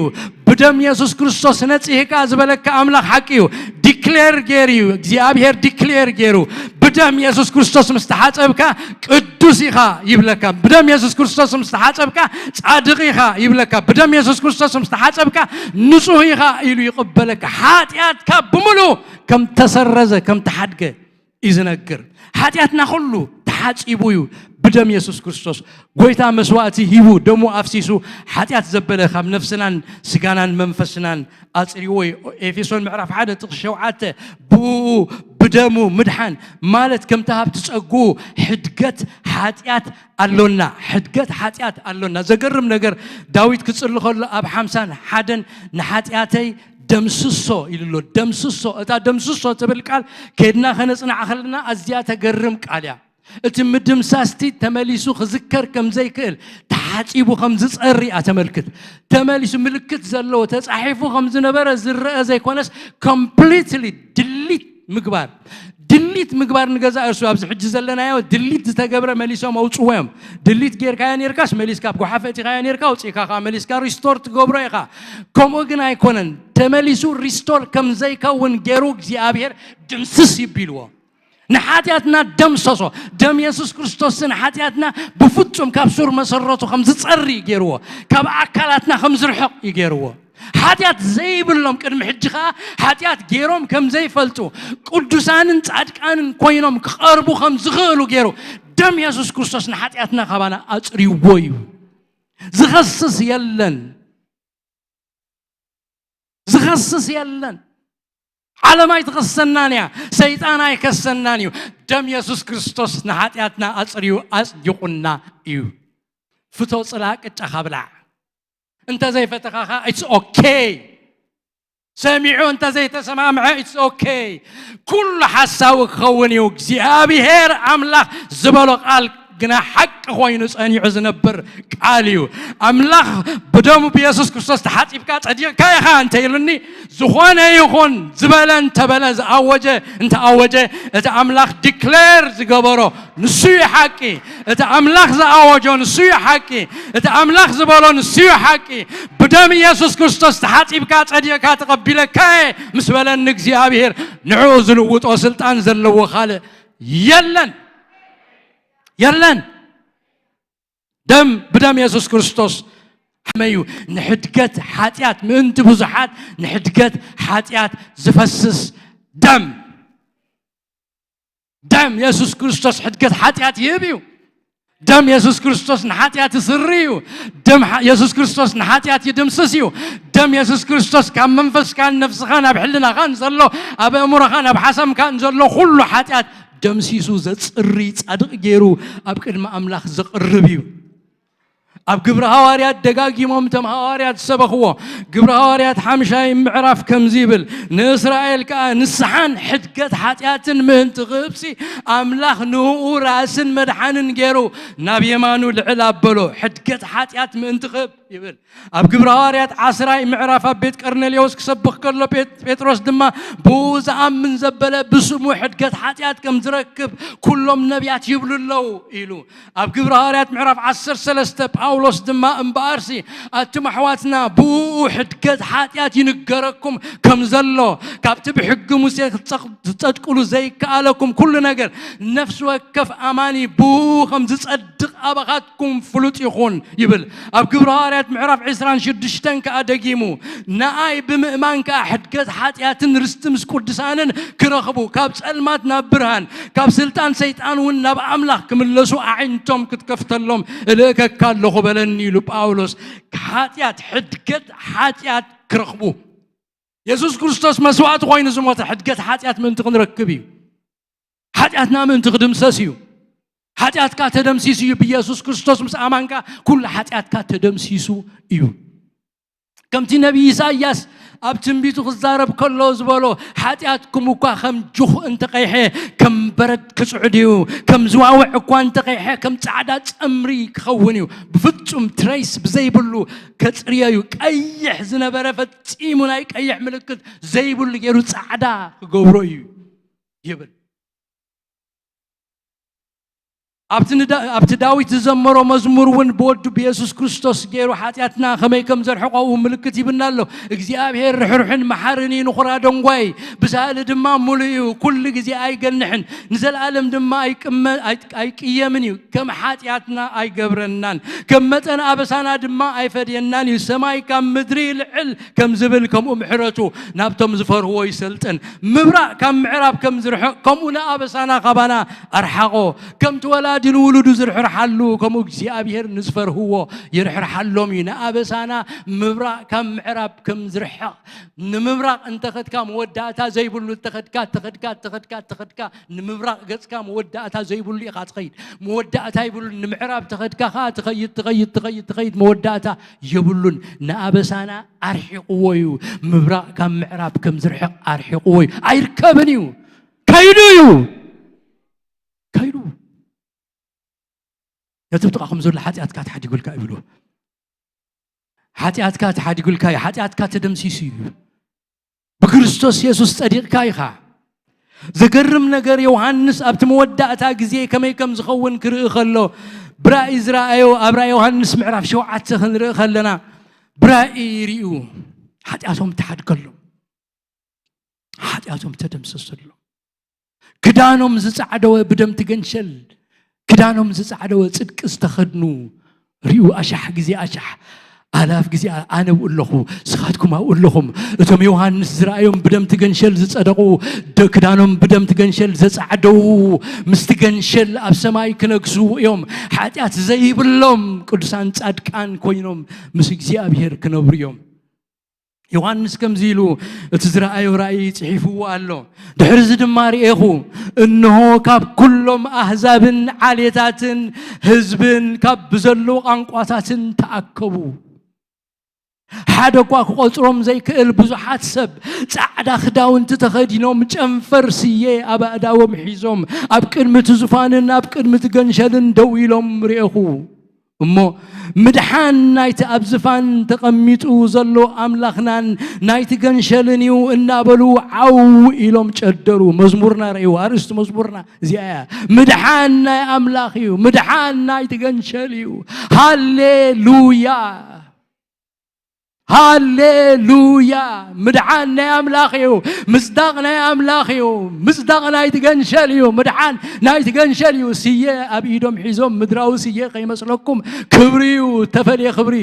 ብደም የሱስ ክርስቶስ ነጺህካ ዝበለካ ኣምላኽ ሓቂ እዩ። ዲክሌር ገይሩ እዩ፣ እግዚኣብሔር ዲክሌር ገይሩ። ብደም የሱስ ክርስቶስ ምስ ተሓጸብካ ቅዱስ ኢኻ ይብለካ። ብደም የሱስ ክርስቶስ ምስ ተሓጸብካ ጻድቕ ኢኻ ይብለካ። ብደም የሱስ ክርስቶስ ምስ ተሓጸብካ ንጹህ ኢኻ ኢሉ ይቕበለካ። ሓጢኣትካ ብምሉእ ከም ተሰረዘ፣ ከም ተሓድገ እዩ ዝነግር። ሓጢኣትና ኩሉ ተሓጺቡ እዩ ብደም የሱስ ክርስቶስ። ጎይታ መስዋእቲ ሂቡ፣ ደሙ ኣፍሲሱ፣ ሓጢኣት ዘበለ ካብ ነፍስናን ስጋናን መንፈስናን ኣጽሪዎ እዩ። ኤፌሶን ምዕራፍ ሓደ ጥቕሲ ሸውዓተ፣ ብኡ ብደሙ ምድሓን ማለት ከምቲ ሃብቲ ጸግኡ ሕድገት ሓጢኣት ኣሎና። ሕድገት ሓጢኣት ኣሎና። ዘገርም ነገር፣ ዳዊት ክጽሊ ከሎ ኣብ ሓምሳን ሓደን ንሓጢኣተይ ደምስሶ ኢሉ ኣሎ። ደምስሶ። እታ ደምስሶ ትብል ቃል ከድና ከነጽንዓ ከለና ኣዝያ ተገርም ቃል እያ። እቲ ምድምሳስቲ ተመሊሱ ክዝከር ከም ዘይክእል፣ ተሓጺቡ ከም ዝጸሪ እያ ተመልክት። ተመሊሱ ምልክት ዘለዎ ተጻሒፉ ከም ዝነበረ ዝረአ ዘይኮነስ፣ ኮምፕሊትሊ ድሊት ምግባር። ድሊት ምግባር ንገዛ እርሱ ኣብዚ ሕጂ ዘለናዮ ድሊት ዝተገብረ መሊሶም ኣውጽዎ እዮም። ድሊት ጌርካዮ ኔርካስ መሊስካ፣ ኣብ ጓሓፈ እቲኻዮ ኔርካ ኣውጺእካ ከኣ መሊስካ ሪስቶር ትገብሮ ኢኻ። ከምኡ ግን ኣይኮነን። ተመሊሱ ሪስቶር ከም ዘይከውን ገይሩ እግዚኣብሔር ድምስስ ይቢልዎ። ንሓጢኣትና ደምሰሶ። ደም የሱስ ክርስቶስ ንሓጢኣትና ብፍጹም ካብ ሱር መሰረቱ ከም ዝጸሪ እዩ ገይርዎ። ካብ ኣካላትና ከም ዝርሕቕ እዩ ገይርዎ። ሓጢኣት ዘይብሎም ቅድሚ ሕጂ ኸኣ ሓጢኣት ገይሮም ከም ዘይፈልጡ፣ ቅዱሳንን ጻድቃንን ኮይኖም ክቐርቡ ከም ዝኽእሉ ገይሩ ደም የሱስ ክርስቶስ ንሓጢኣትና ካባና ኣጽርይዎ እዩ። ዝኸስስ የለን። ዝኸስስ የለን። ዓለም ኣይትኸሰናን እያ። ሰይጣን ኣይከሰናን እዩ። ደም የሱስ ክርስቶስ ንሓጢኣትና ኣጽርዩ ኣጽዲቑና እዩ። ፍቶ ጽላእ ቅጫኻ ብላዕ። እንተ ዘይፈተኻ ኸኣ፣ it's okay። ሰሚዑ እንተ ዘይተሰማምዐ፣ it's okay። ኩሉ ሓሳዊ ክኸውን እዩ። እግዚኣብሔር ኣምላኽ ዝበሎ ቃል ግና ሓቂ ኮይኑ ጸኒዑ ዝነብር ቃል እዩ። ኣምላኽ ብደሙ ብየሱስ ክርስቶስ ተሓጺብካ ጸዲቕካ ኢኻ እንተ ኢሉኒ፣ ዝኾነ ይኹን ዝበለ እንተበለ፣ ዝኣወጀ እንተኣወጀ፣ እቲ ኣምላኽ ዲክሌር ዝገበሮ ንሱ እዩ ሓቂ። እቲ ኣምላኽ ዝኣወጆ ንሱ እዩ ሓቂ። እቲ ኣምላኽ ዝበሎ ንሱ እዩ ሓቂ። ብደም ኢየሱስ ክርስቶስ ተሓጺብካ፣ ጸዲቕካ፣ ተቐቢለካ እየ ምስ በለኒ እግዚኣብሔር፣ ንዕኡ ዝልውጦ ስልጣን ዘለዎ ካልእ የለን። የለን። ደም፣ ብደም የሱስ ክርስቶስ ሓመዩ። ንሕድገት ሓጢኣት፣ ምእንቲ ብዙሓት ንሕድገት ሓጢኣት ዝፈስስ ደም። ደም የሱስ ክርስቶስ ሕድገት ሓጢኣት ይህብ እዩ። ደም የሱስ ክርስቶስ ንሓጢኣት ይስሪ እዩ። ደም ሓ-፣ የሱስ ክርስቶስ ንሓጢኣት ይድምስስ እዩ። ደም የሱስ ክርስቶስ ካብ መንፈስካን ነፍስኻን ኣብ ሕልናኻን ዘሎ፣ ኣብ ኣእምሮኻን ኣብ ሓሳምካን ዘሎ ኩሉ ሓጢኣት ደምሲሱ ዘጽሪ ጻድቕ ገይሩ ኣብ ቅድሚ ኣምላኽ ዘቕርብ እዩ። ኣብ ግብሪ ሃዋርያት ደጋጊሞም እቶም ሃዋርያት ዝሰበኽዎ፣ ግብሪ ሃዋርያት ሓምሻይ ምዕራፍ ከምዚ ይብል፣ ንእስራኤል ከኣ ንስሓን ሕድገት ሓጢኣትን ምእንቲ ክህብሲ፣ ኣምላኽ ንእኡ ራእስን መድሓንን ገይሩ ናብ የማኑ ልዕል ኣበሎ። ሕድገት ሓጢኣት ምእንቲ ክህብ ይብል። ኣብ ግብሪ ሃዋርያት ዓስራይ ምዕራፍ ኣብ ቤት ቀርኔሌዎስ ክሰብኽ ከሎ፣ ጴጥ-፣ ጴጥሮስ ድማ፣ "ብኡ ዝኣምን ዘበለ ብስሙ ሕድገት ሓጢኣት ከም ዝረክብ ኩሎም ነቢያት ይብሉ ኣለዉ" ኢሉ። ኣብ ግብሪ ሃዋርያት ምዕራፍ ዓሰርተ ሰለስተ ጳውሎስ ድማ፣ "እምበኣርሲ ኣቱም ኣሕዋትና፣ ብእኡ ሕድገት ሓጢኣት ይንገረኩም ከም ዘሎ፣ ካብቲ ብሕጊ ሙሴ ክትጸቕ-፣ ክትጸድቅሉ ዘይከኣለኩም ኩሉ ነገር፣ ነፍሲ ወከፍ ኣማኒ ብእኡ ከም ዝጸድቕ ኣባኻትኩም ፍሉጥ ይኹን" ይብል። ኣብ ግብሪ ሃዋርያት ምዕራፍ ዕስራን ሽዱሽተን ከኣ ደጊሙ፣ "ንኣይ ብምእማን ከኣ ሕድገት ሓጢኣትን ርስቲ ምስ ቅዱሳንን ክረኽቡ፣ ካብ ጸልማት ናብ ብርሃን፣ ካብ ስልጣን ሰይጣን እውን ናብ ኣምላኽ ክምለሱ ኣዒንቶም ክትከፍተሎም እልእከካ ኣለኹ" በለኒ ኢሉ ጳውሎስ። ሓጢኣት፣ ሕድገት ሓጢኣት ክረኽቡ። የሱስ ክርስቶስ መስዋእቲ ኮይኑ ዝሞተ ሕድገት ሓጢኣት ምእንቲ ክንረክብ እዩ። ሓጢኣትና ምእንቲ ክድምሰስ እዩ። ሓጢኣትካ ተደምሲሱ እዩ። ብየሱስ ክርስቶስ ምስ ኣማንካ ኩሉ ሓጢኣትካ ተደምሲሱ እዩ። ከምቲ ነቢይ ኢሳይያስ ኣብ ትንቢቱ ክዛረብ ከሎ ዝበሎ፣ "ሓጢኣትኩም እኳ ከም ጁኽ እንተቐይሐ፣ ከም በረድ ክጽዕድ እዩ፣ ከም ዝዋውዕ እኳ እንተቐይሐ፣ ከም ጻዕዳ ጸምሪ ክኸውን እዩ። ብፍጹም ትሬስ ብዘይብሉ ከጽርዮ እዩ። ቀይሕ ዝነበረ ፈጺሙ ናይ ቀይሕ ምልክት ዘይብሉ ገይሩ ጻዕዳ ክገብሮ እዩ" ይብል። ኣብቲ ንዳ-፣ ኣብቲ ዳዊት ዝዘመሮ መዝሙር እውን ብወዱ ብየሱስ ክርስቶስ ገይሩ ሓጢኣትና ከመይ ከም ዘርሕቖ ምልክት ይብና ኣሎ። እግዚኣብሔር ርሕሩሕን መሓርን እዩ፣ ንኹራ ደንጓይ፣ ብሳህሊ ድማ ሙሉእ እዩ። ኩሉ ግዜ ኣይገንሕን፣ ንዘለኣለም ድማ ኣይቅመ-፣ ኣይ-፣ ኣይቅየምን እዩ። ከም ሓጢኣትና ኣይገብረናን፣ ከም መጠን ኣበሳና ድማ ኣይፈድየናን እዩ። ሰማይ ካብ ምድሪ ይልዕል ከም ዝብል፣ ከምኡ ምሕረቱ ናብቶም ዝፈርህዎ ይሰልጥን። ምብራቕ ካብ ምዕራብ ከም ዝርሕቕ፣ ከምኡ ንኣበሳና ካባና ኣርሓቖ። ከምቲ ወላዲ ንውሉዱ ዝርሕርሓሉ፣ ከምኡ እግዚኣብሔር ንዝፈርህዎ ይርሕርሓሎም እዩ። ንኣበሳና ምብራቕ ካብ ምዕራብ ከም ዝርሕቕ፣ ንምብራቕ እንተኸድካ መወዳእታ ዘይብሉ፣ እንተኸድካ፣ እንተኸድካ፣ እንተኸድካ፣ እንተኸድካ፣ ንምብራቕ ገጽካ መወዳእታ ዘይብሉ ኢኻ ትኸይድ። መወዳእታ ይብሉ። ንምዕራብ ተኸድካ ኸኣ ትኸይድ፣ ትኸይድ፣ ትኸይድ፣ ትኸይድ፣ መወዳእታ የብሉን። ንኣበሳና ኣርሒቕዎ እዩ። ምብራቕ ካብ ምዕራብ ከም ዝርሕቕ ኣርሒቕዎ እዩ። ኣይርከብን እዩ። ከይዱ እዩ። ከይዱ። ነቲ ብጥቓኹም ዘሎ ሓጢኣትካ ተሓዲጉልካ ይብሉ። ሓጢኣትካ ተሓዲጉልካ እዩ። ሓጢኣትካ ተደምሲሱ እዩ። ብክርስቶስ የሱስ ጸዲቕካ ኢኻ። ዘገርም ነገር፣ ዮሃንስ ኣብቲ መወዳእታ ግዜ ከመይ ከም ዝኸውን ክርኢ ከሎ፣ ብራእይ ዝረኣዮ፣ ኣብ ራእይ ዮሃንስ ምዕራፍ ሸውዓተ ክንርኢ ከለና፣ ብራእይ ርእዩ፣ ሓጢኣቶም ተሓድገሎም፣ ሓጢኣቶም ተደምሰሰሎም። ክዳኖም ዝጻዕደወ ብደም ትገንሸል፣ ክዳኖም ዝጻዕደወ ጽድቂ ዝተኸድኑ ርእዩ፣ ኣሻሕ ግዜ ኣሻሕ፣ ኣላፍ ግዜ ኣ-፣ ኣነ ኣብኡ ኣለኹ፣ ስኻትኩም ኣብኡ ኣለኹም። እቶም ዮሃንስ ዝረኣዮም ብደም ትገንሸል ዝጸደቑ፣ ደ-፣ ክዳኖም ብደም ትገንሸል ዘጻዕደዉ፣ ምስቲ ገንሸል ኣብ ሰማይ ክነግሱ እዮም። ሓጢኣት ዘይብሎም ቅዱሳን ጻድቃን ኮይኖም ምስ እግዚኣብሔር ክነብሩ እዮም። ዮሃንስ ከምዚ ኢሉ እቲ ዝረኣዮ ራእይ ጽሒፍዎ ኣሎ። ድሕሪ እዚ ድማ ርኤኹ፣ እንሆ፣ ካብ ኩሎም ኣህዛብን ዓሌታትን ህዝብን ካብ ብዘለዉ ቋንቋታትን ተኣከቡ። ሓደ እኳ ክቖጽሮም ዘይክእል ብዙሓት ሰብ ጻዕዳ ክዳውንቲ ተኸዲኖም፣ ጨንፈር ስየ ኣብ ኣእዳዎም ሒዞም፣ ኣብ ቅድሚ እቲ ዙፋንን ኣብ ቅድሚ እቲ ገንሸልን ደው ኢሎም ርኤኹ። እሞ ምድሓን ናይቲ ኣብ ዝፋን ተቐሚጡ ዘሎ ኣምላኽናን ናይቲ ገንሸልን እዩ እናበሉ ዓው ኢሎም ጨደሩ። መዝሙርና ርእዩ፣ ኣርእስቲ መዝሙርና እዚኣ እያ። ምድሓን ናይ ኣምላኽ እዩ፣ ምድሓን ናይቲ ገንሸል እዩ። ሃሌሉያ! ሃሌሉያ! ምድሓን ናይ ኣምላኽ እዩ፣ ምጽዳቕ ናይ ኣምላኽ እዩ፣ ምጽዳቕ ናይቲ ገንሸል እዩ፣ ምድሓን ናይቲ ገንሸል እዩ። ስየ ኣብ ኢዶም ሒዞም፣ ምድራዊ ስየ ከይመስለኩም፣ ክብሪ እዩ፣ ተፈልየ ክብሪ።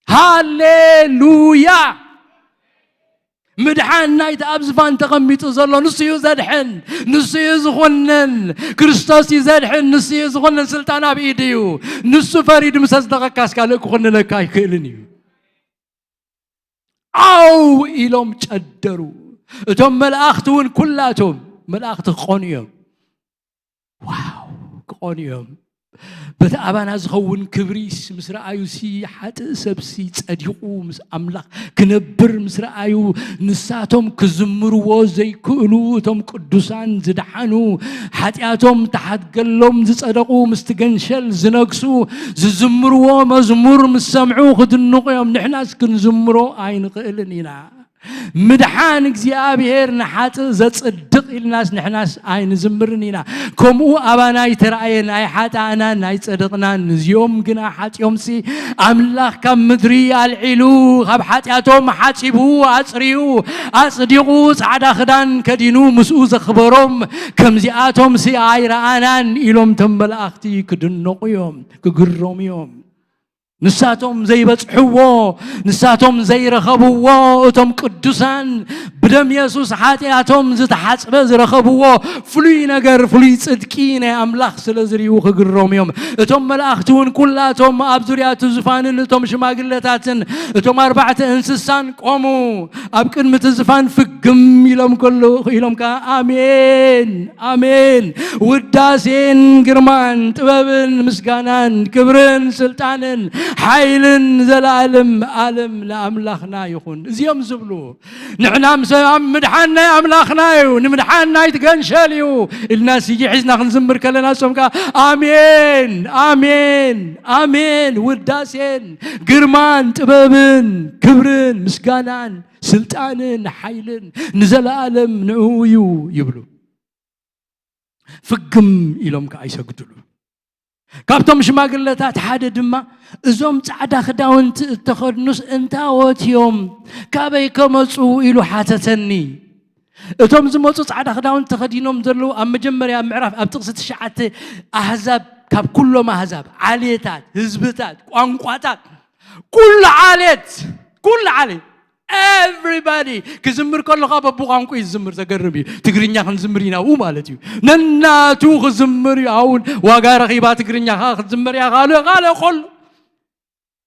ሃሌሉያ! ምድሓን ናይቲ ኣብ ዝፋን ተቐሚጡ ዘሎ ንሱ እዩ ዘድሕን፣ ንሱ እዩ ዝኹንን። ክርስቶስ እዩ ዘድሕን፣ ንሱ እዩ ዝኹንን። ስልጣን ኣብ ኢዱ እዩ። ንሱ ፈሪዱ ምስ ኣጽደቐካስ ካልእ ክኹንነካ ኣይክእልን እዩ። ዓው ኢሎም ጨደሩ። እቶም መላእኽቲ እውን ኩላቶም፣ መላእኽቲ ክኾኑ እዮም። ዋው ክኾኑ እዮም። በቲ ኣባና ዝኸውን ክብሪስ ምስ ረኣዩሲ፣ ሓጥእ ሰብሲ ጸዲቑ ምስ ኣምላኽ ክነብር ምስ ረኣዩ፣ ንሳቶም ክዝምርዎ ዘይክእሉ፣ እቶም ቅዱሳን ዝደሓኑ፣ ሓጢኣቶም ተሓድገሎም ዝጸደቑ፣ ምስቲ ገንሸል ዝነግሱ፣ ዝዝምርዎ መዝሙር ምስ ሰምዑ ክድንቑ እዮም። ንሕናስ ክንዝምሮ ኣይንኽእልን ኢና። ምድሓን እግዚኣብሔር ንሓጥእ ዘጽድቕ ኢልናስ ንሕናስ ኣይንዝምርን ኢና። ከምኡ ኣባና ኣይተራእየን፣ ኣይሓጣእናን ኣይጸደቕናን። እዚኦም ግና ሓጢኦምሲ ኣምላኽ ካብ ምድሪ ኣልዒሉ፣ ካብ ሓጢኣቶም ሓጺቡ፣ ኣጽርዩ፣ ኣጽዲቑ፣ ጻዕዳ ክዳን ከዲኑ ምስኡ ዘኽበሮም፣ ከምዚኣቶምሲ ኣይረኣናን ኢሎም እቶም መላእኽቲ ክድነቑ እዮም፣ ክግረሙ እዮም። ንሳቶም ዘይበጽሕዎ፣ ንሳቶም ዘይረኸብዎ፣ እቶም ቅዱሳን ብደም የሱስ ሓጢኣቶም ዝተሓጽበ ዝረኸብዎ ፍሉይ ነገር፣ ፍሉይ ጽድቂ ናይ ኣምላኽ ስለ ዝርእዩ ክግረሙ እዮም። እቶም መላእኽቲ እውን ኩላቶም ኣብ ዙርያ እቲ ዙፋንን እቶም ሽማግለታትን እቶም ኣርባዕተ እንስሳን ቆሙ። ኣብ ቅድሚ እቲ ዝፋን ፍግም ኢሎም ከሎ፣ ኢሎም ከኣ ኣሜን፣ ኣሜን፣ ውዳሴን ግርማን ጥበብን ምስጋናን ክብርን ስልጣንን ሓይልን ንዘለኣለም ኣለም ንኣምላኽና ይኹን። እዚኦም ዝብሉ ንሕና ምስ ኣብ ምድሓን ናይ ኣምላኽና እዩ፣ ንምድሓን ናይቲ ገንሸል እዩ ኢልና ስየ ሒዝና ክንዝምር ከለና፣ እሶም ከኣ ኣሜን፣ ኣሜን፣ ኣሜን፣ ውዳሴን ግርማን ጥበብን ክብርን ምስጋናን ስልጣንን ሓይልን ንዘለኣለም ንዕኡ እዩ ይብሉ። ፍግም ኢሎም ከኣ ይሰግድሉ። ካብቶም ሽማግለታት ሓደ ድማ፣ እዞም ጻዕዳ ክዳውንቲ እተኸድኑስ እንታዎት እዮም? ካበይ ከመጹ? ኢሉ ሓተተኒ። እቶም ዝመጹ ጻዕዳ ክዳውንቲ ተኸዲኖም ዘለዉ ኣብ መጀመርያ ምዕራፍ ኣብ ጥቕሲ ትሽዓተ ኣህዛብ፣ ካብ ኩሎም ኣህዛብ፣ ዓሌታት፣ ህዝብታት፣ ቋንቋታት፣ ኩሉ ዓሌት፣ ኩሉ ዓሌት፣ everybody ክዝምር ከሎ ከኣ በብቋንቋ እዩ ዝዝምር። ዘገርም እዩ። ትግርኛ ክንዝምር ኢና ኣብኡ ማለት እዩ። ነናቱ ክዝምር እዩ። ኣውን ዋጋ ረኺባ ትግርኛ ከኣ ክትዝምር እያ። ካልእ፣ ካልእ ኩሉ።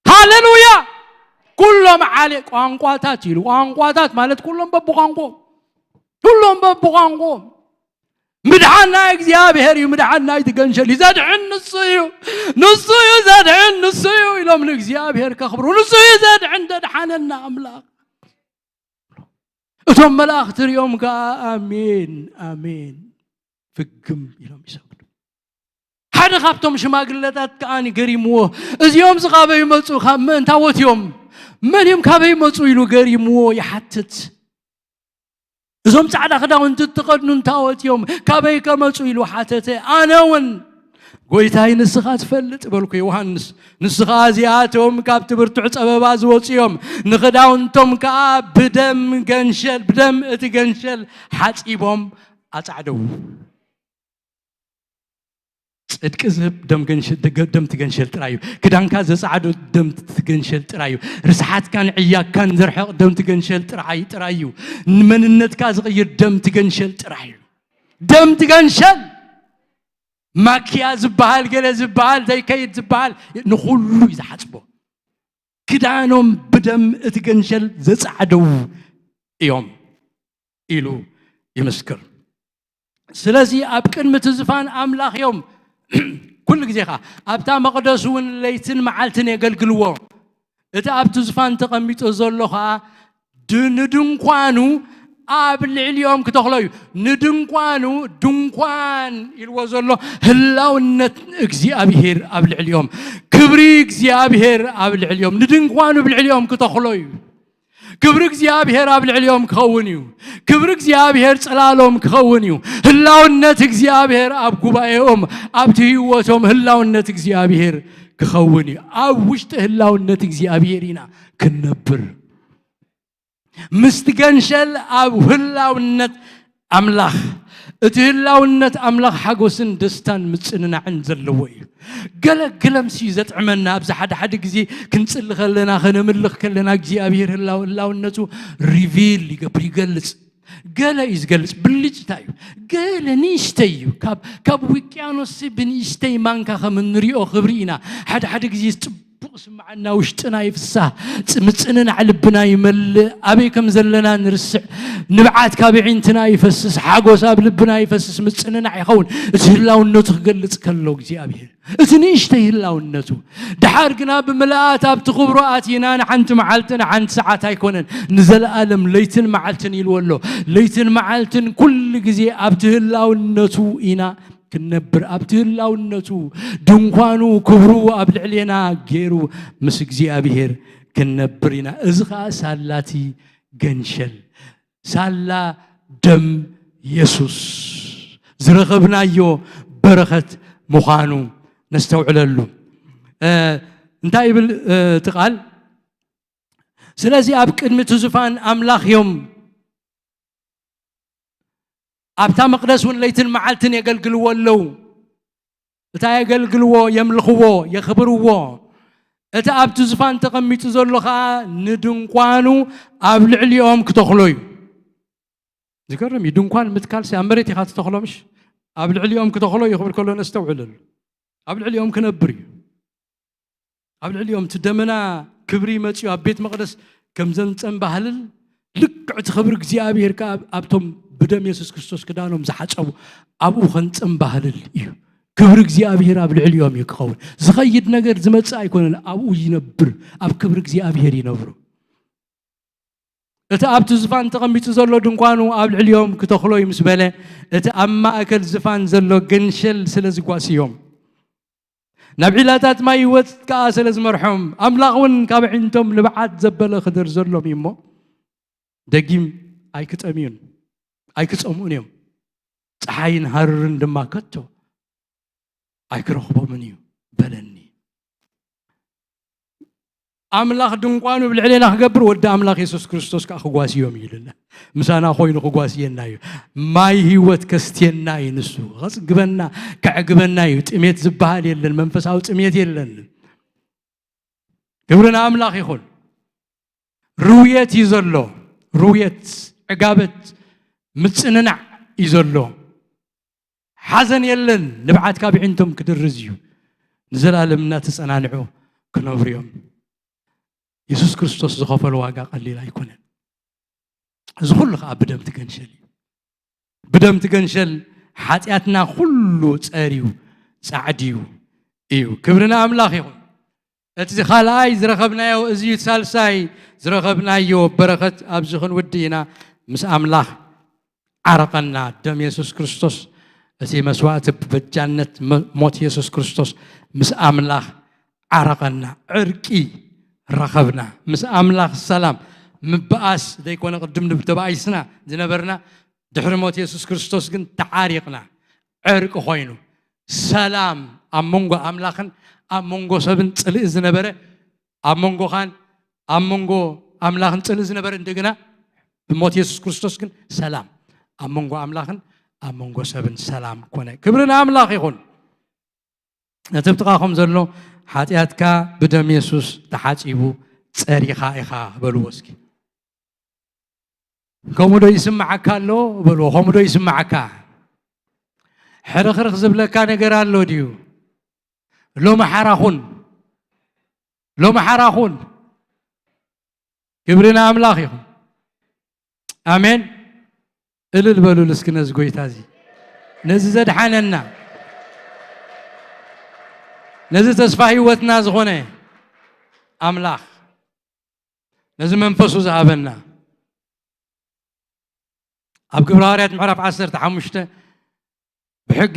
ሃሌሉያ! ኩሎም ዓሌ ቋንቋታት ኢሉ። ቋንቋታት ማለት ኩሎም በብቋንቋ። ኩሎም በብቋንቋ። ምድሓን ናይ እግዚኣብሔር እዩ፣ ምድሓን ናይቲ ገንሸል እዩ። ዘድሕን ንሱ እዩ፣ ንሱ እዩ ዘድሕን፣ ንሱ እዩ ኢሎም ንእግዚኣብሔር ከኽብሩ። ንሱ እዩ ዘድሕን፣ ዘድሓነና ኣምላኽ። እቶም መላእኽቲ ሪኦም ከኣ ኣሜን፣ ኣሜን ፍግም ኢሎም ይሰግዱ። ሓደ ካብቶም ሽማግለታት ከኣ ገሪምዎ፣ እዚኦም እዚ ካበይ መጹ? ካብ መን ታቦት እዮም? መን እዮም? ካበይ መጹ? ኢሉ ገሪምዎ ይሓትት። እዞም ጻዕዳ ክዳውንቲ እተኸድኑ እንታዎት እዮም? ካበይ ከመጹ? ኢሉ ሓተተ። ኣነ እውን ጎይታይ ንስኻ ትፈልጥ በልኩ። ዮሃንስ ንሱ ኸኣ እዚኣቶም ካብቲ ብርቱዕ ጸበባ ዝወጹ እዮም፣ ንኽዳውንቶም ከኣ ብደም ገንሸል፣ ብደም እቲ ገንሸል ሓጺቦም ኣጻዕደዉ። ጽድቂ ዝህብ ደም ገንሸ-፣ ደገ-፣ ደም ትገንሸል ጥራይ እዩ። ክዳንካ ዘጻዕዶ ደም ትገንሸል ጥራይ እዩ። ርስሓትካን ዕያካን ዘርሕቕ ደም ትገንሸል ጥራይ፣ ጥራይ እዩ። ንመንነትካ ዝቕይር ደም ትገንሸል ጥራይ እዩ። ደም ትገንሸል። ማክያ ዝበሃል፣ ገለ ዝበሃል፣ ዘይከይድ ዝበሃል፣ ንኹሉ እዩ ዝሓጽቦ። ክዳኖም ብደም እቲ ገንሸል ዘጻዕደዉ እዮም ኢሉ ይምስክር። ስለዚ ኣብ ቅድሚ እቲ ዝፋን ኣምላኽ እዮም ኩሉ ግዜ ኸዓ ኣብታ መቕደስ እውን ለይትን መዓልትን የገልግልዎ። እቲ ኣብቲ ዝፋን ተቐሚጡ ዘሎ ኸዓ ድ-፣ ንድንኳኑ ኣብ ልዕሊኦም ክተኽሎ እዩ። ንድንኳኑ፣ ድንኳን ኢልዎ ዘሎ ህላውነት እግዚኣብሔር ኣብ ልዕሊኦም፣ ክብሪ እግዚኣብሔር ኣብ ልዕሊኦም፣ ንድንኳኑ ኣብ ልዕሊኦም ክተኽሎ እዩ። ክብሪ እግዚኣብሔር ኣብ ልዕሊኦም ክኸውን እዩ። ክብሪ እግዚኣብሔር ጽላሎም ክኸውን እዩ። ህላውነት እግዚኣብሔር ኣብ ጉባኤኦም፣ ኣብቲ ህይወቶም ህላውነት እግዚኣብሔር ክኸውን እዩ። ኣብ ውሽጢ ህላውነት እግዚኣብሔር ኢና ክንነብር። ምስቲ ገንሸል ኣብ ህላውነት ኣምላኽ፣ እቲ ህላውነት ኣምላኽ ሓጎስን ደስታን ምጽንናዕን ዘለዎ እዩ። ገለ ገለምሲ ዘጥዕመና፣ ኣብዚ ሓደ ሓደ ግዜ ክንጽሊ ከለና፣ ከነምልኽ ከለና እግዚኣብሔር ህላው-፣ ህላውነቱ ሪቪል ይገብር፣ ይገልጽ። ገለ እዩ ዝገልጽ፣ ብልጭታ እዩ። ገለ ንእሽተይ እዩ። ካብ፣ ካብ ውቅያኖስ ብንእሽተይ ማንካ ከም እንሪኦ ክብሪ ኢና። ሓደ ሓደ ግዜ ጽቡቕ ስምዓና፣ ውሽጥና ይፍሳህ፣ ጽ-፣ ምጽንናዕ ልብና ይመልእ። ኣበይ ከም ዘለና ንርስዕ። ንብዓት ካብ ኣዒንትና ይፈስስ፣ ሓጎስ ኣብ ልብና ይፈስስ፣ ምጽንናዕ ይኸውን። እቲ ህላውነቱ ክገልጽ ከሎ እግዚኣብሔር፣ እቲ ንእሽተይ ህላውነቱ። ደሓር ግና ብምልኣት ኣብቲ ክብሩ ኣቲና ንሓንቲ መዓልቲ ንሓንቲ ሰዓት ኣይኮነን፣ ንዘለኣለም ለይትን መዓልትን ኢልዎ ኣሎ። ለይትን መዓልትን ኩሉ ግዜ ኣብቲ ህላውነቱ ኢና ክንነብር፣ ኣብቲ ህላውነቱ ድንኳኑ ክብሩ ኣብ ልዕሌና ገይሩ ምስ እግዚኣብሔር ክንነብር ኢና። እዚ ኸዓ ሳላቲ ገንሸል፣ ሳላ ደም የሱስ ዝረኸብናዮ በረኸት ምዃኑ ነስተውዕለሉ። እ፣ እንታይ ይብል፣ እ፣ እቲ ቃል? ስለዚ ኣብ ቅድሚ እቲ ዙፋን ኣምላኽ እዮም፣ ኣብታ መቕደስ እውን ለይትን መዓልትን የገልግልዎ ኣለዉ። እታ የገልግልዎ፣ የምልኽዎ፣ የኽብርዎ። እቲ ኣብቲ ዙፋን ተቐሚጡ ዘሎ ኸዓ ንድንኳኑ ኣብ ልዕሊኦም ክተኽሎ እዩ። ዝገርም እዩ። ድንኳን ምትካልሲ ኣብ መሬት ኢኻ ትተኽሎ፣ ምሽ? ኣብ ልዕሊኦም ክተኽሎ እዩ ክብል ከሎ ነስተውዕለሉ። ኣብ ልዕሊኦም ክነብር እዩ። ኣብ ልዕሊኦም እቲ ደመና ክብሪ መጺኡ ኣብ ቤት መቕደስ ከም ዘንጸንባህልል፣ ልክዕ እቲ ክብሪ እግዚኣብሔር ከኣ ኣብ-፣ ኣብቶም ብደም የሱስ ክርስቶስ ክዳኖም ዝሓጸቡ ኣብኡ ከንጸንባህልል እዩ። ክብሪ እግዚኣብሔር ኣብ ልዕሊኦም እዩ ክኸውን። ዝኸይድ ነገር ዝመጽእ ኣይኮነን፣ ኣብኡ ይነብር፣ ኣብ ክብሪ እግዚኣብሔር ይነብሩ። እቲ ኣብቲ ዝፋን ተቐሚጡ ዘሎ ድንኳኑ ኣብ ልዕሊኦም ክተኽሎ እዩ ምስ በለ፣ እቲ ኣብ ማእከል ዝፋን ዘሎ ገንሸል ስለ ዝጓስዮም፣ ናብ ዒላታት ማይ ህይወት ከኣ ስለ ዝመርሖም፣ ኣምላኽ እውን ካብ ኣዒንቶም ንብዓት ዘበለ ክደርዘሎም እዩ እሞ፣ ደጊም ኣይክጠምዩን ኣይክጸምኡን እዮም። ጸሓይን ሃሩርን ድማ ከቶ ኣይክረኽቦምን እዩ በለኒ። ኣምላኽ ድንኳኑ ኣብ ልዕሌና ክገብር፣ ወዲ ኣምላኽ የሱስ ክርስቶስ ከኣ ክጓስዮም እዩ ኢሉና። ምሳና ኮይኑ ክጓስየና እዩ። ማይ ህይወት ከስትየና እዩ ንሱ። ከጽግበና፣ ከዕግበና እዩ። ጥሜት ዝበሃል የለን፣ መንፈሳዊ ጥሜት የለን። ክብሪ ንኣምላኽ ይኹን። ርውየት እዩ ዘሎ። ርውየት፣ ዕጋበት፣ ምጽንናዕ እዩ ዘሎ። ሓዘን የለን። ንብዓት ካብ ኣዒንቶም ክድርዝ እዩ። ንዘለኣለም እናተጸናንዑ ክነብሩ እዮም። የሱስ ክርስቶስ ዝኸፈሎ ዋጋ ቀሊል ኣይኮነን። እዚ ኩሉ ኸኣ ብደም ትገንሸል እዩ። ብደም ትገንሸል፣ ሓጢኣትና ኩሉ ጸርዩ ጻዕድዩ እዩ። ክብሪ ንኣምላኽ ይኹን። እቲ ካልኣይ ዝረኸብናዮ፣ እዚ እዩ ሳልሳይ ዝረኸብናዮ በረኸት። ኣብዚ ክንውድእ ኢና። ምስ ኣምላኽ ዓረቐና። ደም የሱስ ክርስቶስ፣ እቲ መስዋእቲ በጃነት፣ መ-፣ ሞት የሱስ ክርስቶስ ምስ ኣምላኽ ዓረቐና። ዕርቂ ረኸብና። ምስ ኣምላኽ ሰላም። ምብኣስ ዘይኮነ፣ ቅድም ንብ-፣ ተባኢስና ዝነበርና፣ ድሕሪ ሞት የሱስ ክርስቶስ ግን ተዓሪቕና። ዕርቂ ኮይኑ፣ ሰላም ኣብ መንጎ ኣምላኽን ኣብ መንጎ ሰብን ጽልኢ ዝነበረ፣ ኣብ መንጎኻን ኣብ መንጎ ኣምላኽን ጽልኢ ዝነበረ፣ እንደገና ብሞት የሱስ ክርስቶስ ግን ሰላም ኣብ መንጎ ኣምላኽን ኣብ መንጎ ሰብን ሰላም ኮነ። ክብሪ ንኣምላኽ ይኹን። ነቲ ብጥቓኹም ዘሎ፣ ሓጢኣትካ ብደም የሱስ ተሓጺቡ ጸሪኻ ኢኻ በልዎ እስኪ። ከምኡ ዶ ይስምዓካ ኣሎ? በልዎ። ከምኡ ዶ ይስምዓካ? ሕርኽርኽ ዝብለካ ነገር ኣሎ ድዩ? ሎሚ ሓራ ኹን። ሎሚ ሓራ ኹን። ክብሪ ንኣምላኽ ይኹን። ኣሜን። እልል በሉሉ እስኪ ነዚ ጎይታ እዚ፣ ነዚ ዘድሓነና። ነዚ ተስፋ ህይወትና ዝኾነ ኣምላኽ፣ ነዚ መንፈሱ ዝሃበና፣ ኣብ ግብረ ሃዋርያት ምዕራፍ ዓሰርተ ሓሙሽተ ብሕጊ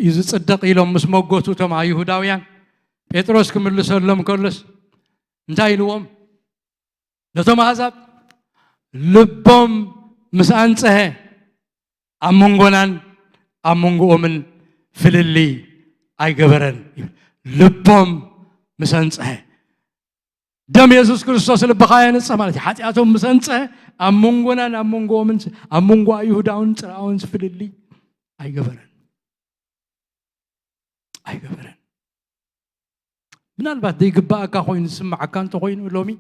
እዩ ዝጽደቕ ኢሎም ምስ መጎቱ እቶም ኣይሁዳውያን፣ ጴጥሮስ ክምልሰሎም ከሎስ እንታይ ኢልዎም? ነቶም ኣህዛብ ልቦም ምስ ኣንጽሀ ኣብ መንጎናን ኣብ መንጎኦምን ፍልልይ ኣይገበረን። ልቦም ምስ ኣንጽሀ፣ ደም የሱስ ክርስቶስ ልብኻ የንጽህ ማለት እዩ። ሓጢኣቶም ምስ ኣንጽሀ ኣብ መንጎናን ኣብ መንጎኦምን ኣብ መንጎ ኣይሁዳውን ጽርኣውን ፍልልይ ኣይገበረን። ኣይገበረን። ምናልባት ዘይግባኣካ ኮይኑ ዝስማዓካ እንተኮይኑ ሎሚ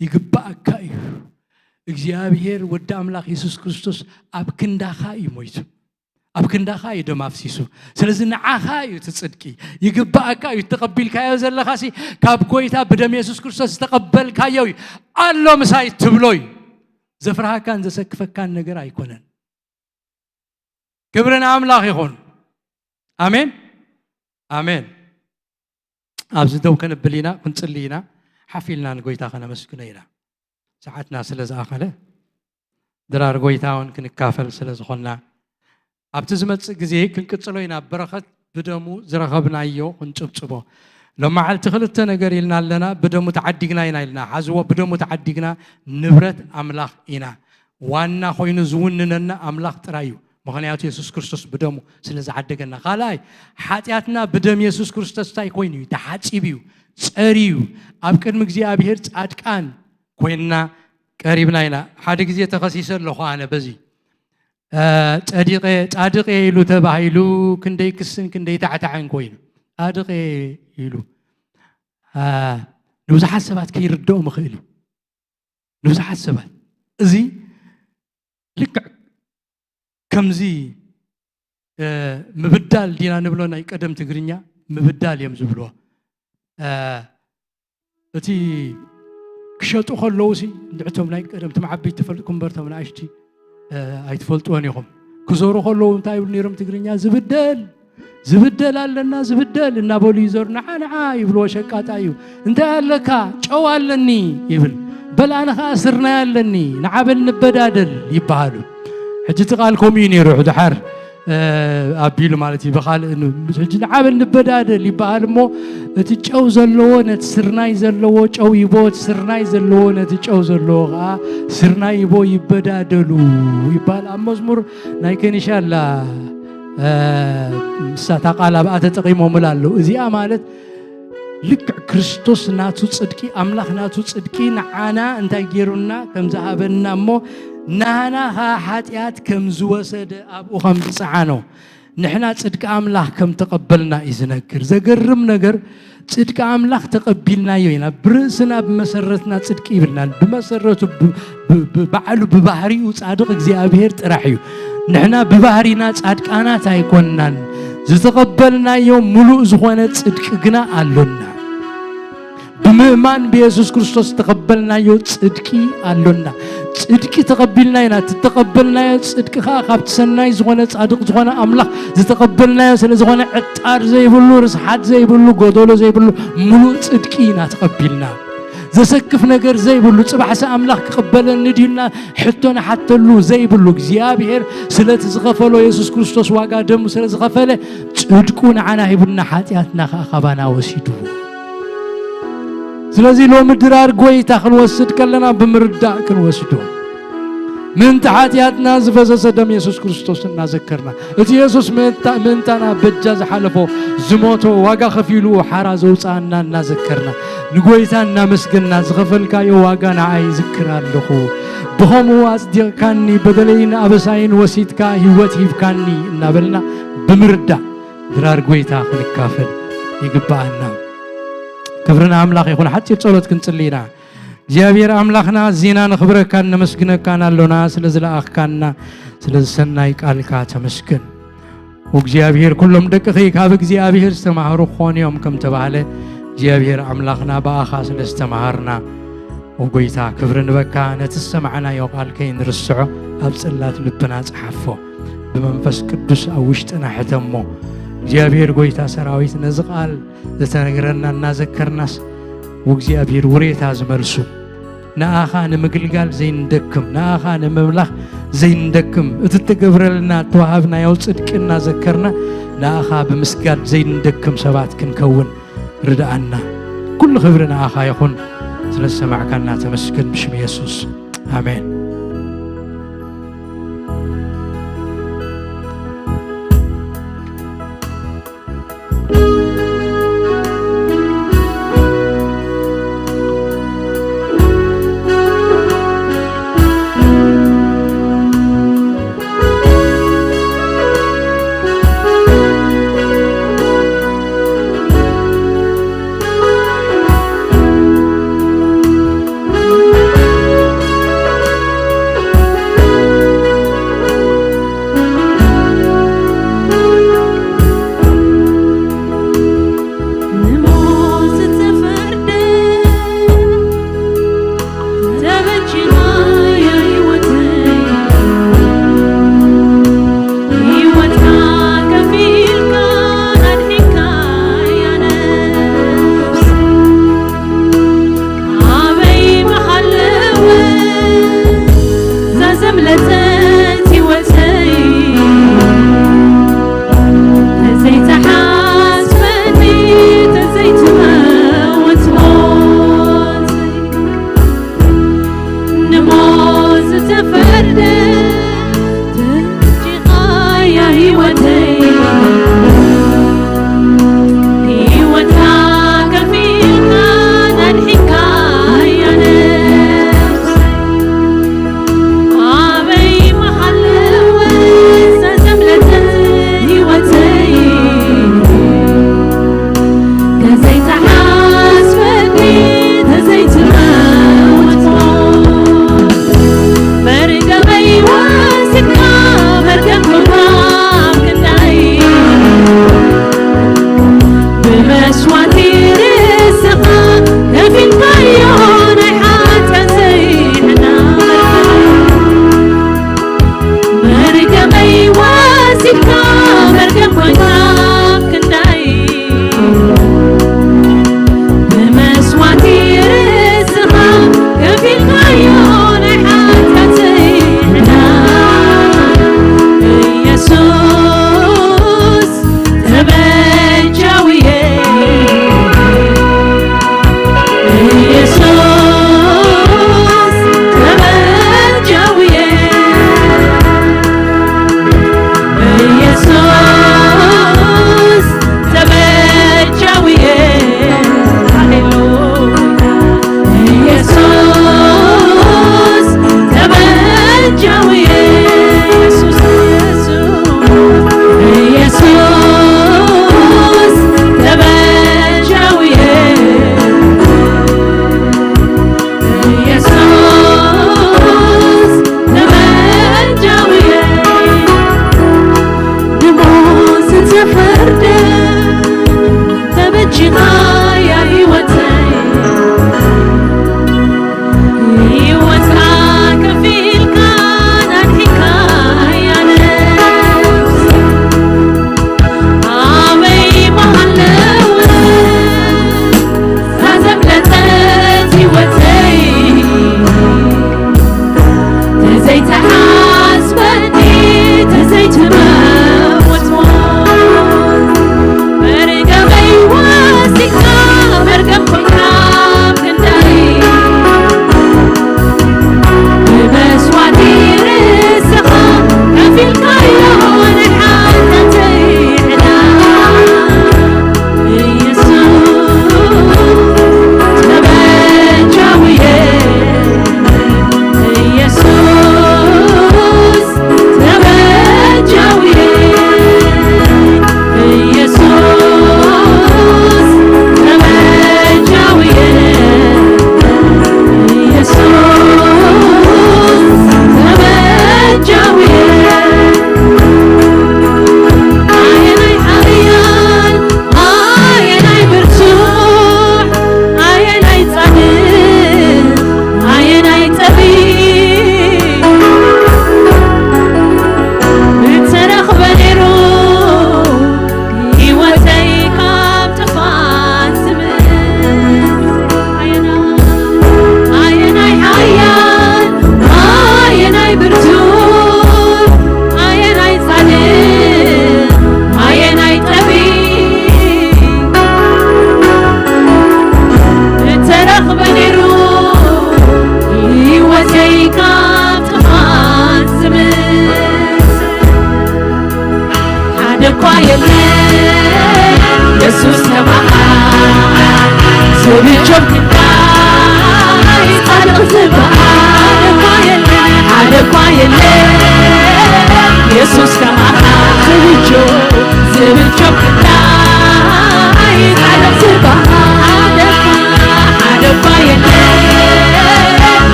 ይግባኣካ እዩ። እግዚኣብሔር ወዲ ኣምላኽ የሱስ ክርስቶስ ኣብ ክንዳኻ እዩ ሞይቱ። ኣብ ክንዳኻ እዩ ደም ኣፍሲሱ። ስለዚ ንዓኻ እዩ እቲ ጽድቂ። ይግባኣካ እዩ። እተቐቢልካዮ ዘለኻሲ ካብ ጎይታ ብደም የሱስ ክርስቶስ ዝተቐበልካዮ እዩ። ኣሎ ምሳይ ትብሎ እዩ። ዘፍርሃካን ዘሰክፈካን ነገር ኣይኮነን። ክብሪ ንኣምላኽ ይኹን። ኣሜን፣ ኣሜን። ኣብዚ ደው ክንብል ኢና፣ ክንጽሊ ኢና፣ ሓፍ ኢልና ንጎይታ ከነመስግኖ ኢና። ሰዓትና ስለ ዝኣኸለ ድራር ጎይታ እውን ክንካፈል ስለ ዝኾንና ኣብቲ ዝመጽእ ግዜ ክንቅጽሎ ኢና። በረኸት ብደሙ ዝረኸብናዮ ክንጽብጽቦ። ሎም መዓልቲ ክልተ ነገር ኢልና ኣለና። ብደሙ ተዓዲግና ኢና ኢልና። ሓዝዎ፣ ብደሙ ተዓዲግና ንብረት ኣምላኽ ኢና። ዋና ኮይኑ ዝውንነና ኣምላኽ ጥራይ እዩ። ምኽንያቱ የሱስ ክርስቶስ ብደሙ ስለ ዝዓደገና። ካልኣይ፣ ሓጢኣትና ብደም የሱስ ክርስቶስ እንታይ ኮይኑ እዩ? ተሓጺቡ እዩ፣ ጸርዩ እዩ። ኣብ ቅድሚ እግዚኣብሔር ጻድቃን ኮይንና ቀሪብና ኢና። ሓደ ግዜ ተኸሲሰ ኣለኹ ኣነ በዚ። እ፣ ጸዲቐ፣ ጻድቕ እየ ኢሉ ተባሂሉ ክንደይ ክስን ክንደይ ታዕታዕን ኮይኑ። ጻድቕ እየ ኢሉ። እ፣ ንብዙሓት ሰባት ከይርድኦም ይኽእል እዩ። ንብዙሓት ሰባት እዚ ልክዕ ከምዚ፣ እ፣ ምብዳል ዲና ንብሎ ናይ ቀደም ትግርኛ ምብዳል እዮም ዝብልዎ። እ፣ እቲ ክሸጡ ከለዉ ሲ ንዕቶም ናይ ቀደም ትም ዓበይቲ ትፈልጥኩም እምበር ቶም ንኣሽቲ፣ እ፣ ኣይትፈልጥዎን ኢኹም። ክዞሩ ከለዉ እንታይ ይብሉ ነይሮም ትግርኛ? ዝብደል፣ ዝብደል ኣለና፣ ዝብደል እናበሉ ይዞሩ። ንዓ፣ ንዓ ይብልዎ ሸቃጣ እዩ። እንታይ ኣለካ? ጨው ኣለኒ ይብል። በል ኣነ ኸዓ ስርናይ ኣለኒ፣ ንዓ በል ንበዳደል ይበሃሉ። ሕጂ እቲ ቃል ከምኡ እዩ ነይሩ። ድሓር፣ እ፣ ኣቢሉ ማለት እዩ። ብኻልእ ን-፣ ሕጂ ንዓ በል ንበዳደል ይበሃል እሞ፣ እቲ ጨው ዘለዎ ነቲ ስርናይ ዘለዎ ጨው ይቦ፣ እቲ ስርናይ ዘለዎ ነቲ ጨው ዘለዎ ኸዓ ስርናይ ይቦ ይበዳደሉ ይበሃል። ኣብ መዝሙር ናይ ከኒሻ ኣላ፣ እ፣ እሳታ ቃል ኣብኣ ተጠቒሞምላ ኣለዉ። እዚኣ ማለት ልክዕ ክርስቶስ ናቱ ጽድቂ፣ ኣምላኽ ናቱ ጽድቂ ንዓና እንታይ ገይሩና ከም ዝሃበና እሞ፣ ናህና ኸኣ ሓጢኣት ከም ዝወሰደ ኣብኡ ከም ዝጸዓኖ፣ ንሕና ጽድቂ ኣምላኽ ከም ተቐበልና እዩ ዝነግር። ዘገርም ነገር፣ ጽድቂ ኣምላኽ ተቐቢልናዮ ኢና። ብርእስና ብመሰረትና ጽድቂ ይብልና። ብመሰረቱ ብ-፣ ብ-፣ ብ-፣ ባዕሉ ብባህሪኡ ጻድቕ እግዚኣብሔር ጥራሕ እዩ። ንሕና ብባህሪና ጻድቃናት ኣይኮንናን። ዝተቐበልናዮ ምሉእ ዝኾነ ጽድቂ ግና ኣሎና። ብምእማን ብየሱስ ክርስቶስ ዝተቐበልናዮ ጽድቂ ኣሎና። ጽድቂ ተቐቢልና ኢና። እቲ ዝተቐበልናዮ ጽድቂ ኸኣ ካብቲ ሰናይ ዝኾነ ጻድቕ ዝኾነ ኣምላኽ ዝተቐበልናዮ ስለ ዝኾነ ዕጣር ዘይብሉ፣ ርስሓት ዘይብሉ፣ ጎደሎ ዘይብሉ ምሉእ ጽድቂ ኢና ተቐቢልና። ዘሰክፍ ነገር ዘይብሉ፣ ጽባሕሲ ኣምላኽ ክቕበለኒ ድዩ ኢልና ሕቶ ንሓተሉ ዘይብሉ፣ እግዚኣብሔር ስለቲ ዝኸፈሎ የሱስ ክርስቶስ ዋጋ ደሙ ስለ ዝኸፈለ ጽድቁ ንዓና ሂቡና፣ ሓጢኣትና ኸኣ ካባና ወሲድዎ። ስለዚ ሎሚ ድራር ጐይታ ክንወስድ ከለና ብምርዳእ ክንወስዶ። ምእንቲ ሓጢኣትና ዝፈሰሰ ደም የሱስ ክርስቶስ እናዘከርና፣ እቲ የሱስ ምእንታ-፣ ምእንታና በጃ ዝሓለፎ፣ ዝሞቶ፣ ዋጋ ከፊሉ ሓራ ዘውፅኣና እናዘከርና፣ ንጐይታ እናመስገንና፣ ዝኸፈልካዮ ዋጋ ንዓይ ይዝክር ኣለኹ። ብኸምኡ ኣጽዲቕካኒ፣ በደለይን ኣበሳይን ወሲድካ ህይወት ሂብካኒ እናበልና ብምርዳእ ድራር ጐይታ ክንካፈል ይግብኣና። ክብሪ ንኣምላኽ ይኹን። ሓጺር ጸሎት ክንጽሊ ኢና። እግዚኣብሔር ኣምላኽና፣ ኣዚና ነኽብረካን ነመስግነካን ኣሎና፣ ስለ ዝለኣኽካና፣ ስለ ዝሰናይ ቃልካ ተመስገን። እግዚኣብሔር፣ ኩሎም ደቅኺ ካብ እግዚኣብሔር ዝተማህሩ ክኾኑ እዮም ከም ተባህለ፣ እግዚኣብሔር ኣምላኽና፣ ብኣኻ ስለ ዝተማሃርና፣ ኦ ጐይታ፣ ክብሪ ንበካ። ነቲ ዝሰማዕናዮ ቃል ከይንርስዖ ኣብ ጽላት ልብና ጸሓፎ። ብመንፈስ ቅዱስ ኣብ ውሽጥና ሕተሞ። እግዚኣብሔር ጎይታ ሰራዊት ነዚ ቃል ዝተነግረና እናዘከርናስ፣ እግዚኣብሔር ውሬታ ዝመልሱ፣ ንኣኻ ንምግልጋል ዘይንደክም፣ ንኣኻ ንምምላኽ ዘይንደክም፣ እቲ እትገብረልና እተዋሃብናዮ ጽድቂ እናዘከርና ንኣኻ ብምስጋድ ዘይንደክም ሰባት ክንከውን ርድኣና። ኩሉ ክብሪ ንኣኻ ይኹን። ስለ ዝሰማዕካና ተመስገን፣ ብሽም የሱስ ኣሜን።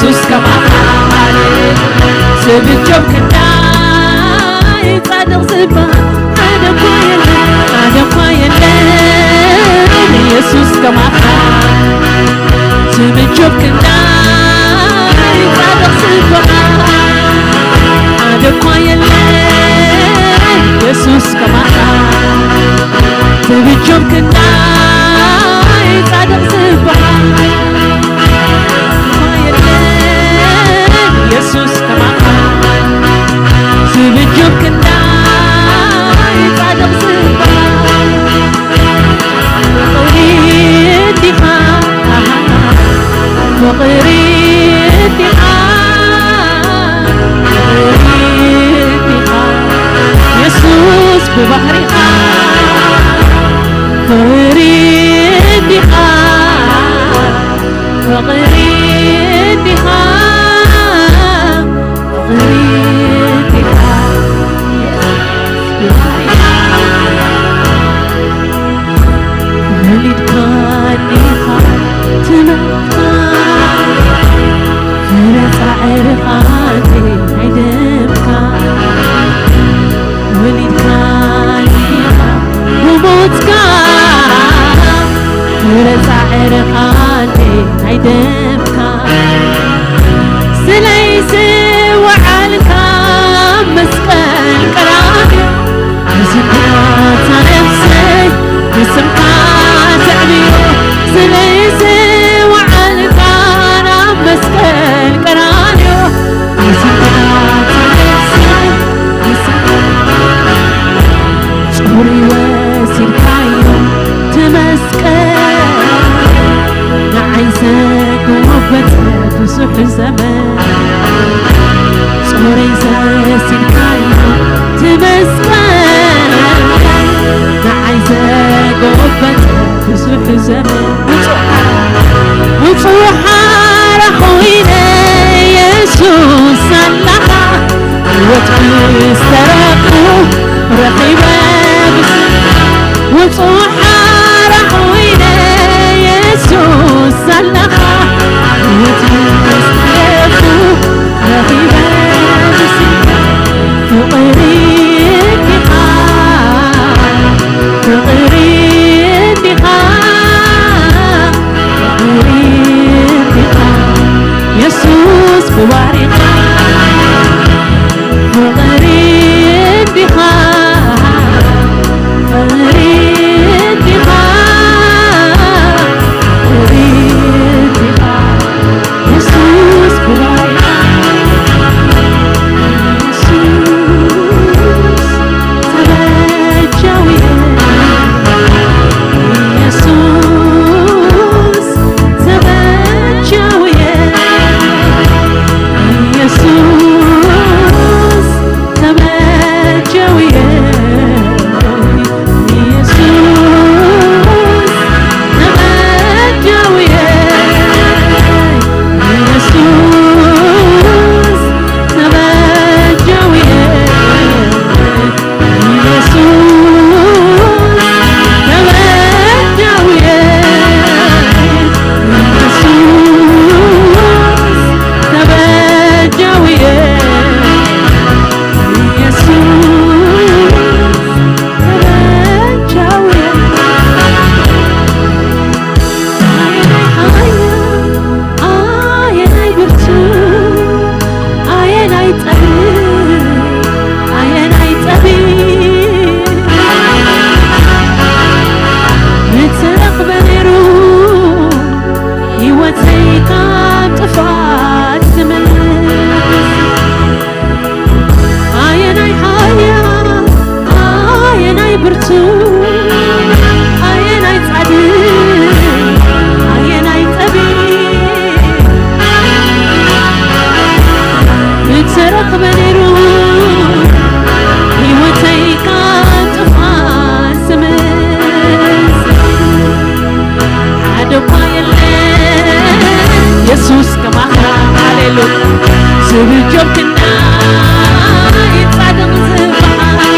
ኢየሱስ ከማኻ ዝብጀው ክንዳይ ጻድቕ ዝበሃል ሓደ እኳ የለን፣ ሓደ እኳ የለን። ኢየሱስ ከማኻ ዝብጀው ክንዳይ ጻድቕ ዝበሃል ሓደ እኳ የለን። ኢየሱስ ከማኻ ዝብጀው ክንዳይ ጻድቕ ዝበሃል የለን። ኢየሱስ ከማኻ ዝብጀው ክንዳይ ጻድቕ ዝበሃል ፍቕሪ እንዲኻ፣ ፍቕሪ እንዲኻ፣ ፍቕሪ እንዲኻ። ኢየሱስ ብባህሪኻ ፍቕሪ እንዲኻ፣ ፍቕሪ እንዲኻ፣ ፍቕሪ እንዲኻ። ወሊድካ እንዲኻ ትመካ፣ ፍረ ጻዕርኻ እንዴ ናይ ደምካ። ወሊድካ እንዲኻ ብሞትካ፣ ፍረ ጻዕርኻ እንዴ ናይ ደምካ። ስለይ ዝወዓልካ መስቀል ቀራንዮ፣ ንስንኳታ ነፍሰይ ብስምካ ተዕብዮ። ስለይ ዝወዓልካ ናብ መስቀል ቀራንዮ፣ ንስንኳታ ነፍሰይ ብስምካ ጽሩይ ወሲድካዮ እቲ መስቀል፣ ንዓይ ዘጎበጠ ብዙሕ ዘመን። ጽሩይ ዘሲድካዮ እቲ መስቀል፣ ንዓይ ዘጎበጠ ብዙሕ ዘመን። ውጹእ ሓራ ኮይነ ኢየሱስ ሳላኻ፣ ህይወት ምስ ተረፉ ረኺበ ብስምካ። ውጹእ ሓራ ኮይነ ኢየሱስ ሳላኻ፣ ህይወት ምስ ተረፉ ረኺበ ብስምካ። ፍቕሪ እንዲኻ፣ ፍቕሪ እንዲኻ፣ ፍቕሪ እንዲኻ፣ ኢየሱስ ብባህሪኻ ፍቕሪ እንዲኻ፣ ፍቕሪ እንዲኻ፣ ፍቕሪ እንዲኻ። ኢየሱስ ብባህሪኻ፣ ኢየሱስ ተበጃውየ፣ ኢየሱስ ተበጃውየ፣ ኢየሱስ ተበጃውየ፣ ኢየሱስ ተበጃውየ፣ ኢየሱስ ተበጃውየ። ኢየሱስ ተበጃውየ፣ ኢየሱስ ተበጃውየ፣ ኢየሱስ ተበጃውየ። ኣየናይ ሓያል፣ ኣየናይ ብርቱዕ፣ ኣየናይ ጸቢብ፣ ኣየናይ ጸቢብ ምተረኽበ ነይሩ፣ ህይወተይ ካብ ጥፍኣት ዝመልስ። ኣየናይ ሓያል፣ ኣየናይ ብርቱዕ፣ ኣየናይ ጻድቕ፣ ኣየናይ ጸቢብ ምተረኽበ ነይሩ፣ ህይወተይ ካብ ጥፍኣት ዝመልስ። ሓደ እኳ የለን ኢየሱስ ከማኻ፣ ሃሌሉያ። ዝብጀው ክንዳይ ጻድቕ ዝበሃል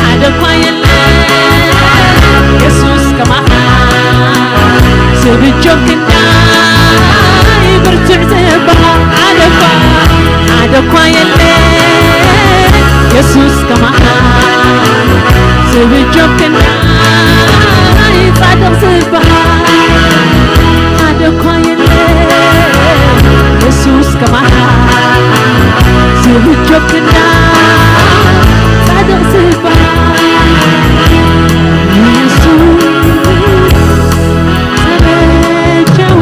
ሓደ እኳ የለን ኢየሱስ ከማኻ። ዝብጀው ክንዳይ ብርቱዕ ዝበሃል እኳ የለ የሱስ ከማኻ ዝብጆብ ክንዳይ ጻድቕ ዝበሃል ሓደ እኳ የለ የሱስ ከማኻ ዝብጆብ ክንዳይ ጻድቕ ዝበሃል የሱስ ተበጃዊ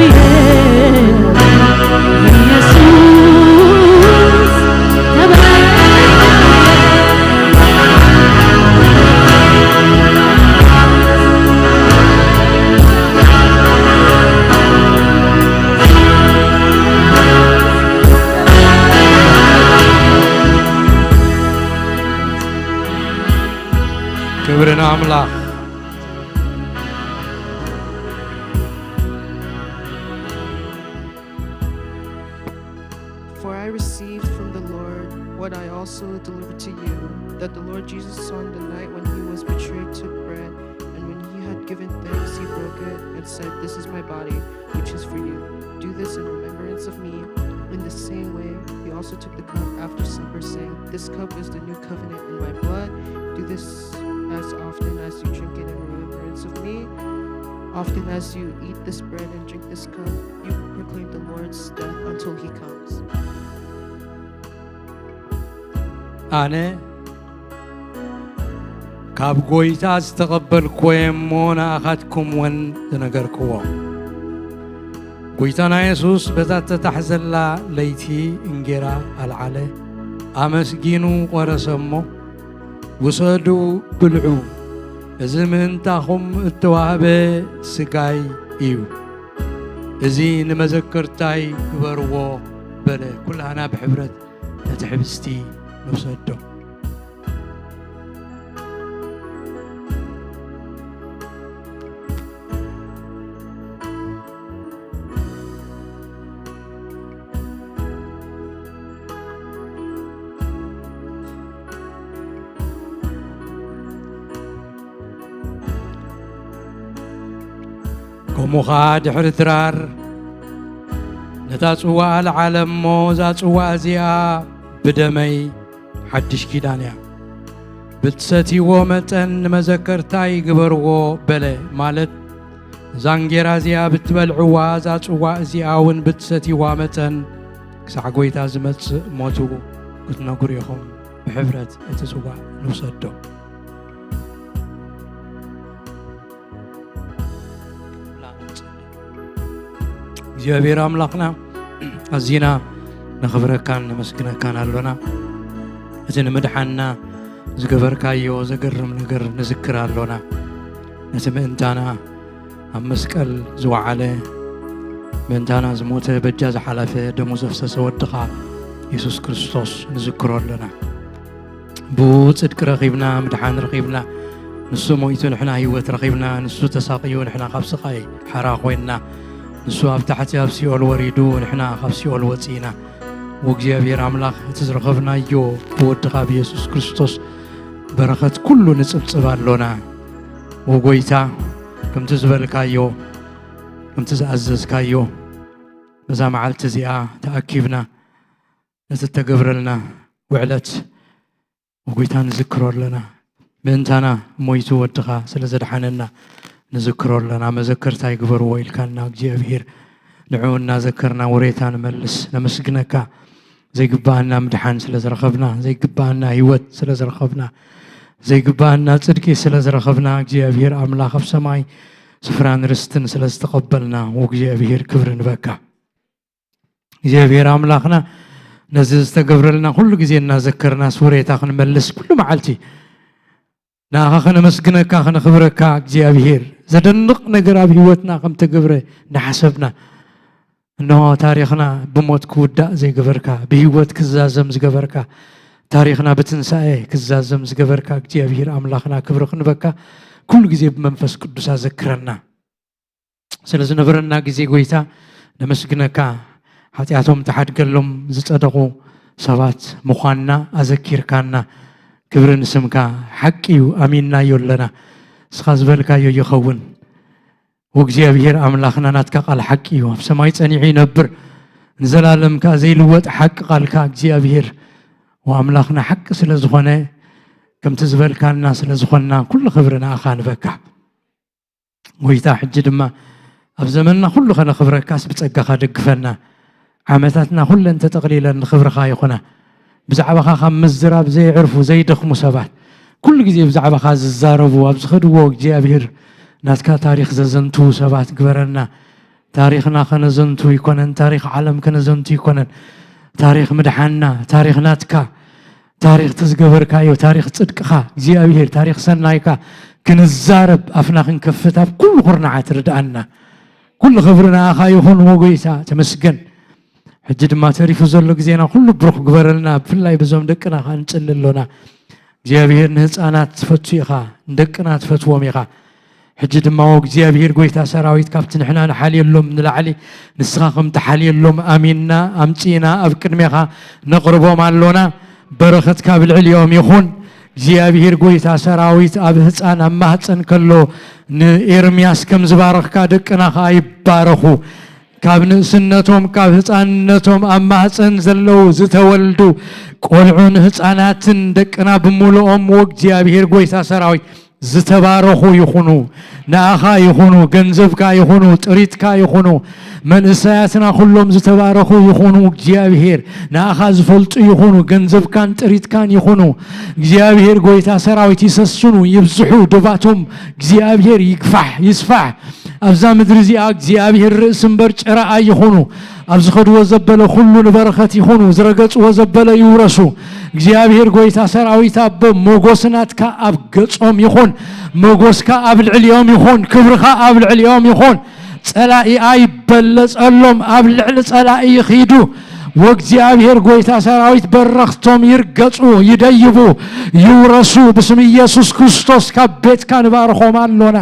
ክብሪ ንኣምላኽ። For I received from the Lord what I also delivered to you, that the Lord Jesus, on the night when he was betrayed, took bread, and when he had given thanks, he broke it and said, "This is my body, which is for you. Do this in remembrance of me." In the same way, he also took the cup after supper, saying, "This cup is the new covenant in my blood. Do this as often as you drink it in remembrance of me." Often as you eat this bread and drink this cup, you proclaim the Lord's death until he comes. ኣነ ካብ ጐይታ ዝተቐበልክዎ እየ እሞ፣ ንኣኻትኩም እውን ዝነገርክዎ። ጐይታና የሱስ በታ እተታሕዘላ ለይቲ እንጌራ ኣልዓለ፣ ኣመስጊኑ ቈረሰ እሞ፣ ውሰዱ፣ ብልዑ፣ እዚ ምእንታኹም እተዋህበ ስጋይ እዩ። እዚ ንመዘከርታይ ግበርዎ በለ። ኩላህና ብሕብረት ነቲ ሕብስቲ ንውሰዶ። ከምኡ ኸኣ ድሕሪ ድራር ነታ ጽዋእ ኣልዓለ እሞ፣ እዛ ጽዋእ እዚኣ ብደመይ ሓድሽ ኪዳን እያ፣ ብትሰትይዎ መጠን ንመዘከርታይ ግበርዎ በለ። ማለት እዛ እንጌራ እዚኣ ብትበልዕዋ፣ እዛ ጽዋእ እዚኣ እውን ብትሰትይዋ መጠን ክሳዕ ጐይታ ዝመጽእ ሞቱ ክትነግሩ ኢኹም። ብሕብረት እቲ ጽዋእ ንውሰዶ። እግዚኣብሔር ኣምላኽና ኣዚና ነኽብረካን ነመስግነካን ኣሎና። እቲ ንምድሓንና ዝገበርካዮ ዘገርም ነገር ንዝክር ኣሎና። ነቲ ምእንታና ኣብ መስቀል ዝወዓለ፣ ምእንታና ዝሞተ፣ በጃ ዝሓለፈ፣ ደሙ ዘፍሰሰ ወድኻ የሱስ ክርስቶስ ንዝክሮ ኣሎና። ብኡ ጽድቂ ረኺብና፣ ምድሓን ረኺብና። ንሱ ሞይቱ ንሕና ህይወት ረኺብና፣ ንሱ ተሳቕዩ ንሕና ካብ ስቓይ ሓራ ኮይንና፣ ንሱ ኣብ ታሕቲ ኣብ ሲኦል ወሪዱ ንሕና ካብ ሲኦል ወጺእና። ወእግዚኣብሔር ኣምላኽ እቲ ዝረኸብናዮ ብወድኻ ብየሱስ ክርስቶስ በረኸት ኩሉ ንጽብጽብ ኣሎና። ወጎይታ ከምቲ ዝበልካዮ ከምቲ ዝኣዘዝካዮ በዛ መዓልቲ እዚኣ ተኣኪብና ነቲ እተገብረልና ውዕለት ብጎይታ ንዝክሮ ኣለና። ምእንታና ሞይቱ ወድኻ ስለ ዘድሓነና ንዝክሮ ኣለና። መዘከርታ ይግበርዎ ኢልካና እግዚኣብሄር። ንዕኡ እናዘከርና ወሬታ ንመልስ። ነመስግነካ። ዘይግባኣና ምድሓን ስለ ዝረኸብና፣ ዘይግባኣና ህይወት ስለ ዝረኸብና፣ ዘይግባኣና ጽድቂ ስለ ዝረኸብና እግዚኣብሄር ኣምላኽ ኣብ ሰማይ ስፍራን ርስትን ስለ ዝተቐበልና እግዚኣብሄር ክብሪ ንበካ። እግዚኣብሔር ኣምላኽና ነዚ ዝተገብረልና ኩሉ ግዜ እናዘከርናስ ወሬታ ክንመልስ ኩሉ መዓልቲ ንኣኻ ከነመስግነካ ከነኽብረካ እግዚኣብሔር ዘደንቕ ነገር ኣብ ህይወትና ከም ተገብረ እናሓሰብና እንሆ ታሪኽና ብሞት ክውዳእ ዘይገበርካ ብህይወት ክዛዘም ዝገበርካ ታሪኽና ብትንሳኤ ክዛዘም ዝገበርካ እግዚኣብሔር ኣምላኽና ክብሪ ክንበካ ኩሉ ግዜ ብመንፈስ ቅዱስ ኣዘክረና። ስለ ዝነበረና ግዜ ጎይታ ነመስግነካ። ሓጢኣቶም ተሓድገሎም ዝጸደቑ ሰባት ምዃንና ኣዘኪርካና። ክብሪ ንስምካ። ሓቂ እዩ፣ ኣሚንናዮ ኣለና። ንስኻ ዝበልካዮ ይኸውን። ወእግዚኣብሔር ኣምላኽና ናትካ ቃል ሓቂ እዩ። ኣብ ሰማይ ጸኒዑ ይነብር። ንዘላለም ከኣ ዘይልወጥ ሓቂ ቃልካ እግዚኣብሔር ወኣምላኽና ሓቂ ስለ ዝኾነ፣ ከምቲ ዝበልካና ስለ ዝኾንና፣ ኩሉ ክብሪ ንኣኻ ንበካ። ጎይታ፣ ሕጂ ድማ ኣብ ዘመንና ኩሉ ከነኽብረካስ ብጸጋኻ ደግፈና። ዓመታትና ኩለን ተጠቕሊለን ንኽብርኻ ይኹና። ብዛዕባኻ ካብ ምዝራብ ዘየዕርፉ ዘይደኽሙ ሰባት፣ ኩሉ ግዜ ብዛዕባኻ ዝዛረቡ፣ ኣብ ዝኸድዎ እግዚኣብሔር ናትካ ታሪኽ ዘዘንትዉ ሰባት ግበረና። ታሪኽና ከነዘንቱ ይኮነን፣ ታሪኽ ዓለም ከነዘንቱ ይኮነን። ታሪኽ ምድሓንና፣ ታሪኽ ናትካ፣ ታሪኽ እቲ ዝገበርካዮ፣ ታሪኽ ጽድቅኻ እግዚኣብሔር፣ ታሪኽ ሰናይካ ክንዛረብ ኣፍና ክንከፍት ኣብ ኩሉ ኩርናዓት ርድኣና። ኩሉ ክብሪ ንኣኻ ይኹን፣ ዎ ጎይታ፣ ተመስገን። ሕጂ ድማ ተሪፉ ዘሎ ግዜና ኩሉ ብሩኽ ግበረልና። ብፍላይ በዞም ደቅና ኸኣ ንጽሊ ኣሎና። እግዚኣብሔር ንህፃናት ትፈቱ ኢኻ፣ ንደቅና ትፈትዎም ኢኻ። ሕጂ ድማ ዎ እግዚኣብሔር ጎይታ ሰራዊት፣ ካብቲ ንሕና ንሓልየሎም ንላዕሊ ንስኻ ከም ትሓልየሎም ኣሚንና ኣምጺእና ኣብ ቅድሜኻ ነቕርቦም ኣሎና። በረኸትካ ኣብ ልዕሊኦም ይኹን። እግዚኣብሔር ጎይታ ሰራዊት ኣብ ህፃን ኣብ ማህፀን ከሎ ንኤርምያስ ከም ዝባረኽካ ደቅና ኸኣ ይባረኹ። ካብ ንእስነቶም ካብ ህፃንነቶም ኣብ ማህፀን ዘለዉ ዝተወልዱ ቆልዑን ህፃናትን ደቅና ብምሉኦም ዎ እግዚኣብሔር ጎይታ ሰራዊት ዝተባረኹ ይኹኑ። ንኣኻ ይኹኑ፣ ገንዘብካ ይኹኑ፣ ጥሪትካ ይኹኑ። መንእሰያትና ኩሎም ዝተባረኹ ይኹኑ። እግዚኣብሔር ንኣኻ ዝፈልጡ ይኹኑ፣ ገንዘብካን ጥሪትካን ይኹኑ። እግዚኣብሔር ጎይታ ሰራዊት ይሰስኑ፣ ይብዝሑ፣ ድባቶም እግዚኣብሔር ይግፋሕ፣ ይስፋሕ። ኣብዛ ምድሪ እዚኣ እግዚኣብሔር ርእሲ እምበር ጭራ ኣይኹኑ። ኣብ ዝኸድዎ ዘበለ ኩሉ ንበረኸት ይኹኑ፣ ዝረገጽዎ ዘበለ ይውረሱ። እግዚኣብሔር ጎይታ ሰራዊት ኣቦ፣ ሞጎስ ናትካ ኣብ ገጾም ይኹን፣ ሞጎስካ ኣብ ልዕሊኦም ይኹን፣ ክብርኻ ኣብ ልዕሊኦም ይኹን። ጸላኢ ኣይበለጸሎም፣ ኣብ ልዕሊ ጸላኢ ይኺዱ። ወእግዚኣብሔር ጎይታ ሰራዊት በረኽቶም ይርገጹ፣ ይደይቡ፣ ይውረሱ። ብስም ኢየሱስ ክርስቶስ ካብ ቤትካ ንባርኾም ኣሎና።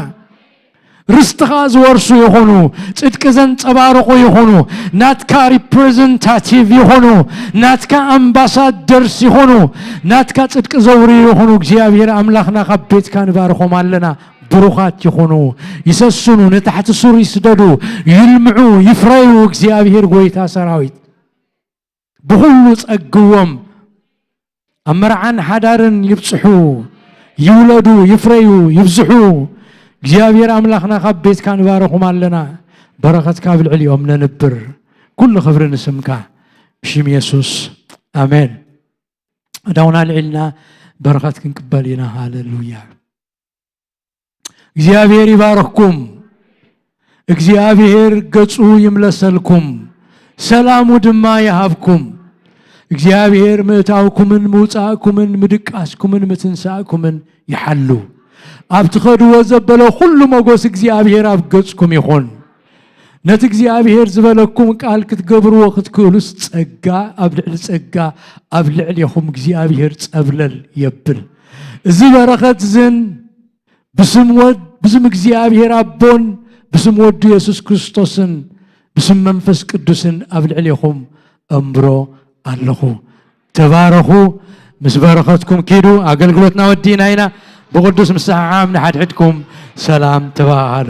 ርስትኻ ዝወርሱ ይኹኑ፣ ጽድቂ ዘንጸባርቑ ይኹኑ፣ ናትካ ሪፕሬዘንታቲቭ ይኹኑ፣ ናትካ ኣምባሳደርስ ይኹኑ፣ ናትካ ጽድቂ ዘውርዩ ይኹኑ። እግዚኣብሔር ኣምላኽና ካብ ቤትካ ንባርኾም ኣለና። ብሩኻት ይኹኑ፣ ይሰስኑ፣ ንታሕቲ ሱር ይስደዱ፣ ይልምዑ፣ ይፍረዩ። እግዚኣብሔር ጎይታ ሰራዊት ብኹሉ ጸግዎም፣ ኣብ መርዓን ሓዳርን ይብጽሑ፣ ይውለዱ፣ ይፍረዩ፣ ይብዝሑ። እግዚኣብሔር ኣምላኽና ካብ ቤትካ ንባርኹም ኣለና። በረኸትካ ኣብ ልዕሊኦም ነንብር። ኩሉ ክብሪ ንስምካ። ብሽም የሱስ ኣሜን። ኣእዳውና ኣልዒልና በረኸት ክንቅበል ኢና። ሃሌሉያ። እግዚኣብሔር ይባርኽኩም። እግዚኣብሔር ገጹ ይምለሰልኩም፣ ሰላሙ ድማ ይሃብኩም። እግዚኣብሔር ምእታውኩምን ምውጻእኩምን ምድቃስኩምን ምትንሳእኩምን ይሓሉ። ኣብ ትኸድዎ ዘበለ ኩሉ ሞጎስ እግዚኣብሔር ኣብ ገጽኩም ይኹን። ነቲ እግዚኣብሔር ዝበለኩም ቃል ክትገብርዎ ክትክእሉስ ጸጋ ኣብ ልዕሊ ጸጋ ኣብ ልዕሌኹም እግዚኣብሔር ጸብለል የብል። እዚ በረኸት ዝን ብስም ወድ ብስም እግዚኣብሔር ኣቦን ብስም ወዱ የሱስ ክርስቶስን ብስም መንፈስ ቅዱስን ኣብ ልዕሌኹም እምብሮ ኣለኹ። ተባረኹ። ምስ በረኸትኩም ኪዱ። ኣገልግሎትና ወዲእና ኢና። ብቕዱስ ምስሕሓም ንሓድሕድኩም ሰላም ተባሃሉ።